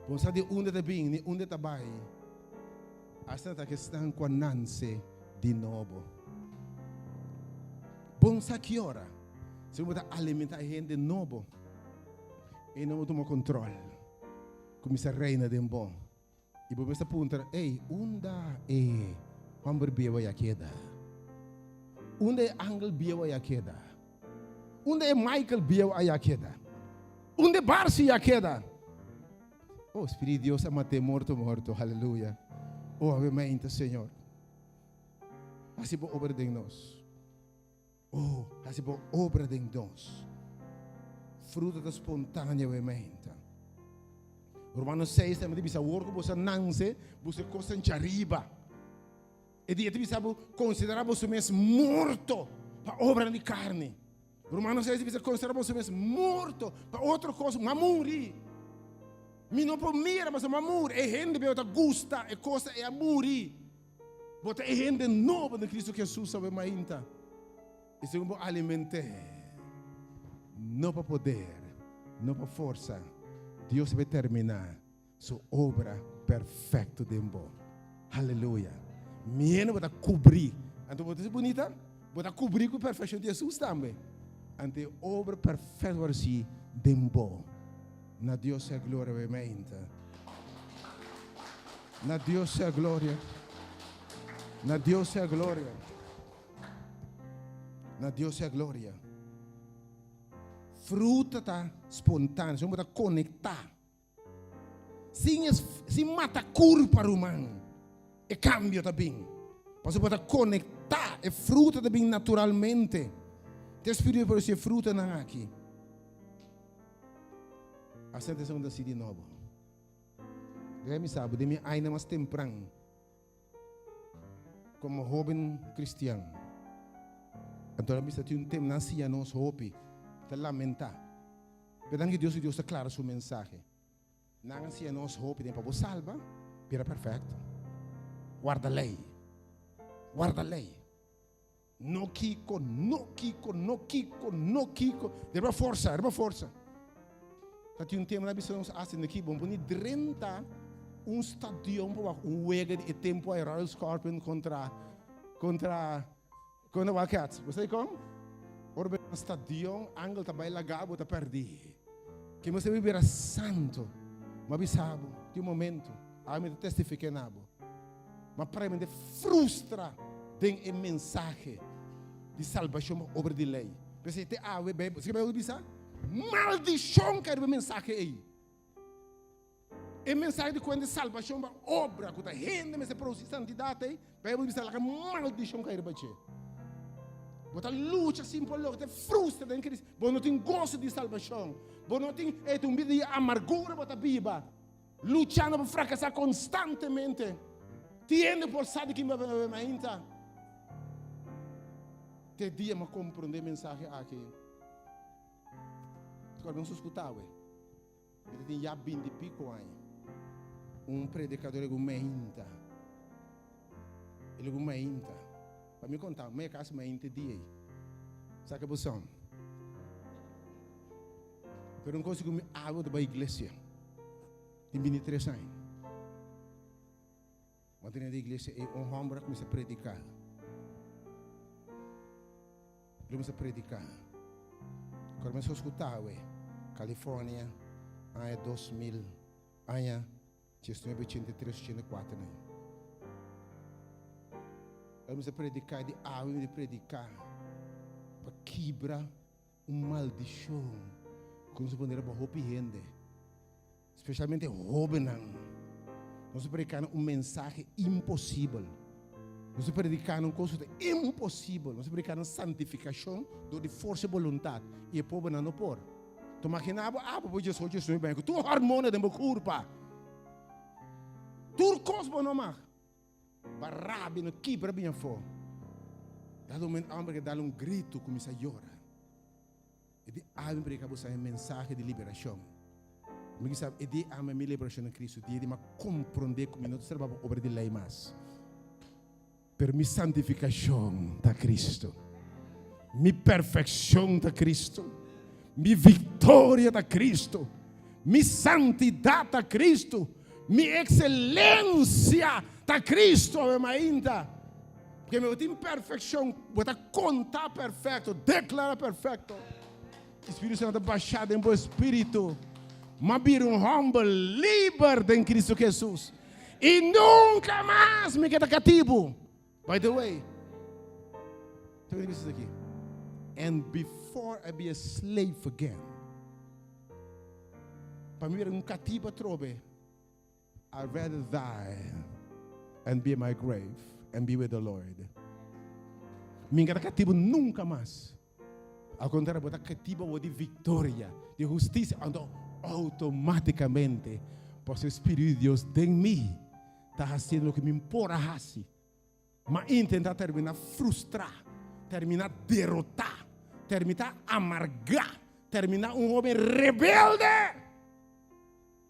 [SPEAKER 2] Bo no sa di unda ta bin ni unda ta bai. Asina ta kesnan cu a nance di nobo. Bo no sa ki ora. Segun bo ta alimenta e hende nobo, e nobo tuma control. Cuminsa reina den bo. I bo mester puntra, Ey, unda e homber bieu ei a keda? Unda e angel bieu ei a keda? Unda e Michael bieu ei a keda? Unda e Barsi a keda? Oh, Spirit di Dios a mat'é morto morto. Haleluya. Oh, awe mainta, Señor. Hasi bo obra den nos. Oh, hasi bo obra den nos. Fruta ta spontaneo e menta. Romanos 6 tambe ta bisa awor ku boso a nanse, boso e kosnan djariba. E di e ta bisa bo konsiderá boso mes morto pa obranan di karni. Romanos 6 ta bisa konsiderá boso mes morto pa otro kos, ma muri. Mi no por mira pasobra mi a muri. E hende beo ta gusta e kos e a muri. Bo ta e hende nobo den Cristo Jesus awe mainta. I segun bo aliment'é, no pa poder, no pa forsa, Dios ta bai terminá su obra perfecto den bo. Haleluya! Miene bo ta kubrí. Anto bo ta si bunita? Bo ta kubrí ku perfekshon di Jesus tambe. Anto e obra perfecto bo a risibi den bo. Na Dios sea gloria awe mainta. Na Dios sea gloria. Na Dios sea gloria. Na Dios sea gloria. Fruta ta spontáneo, se ta conectá. Sin, es, sin mata curpa, ruman, e cambio ta bin. Pasobra bo ta conectá, e fruta ta bin naturalmente. Te Spiritu produci e frutanan aki. Asina ta esun ta si di nobo. Debe mi sa bo den mi aña mas tempran komo hoben kristian. Anto nan bisa tin un tem nan siña nos hopi ta lamentá. Pero danki Dios ku Dios ta klara su mensahe. Nan a siña nos hopi den pa bo salba bira perfekto. Warda lei. Warda lei. No kiko, no kiko, no kiko, no kiko. Riba forsa, riba forsa. Ta tin un tempo na bisa nos hasi neki bon poni drenta un stadion pa wak un wega di e tempo ay Royal Scorpion kontra kontra kontra Wildcats. Bo sa kon? Ora bo na stadion angel ta bai laga bo ta perdi. Ke mester bira santo. Ma bisa bo tin un momento. Ami ta testifica na bo. Ma premente frustra. den e mensahe di salbashon pa obra di lei. P'esei te awe Beibel, si ke Beibel bisa? Maldishon kai riba e mensahe ei. E mensahe di kuenta di salbashon pa obra ku ta hende mester produsí santidat ei, Beibel bisa laga maldishon kai riba dje. Bo ta lucha sin por logra, te frustra den Cristo. Bo no tin goso di salbashon. Bo no tin, e ta un bida di amargura bo ta biba. Luchando pa frakasá konstantemente. Tin hende por sa di kin bo a mainta. Te dia mi a komprondé e mensahe aki. Akorda mi suskuta awe. Mi ta tin ya binti piko aña. Un predikador e ku mainta. El ku mainta. Pa mi konta, mi a kasi mainta e dia ei. Sa ke bo son? Pero un kos ku mi abo ta bai iglesia. Tin 23 aña. Bo tene di iglesia ei un hòmber a kuminsá prediká. El kuminsá prediká. Kòrda mi soskuta awe, California, aña 2000, aña 1983, 84 nan. El kuminsá prediká di awe mi di prediká pa kibra un maldishon ku nos a pone riba hopi hende. Spesialmente hóbennan. Nos ta prediká nan un mensahe imposibel. Nos ta prediká nan un kos ku ta imposibel. Nos ta prediká nan santifikashon dor di forsa di boluntat, i e pobernan no por. Ta imaginá bo abo bo djes ocho snoe baña ku tur hormona den bo kurpa. Tur kos bo no mag. Ba rabia no kibra bin afó. Dado momento homber ke dal un grito kuminsá yora. E di ami prediká bo sa e mensahe di liberashon. Mi ke sa e di ami mi liberashon na Kristu dia di mi a komprondé ku mi no ta serba pa obra di lei mas. Pero mi santifikashon ta Kristu. Mi perfekshon ta Kristu. Mi viktoria ta Kristu. Mi santidat ta Kristu. Mi ekselensia ta Kristu. Awe mainta. Porque mi bo tin perfekshon, bo ta konta perfekto, deklara perfekto. Spiritu Santu ta basha den bo espiritu. Ma bira un hòmber liber den Kristu Hesus. I nunka mas mi ke ta katibu. By the way, ta wini bisa aki. And before I be a slave again, pa mi bira un katibu atrobe, I'd rather die and be in my grave and be with the Lord. Mi ka ta katibu nunka mas. Al kontrario, bo ta katibu awor di viktoria, di hustisia. Anto outomátikamente, pasobra e Spiritu di Dios den mi ta hasiendo loke mi por a hasi. Ma intentá terminá frustrá, terminá derotá, terminá amargá, terminá un hóben rebelde.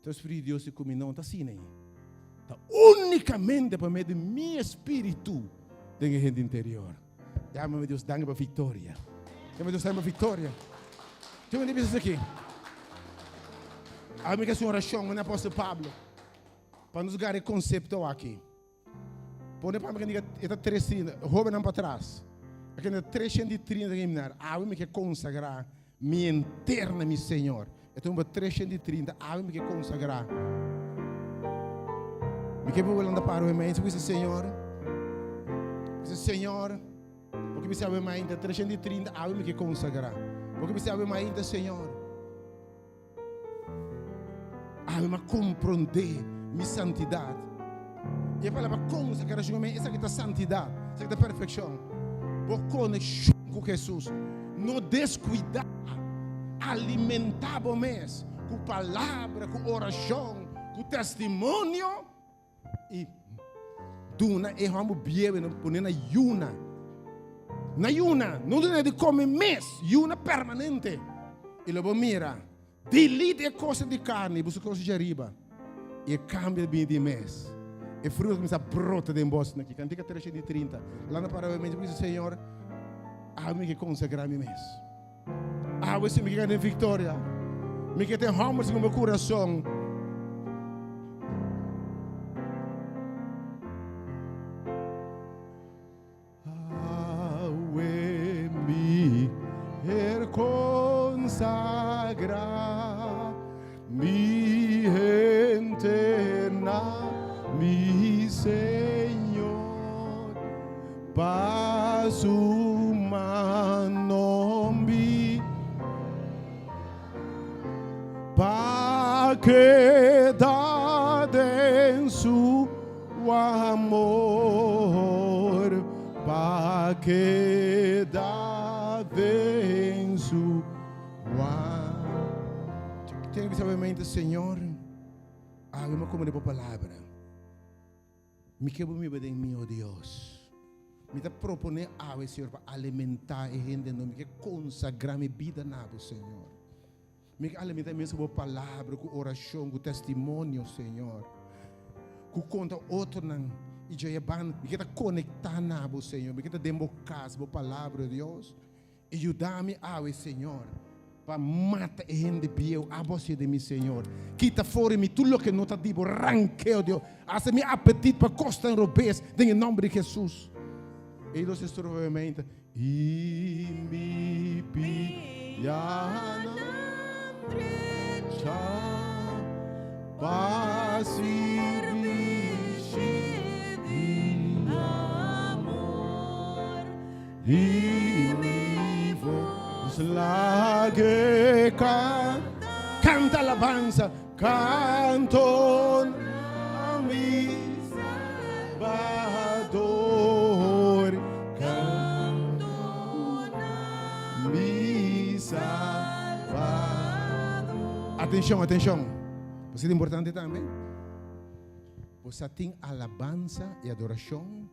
[SPEAKER 2] Ta Spiritu di Dios di ku mi no ta asina ei. Ta únikamente pa medio di mi espíritu den e hende interior. Yama Dios danki pa viktoria. Yama Dios danki pa viktoria. Tin un bisa aki. Ami ke hasi un orashon, manera apòstel Pablo, pa nos gara e konsepto aki. Pone pa mi ke diga e ta 3:30, hóbennan pa tras. E ke 3:30 ke minar, awe mi ke konsagrá mi henter na mi Señor. E ta un 3:30, awe mi ke konsagrá. Mi ke por lanta para awe mainta, bisa Señor, bisa Señor, bo ke bisa awe mainta 3:30, awe mi ke konsagrá. Bo ke bisa awe mainta, Señor. Awe mi a komprondé mi santidat. I e palabra konsagrashon men esaki ta santidat, esaki ta perfekshon. Bo konekshon ku Hesus. No deskuidá, alimentá bo mes ku palabra, ku orashon, ku testimonio i duna e hòmber bieu e pone na yuna. Na yuna, no duna di kome mes, yuna permanente. I lo bo mira, delete e kosnan di karni i buska kosnan djariba. I e kambio a bini di mes. E fruta kuminsá brota den bos. Na ki kantika 330, lanta para awe mes i bisa, Señor, awe mi ke konsagrá mi mes. Awe si mi ke gana den viktoria. Mi ke ten hòmber segun bo kurason. Awe mi her konsagrá mi henter na mi Señor. Pa. Pa su man no bi Pa keda den su amor Pa keda den su Tiene que saber Señor, hágame como de palabra. Mi ke bo miba den mi, o Dios. Mi ta proponé awe, Señor, pa alimentá e hendenan. Mi ke konsagrá mi bida na bo, Señor. Mi ke alimentá mi mes ku bo palabra, ku orashon, ku testimonio, Señor. Ku konta otronan i djaya ban. Mi ke ta konektá na bo, Señor. Mi ke ta den bo kas, bo palabra, o Dios. I yuda mi awe, Señor, pa mata e hende bieu abo hasié den mi, Señor. Kita for di mi tur loke no ta di bo. Rank'é, o Dios. Hasi mi apetit pa kosnan robes den e nòmber di Hesus. E dos estrofa obviamente. I mi pianan drecha pa sirbishi di amor. I mi voz lag'e canta alabanza, canto na mi Salvador, canto na mi Salvador. Atencion, atencion. Bo ta importante tambe. Bo sa tin alabanza y adoracion.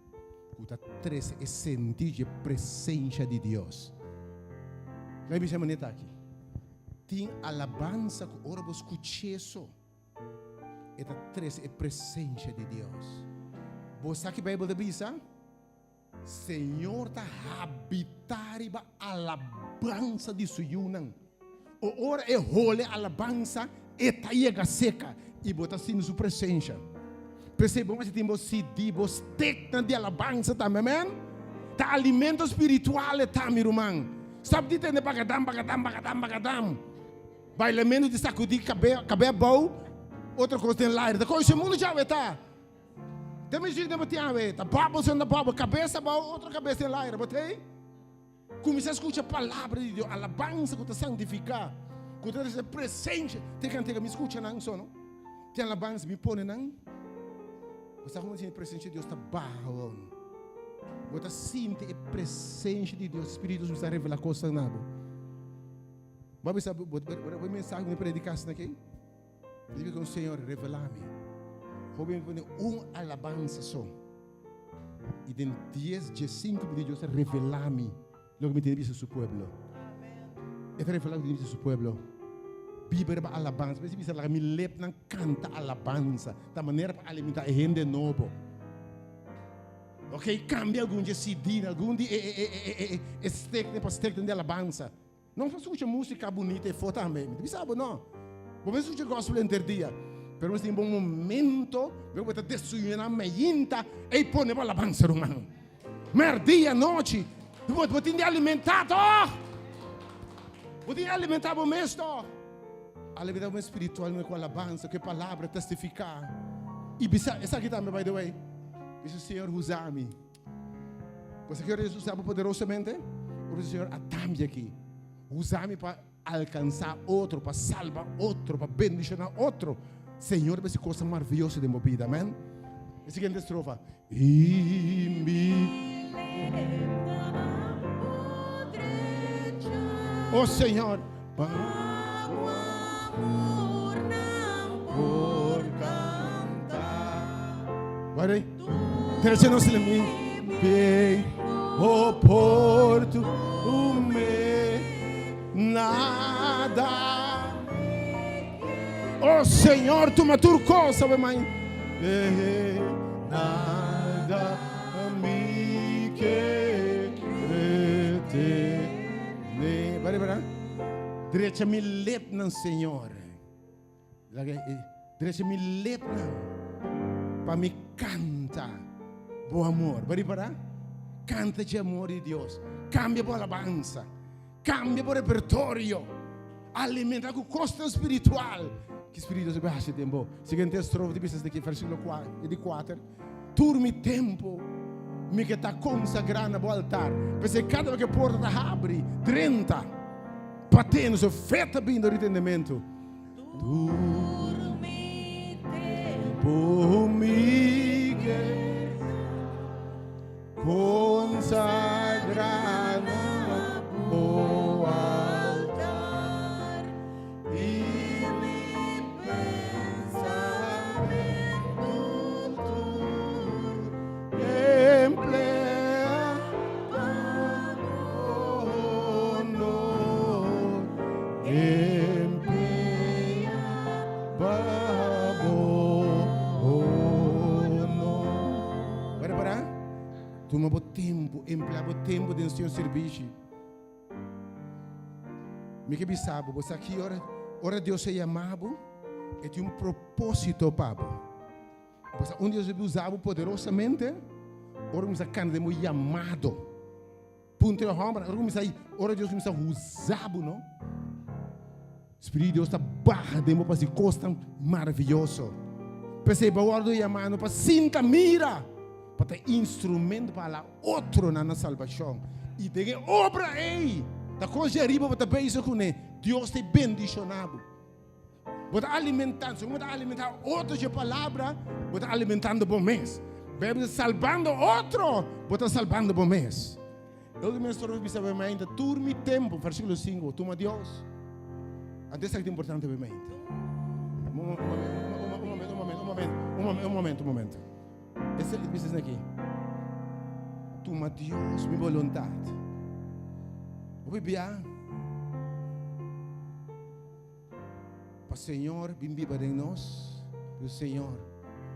[SPEAKER 2] Ku ta trese e sentí dje presensha di Dios. Laga mi bisa e manera aki, Tin alabansa ku ora bo skuch'é so, e ta trese e presensha di Dios. Bo sa ki Beibel ta bisa? Señor ta habitá riba alabansa di su yunan. O ora e hole alabansa, e ta yega seka i bo ta sinti su presensha. P'esei bo mester tin bo CD, bo steknan di alabansa tambe, amen? Ta alimento spiritual e ta, mi ruman. Stop di tende bagadam, bagadam, bagadam, bagadam. Bailamento di sakudí kabe, kabe abou, otro kos den laire. Ta koe mundu djawe ta. Te muziek den bo tin awe, ta bubbles en ta bubble, kabes abou, otro kabes den laire. Bo t'ei? Kuminsá skucha palabra di Dios, alabansa ku ta santifiká, ku ta trese presensia. Te kantega mi skucha nan so no. Te alabansa mi pone nan. Bo sa komo sinti presensia di Dios ta baha awor. Bo ta sinti e presensia di Dios, Spiritu Santu ta revelá kosnan na bo. Bo a bisa, bo bo mensahe ku mi prediká asina aki? Dibi ku Señor revelá mi. Hopi mi pone un alabansa so. I den dies, diesinku minuut Dios a revelá mi loke mi tin di bisa su pueblo. E ta revelá loke mi tin di bisa su pueblo. Biba riba alabansa. Mester bisa laga mi lepnan kanta alabansa. Ta manera pa alimentá e hende nobo. Ok, kambia algun di e CD, algun di e e e e e e steknan pa steknan di alabansa. No pa skucha músika bunita e fo tambe. Mi ta bisa bo no. Bo mester skucha gospel henter dia. Pero mester tin bo momento bo bo ta desayuná meinta ei pone bo alabansa ruman. Merdia, nochi. Bo bo tin di alimentá tòg. Bo tin di alimentá bo mes tòg. Alimentá bo mes spiritualmente ku alabansa, ku e palabra testifiká. I bisa esaki tambe by the way. Bisa Señor usa mi. Pues aki ora Dios usa bo poderosamente, ora Señor a tambe aki. Usa mi pa alcansa otro, pa salba otro, pa bendiciona otro. Señor ta haci cosnan maravilloso den bo bida. Amen. E siguiente estrofa. I mi Oh Señor, pa por canta. Wari. Trece nos mi bem o porto o me nada. Oh Señor, tuma tur cosa, we mãe. Eh, nada mi que te ne. Bari bara. Drecha mi lepnan, Señor. Laga e drecha mi lepnan pa mi kanta bo amor. Bo ripará? Kanta dje amor di Dios. Kambia bo alabansa. Kambia bo repertorio. Alimentá ku kosnan spiritual. Ki Spiritu Dios a hasi den bo. Siguiente estrofa ta bisa esaki, versíkulo di kuater. Tur mi tempu. Mi ke ta konsagrá na bo altar. P'esei kada bes ku e porta ta habri, drenta pa tene su fe ta bin dor di tendementu. Tur mi tempu mi ke konsagrá na bo altar i mi pensamentu tur emplea pa bo honor emplea pa bo honor. Para para. Tuma bo tempu, emplea bo tempu den Señor sirbishi. Mi ke bisa bo, bo sa ki ora, ora Dios a yama bo, e tin un propósito pa bo. Bo sa un Dios a usa bo poderosamente, ora kuminsá kanta den bo yamado. Puntra e hòmber, ora kuminsá, ora Dios kuminsá usa bo, no? Spiritu di Dios ta baha den bo pa hasi kosnan maravioso. P'esei bo a wòrdu yamá no pa sinta mira, pa ta instrumento pa hala otronan na salbashon. I den e obra ei, ta kos dje ariba bo ta bezig kuné, Dios ta bendishoná bo. Bo ta alimentando, segun bo ta alimentá otro dje palabra, bo ta alimentando bo mes. Beibel ta salbando otro, bo ta salbando bo mes. E último historia ku bisa mente, tur mi tempu, versíkulo 5, tuma Dios. Anto esaki ta importante pa mente. Un momento, un momento, un momento, un momento, un momento, un momento. Ese bisa esaki. Tuma Dios mi boluntat. Bo bibia pa Señor bin biba den nos. Pero Señor,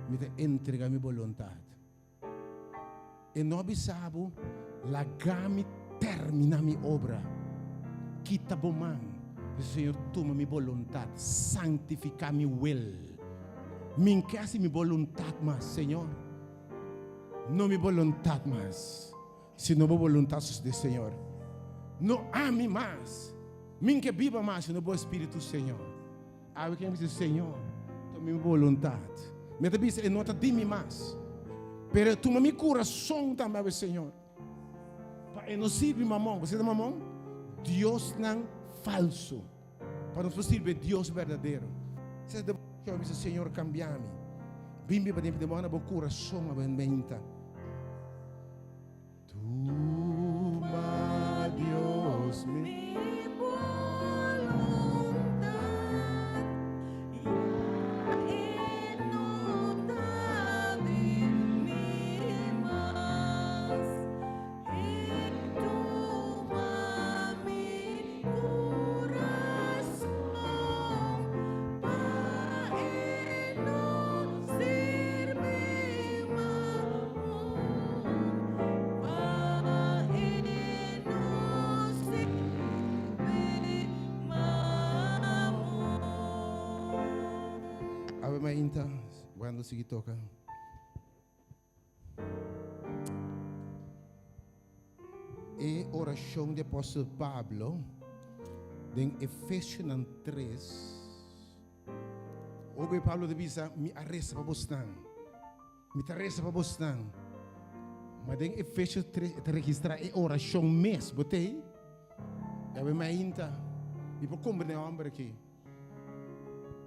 [SPEAKER 2] mi ta entrega mi boluntat. E no a bisa bo, Laga mi terminá mi obra. Kita bo man. Bisa, Señor, tuma mi boluntat, santifiká mi wil. Mi n'ke hasi mi boluntat mas, Señor. No mi boluntat mas, sino bo boluntat sosodé, Señor. No ami mas, mi n'ke biba mas, sino bo Espíritu, Señor. Awe ken bisa, Señor, tuma mi boluntat. Mi ta bisa, e no ta di mi mas. Pero tuma mi kurason tambe awe, Señor. Pa e no sirbi mamon. Bo sa mamon? Diosnan falso. Pa nos por sirbi e Dios berdadero. Sa de bo bisa, Señor, kambia mi. Bin biba den mi. Bo kurason awe menta. Tuma Dios mi. Ave mainta, wando sigui toca. E oracion di apostel Pablo den Efesionan 3. Obe Pablo ta bisa, mi a reza pa bosnan. Mi ta reza pa bosnan. Ma den Efesios 3 e ta registra e oracion mes. Bo tei? Yawe mainta, mi por comprende e homber aki.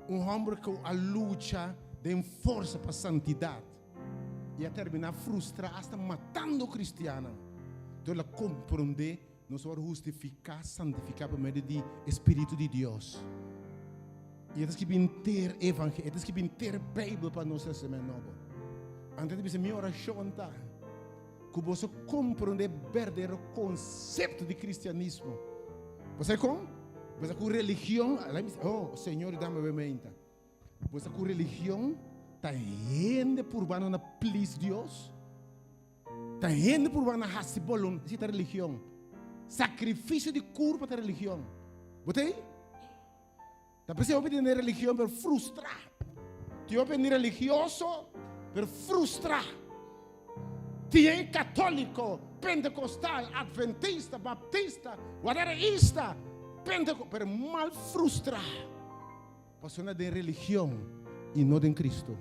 [SPEAKER 2] Un homber cu a lucha den forsa pa santidad y a termina frustra hasta matando cristiannan. Entonces el a comprende nos a worde hustifica, santifica pa medio di e Spiritu di Dios. Y e ta skibi henter evangelio, e ta skibi henter Bijbel pa nos Testament Nobo. Anto e ta bisa, mi oracion ta cu boso comprende e berdadero concepto di cristianismo. Bo sabe con? Bo sa cu religion, oh Señor dame be menta. Bo sa cu religion ta hende purbando na please Dios? Ta hende purbando na haci boluntad, esey ta religion. Sacrificio di curpa ta religion. Bo ta ey? Ta p'esei hopi tene religion pero frustrá. Tin hopi hende religioso pero frustrá. Tin hende katóliko, pentekostal, adventista, baptista, whateverista, penteko, pero mal frustrá. Pasobra nan den religion i no den Kristu.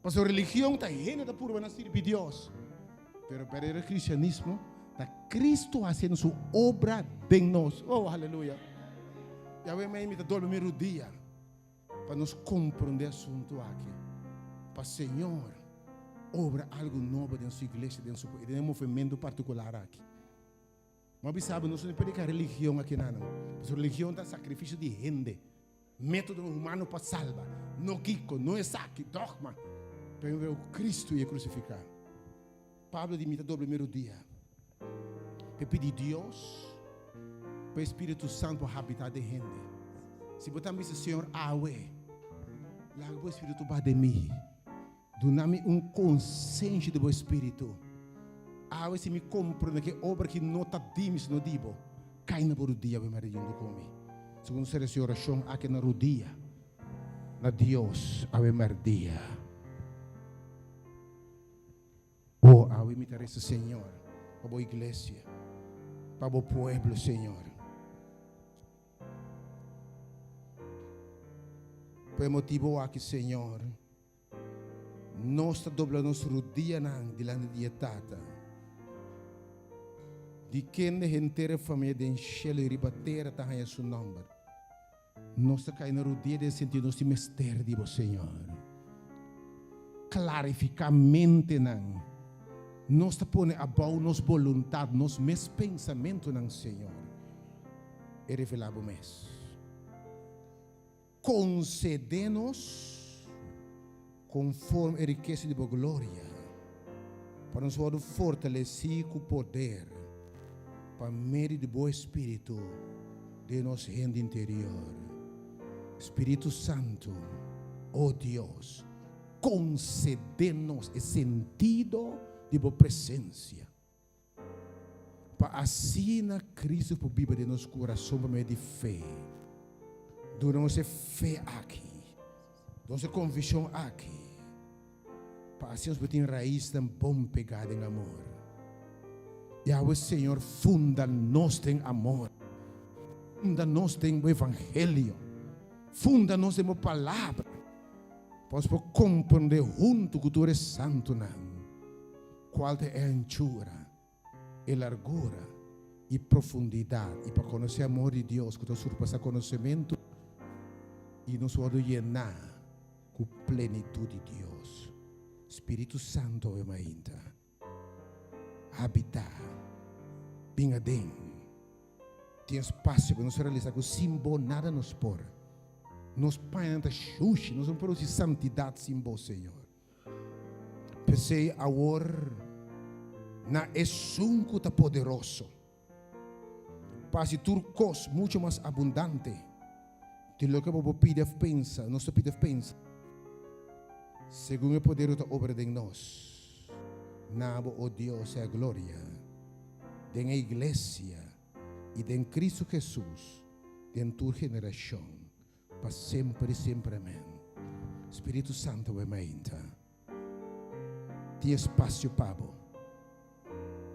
[SPEAKER 2] Pasobra religion ta hende ta purba na sirbi Dios. Pero berdadero cristianismo ta Cristo haciendo su obra den nos. Oh, aleluya. Yahweh mei mi ta dobla mi rudia pa nos comprende asunto aki. Pa Señor obra algo nobo den su iglesia, den su den e movimento particular aki. M'a bisa bo, nos no predica religion aki nanan. Pasobra religion ta sacrificio di hende. Método humano pa salba. No kiko, no esaki, dogma. Pero mi veo Cristo y e crucificá. Pablo di mi ta doble mi rodia. Pe pidi Dios pa e Spiritu Santo habita den hende. Si bo ta bisa, Señor, awe, laga bo Spiritu baha den mi. Duna mi un konsenshi di bo Spiritu. Awe si mi komprende ku e obra aki no ta di mi sino di bo, kai na bo rudia bo mester yuntu ku mi. Segun nos resi orashon aki na rudia na Dios awe merdia. O awe mi ta resa Señor pa bo iglesia, pa bo pueblo Señor. Pa e motibu aki Señor. Nos ta dobla nos rudianan dilanti di e Tata, di kende henter e famia den shelu i riba tera ta haña su nòmber. Nos ta kai na rudia den sentido nos tin mester di bo, Señor. Klarifiká mentenan. Nos ta pone abou nos boluntat, nos mes pensamentunan, Señor. E revelá bo mes. Concede nos conforme e rikesa di bo gloria, pa nos wordo fortaleci cu poder pa medio di bo Espiritu den nos hende interior. Spiritu Santo, o Dios, concede nos e sentido di bo presencia, Pa asina Cristo por biba den nos curason pa medio di fe. Duna nos e fe aki, nos e conviccion aki, pa asina nos por tin raisnan bon pegá den amor. Yahweh Señor, funda nos den amor. Funda nos den bo evangelio. Funda nos den bo palabra. Pa nos por comprende hunto cu tur e santonan. Cual ta e anchura, e largura y profundidad, y pa conoce amor di Dios cu ta surpasa conocemento, y nos wordo yena cu plenitud di Dios. Spiritu Santo awe mainta, habita, bin aden. Tin espacio pa nos realisa cu sin bo nada nos por. Nos pañanan ta shushi, nos no por produci santidad sin bo, Señor. P'esei awor na Esun ku ta poderoso pa hasi tur kos muchu mas abundante di loke bo por pidi òf pensa, nos ta pidi òf pensa, segun e poder ku ta obra den nos. Na bo, o Dios, sea gloria den e iglesia i den Kristu Hesus den tur generashon. Pa semper i semper amen. Spiritu Santo awe mainta tin espasio pa bo.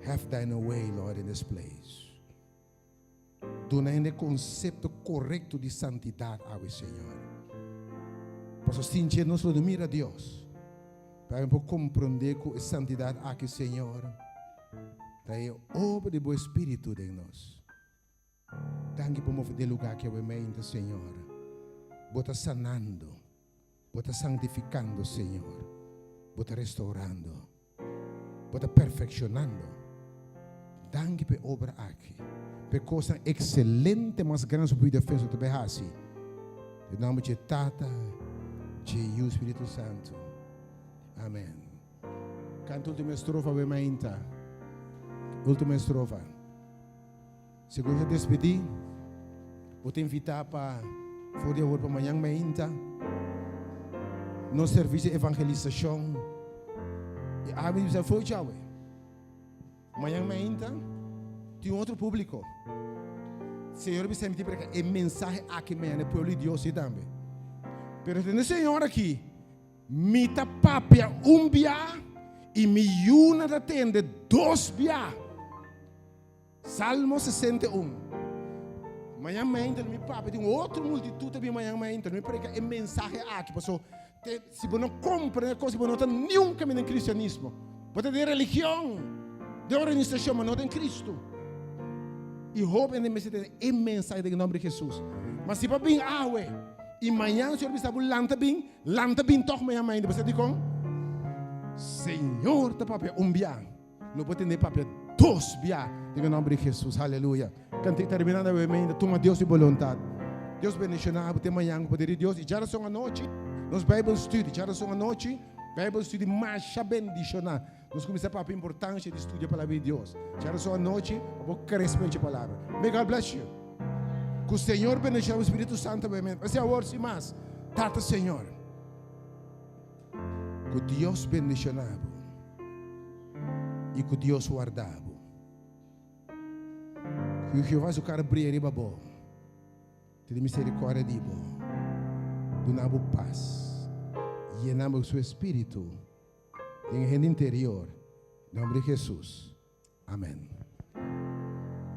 [SPEAKER 2] Have thine way Lord in this place. Duna hende e konsepto korekto di santidat awe Señor. Pasobra sin dje nos lo no mira Dios. Pa mi por komprondé ku e santidat aki Señor ta e obra di bo Espiritu den nos. Danki pa move den lugar aki awe meinta, Señor. Bo ta sanando, Bo ta santificando, Señor. Bo ta restaurando, Bo ta perfeccionando. Danki pa e obra aki, pa e cosnan excelente mas grandi su pidi defensa ta bay haci. Den nomber dje Tata, dje Yu, Spiritu Santo. Amen. Canta ultimo estrofa awe mainta. Ultimo estrofa. Segun ta despedí, bo ta invitá pa for di awor pa mañan mainta nos servisio di evangelisashon. I ami di bisa for djawe. Mañan mainta tin un otro públiko. Señor a bisa mi tin prediká e mensahe aki mañan na e pueblo di Dios ei tambe. Pero tende Señor aki, mi ta papia un bia i mi yunan ta tende dos bia. Salmo 61. Mañan mainta mi papia tin otro multitud ta bin mañan mainta. Mi predica e mensahe aki paso te, si bo no comprende e cosa bo no ta niun caminda den cristianismo. Bo ta den religion. Den organisashon, ma no den Kristu. I hopi hende mester tende e mensahe den e nòmber di Hesus. Ma si bo bin awe i mañan Señor bisa bo lanta bin, lanta bin tòg mañan mainta. Bo sa dikon? Señor ta papia un bia, lo bo tende papia dos bia den e nòmber di Hesus. Aleluya. Kanti terminando awe mainta, tuma Dios di boluntat. Dios bendishoná bo te mañan ku poder di Dios. I djarason anochi nos Bijbel study. Djarason anochi Bijbel study masha bendishoná. Nos kuminsá papia importancia di studia Palabra di Dios. Djarason anochi pa bo crece den e Palabra. May God bless you. Ku Señor bendiciona bo Spiritu Santo awe. P'esei awor sin mas, Tata Señor, ku Dios bendiciona bo i ku Dios warda bo. Ku Jehová su cara bria riba bo. Tene misericordia di bo. Duna bo pas. Yena bo ku su Espiritu. Den e hende interior. Nomber di Jesus. Amen.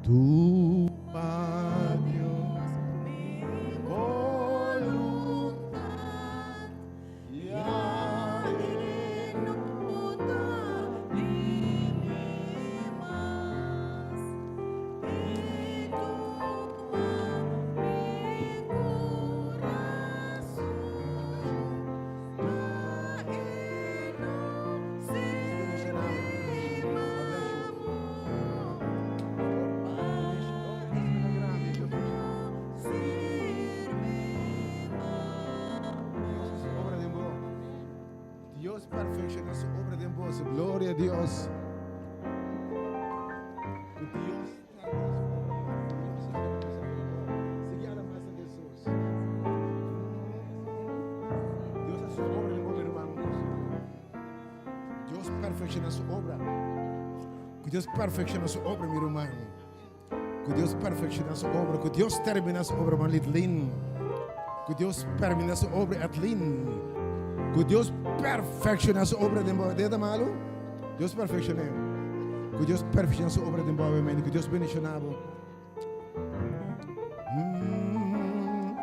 [SPEAKER 2] Tuma Dios mi voluntad ya e no ta di mi mas e tuma mi curason. Dios perfecciona su obra den boso. Gloria a Dios. Dios Dios hace su obra den bo, mi ruman. Dios perfecciona su obra. Ku Dios perfecciona su obra, mi ruman. Ku Dios perfecciona su obra. Ku Dios termina su obra, man Lidlin. Ku Dios termina su obra, Edlin. Ku Dios perfecciona su obra den bo. Deta malu? Dios perfeccione. Ku Dios perfecciona su obra den bo, amen. Ku Dios bendiciona bo. Mm.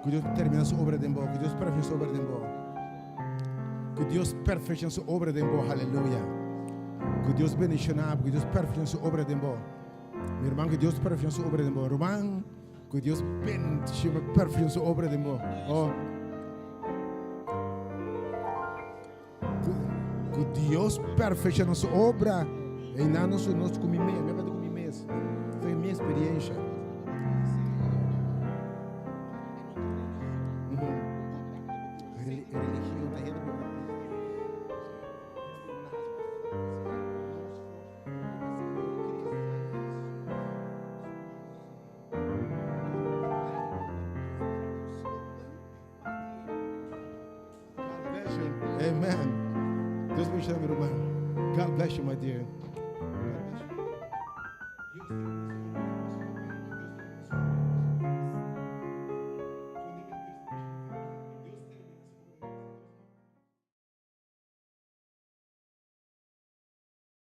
[SPEAKER 2] Ku Dios termina su obra den bo. Ku Dios perfecciona su obra den bo. Ku Dios perfecciona su obra den bo. Haleluya. Ku Dios bendiciona bo. Ku Dios perfecciona su obra den bo. Mi herman, ku Dios perfecciona su obra den bo. Ruman, ku Dios bendiciona, perfecciona su obra den bo. Oh. Ku Dios perfecciona su obra. Einan nos nos ku mi mes, mi ku mi mes. Esa mi experiencia. Religion ta hende God bless you. Amen. Dios bendiga mi ruman. God bless you, my dear. God bless you.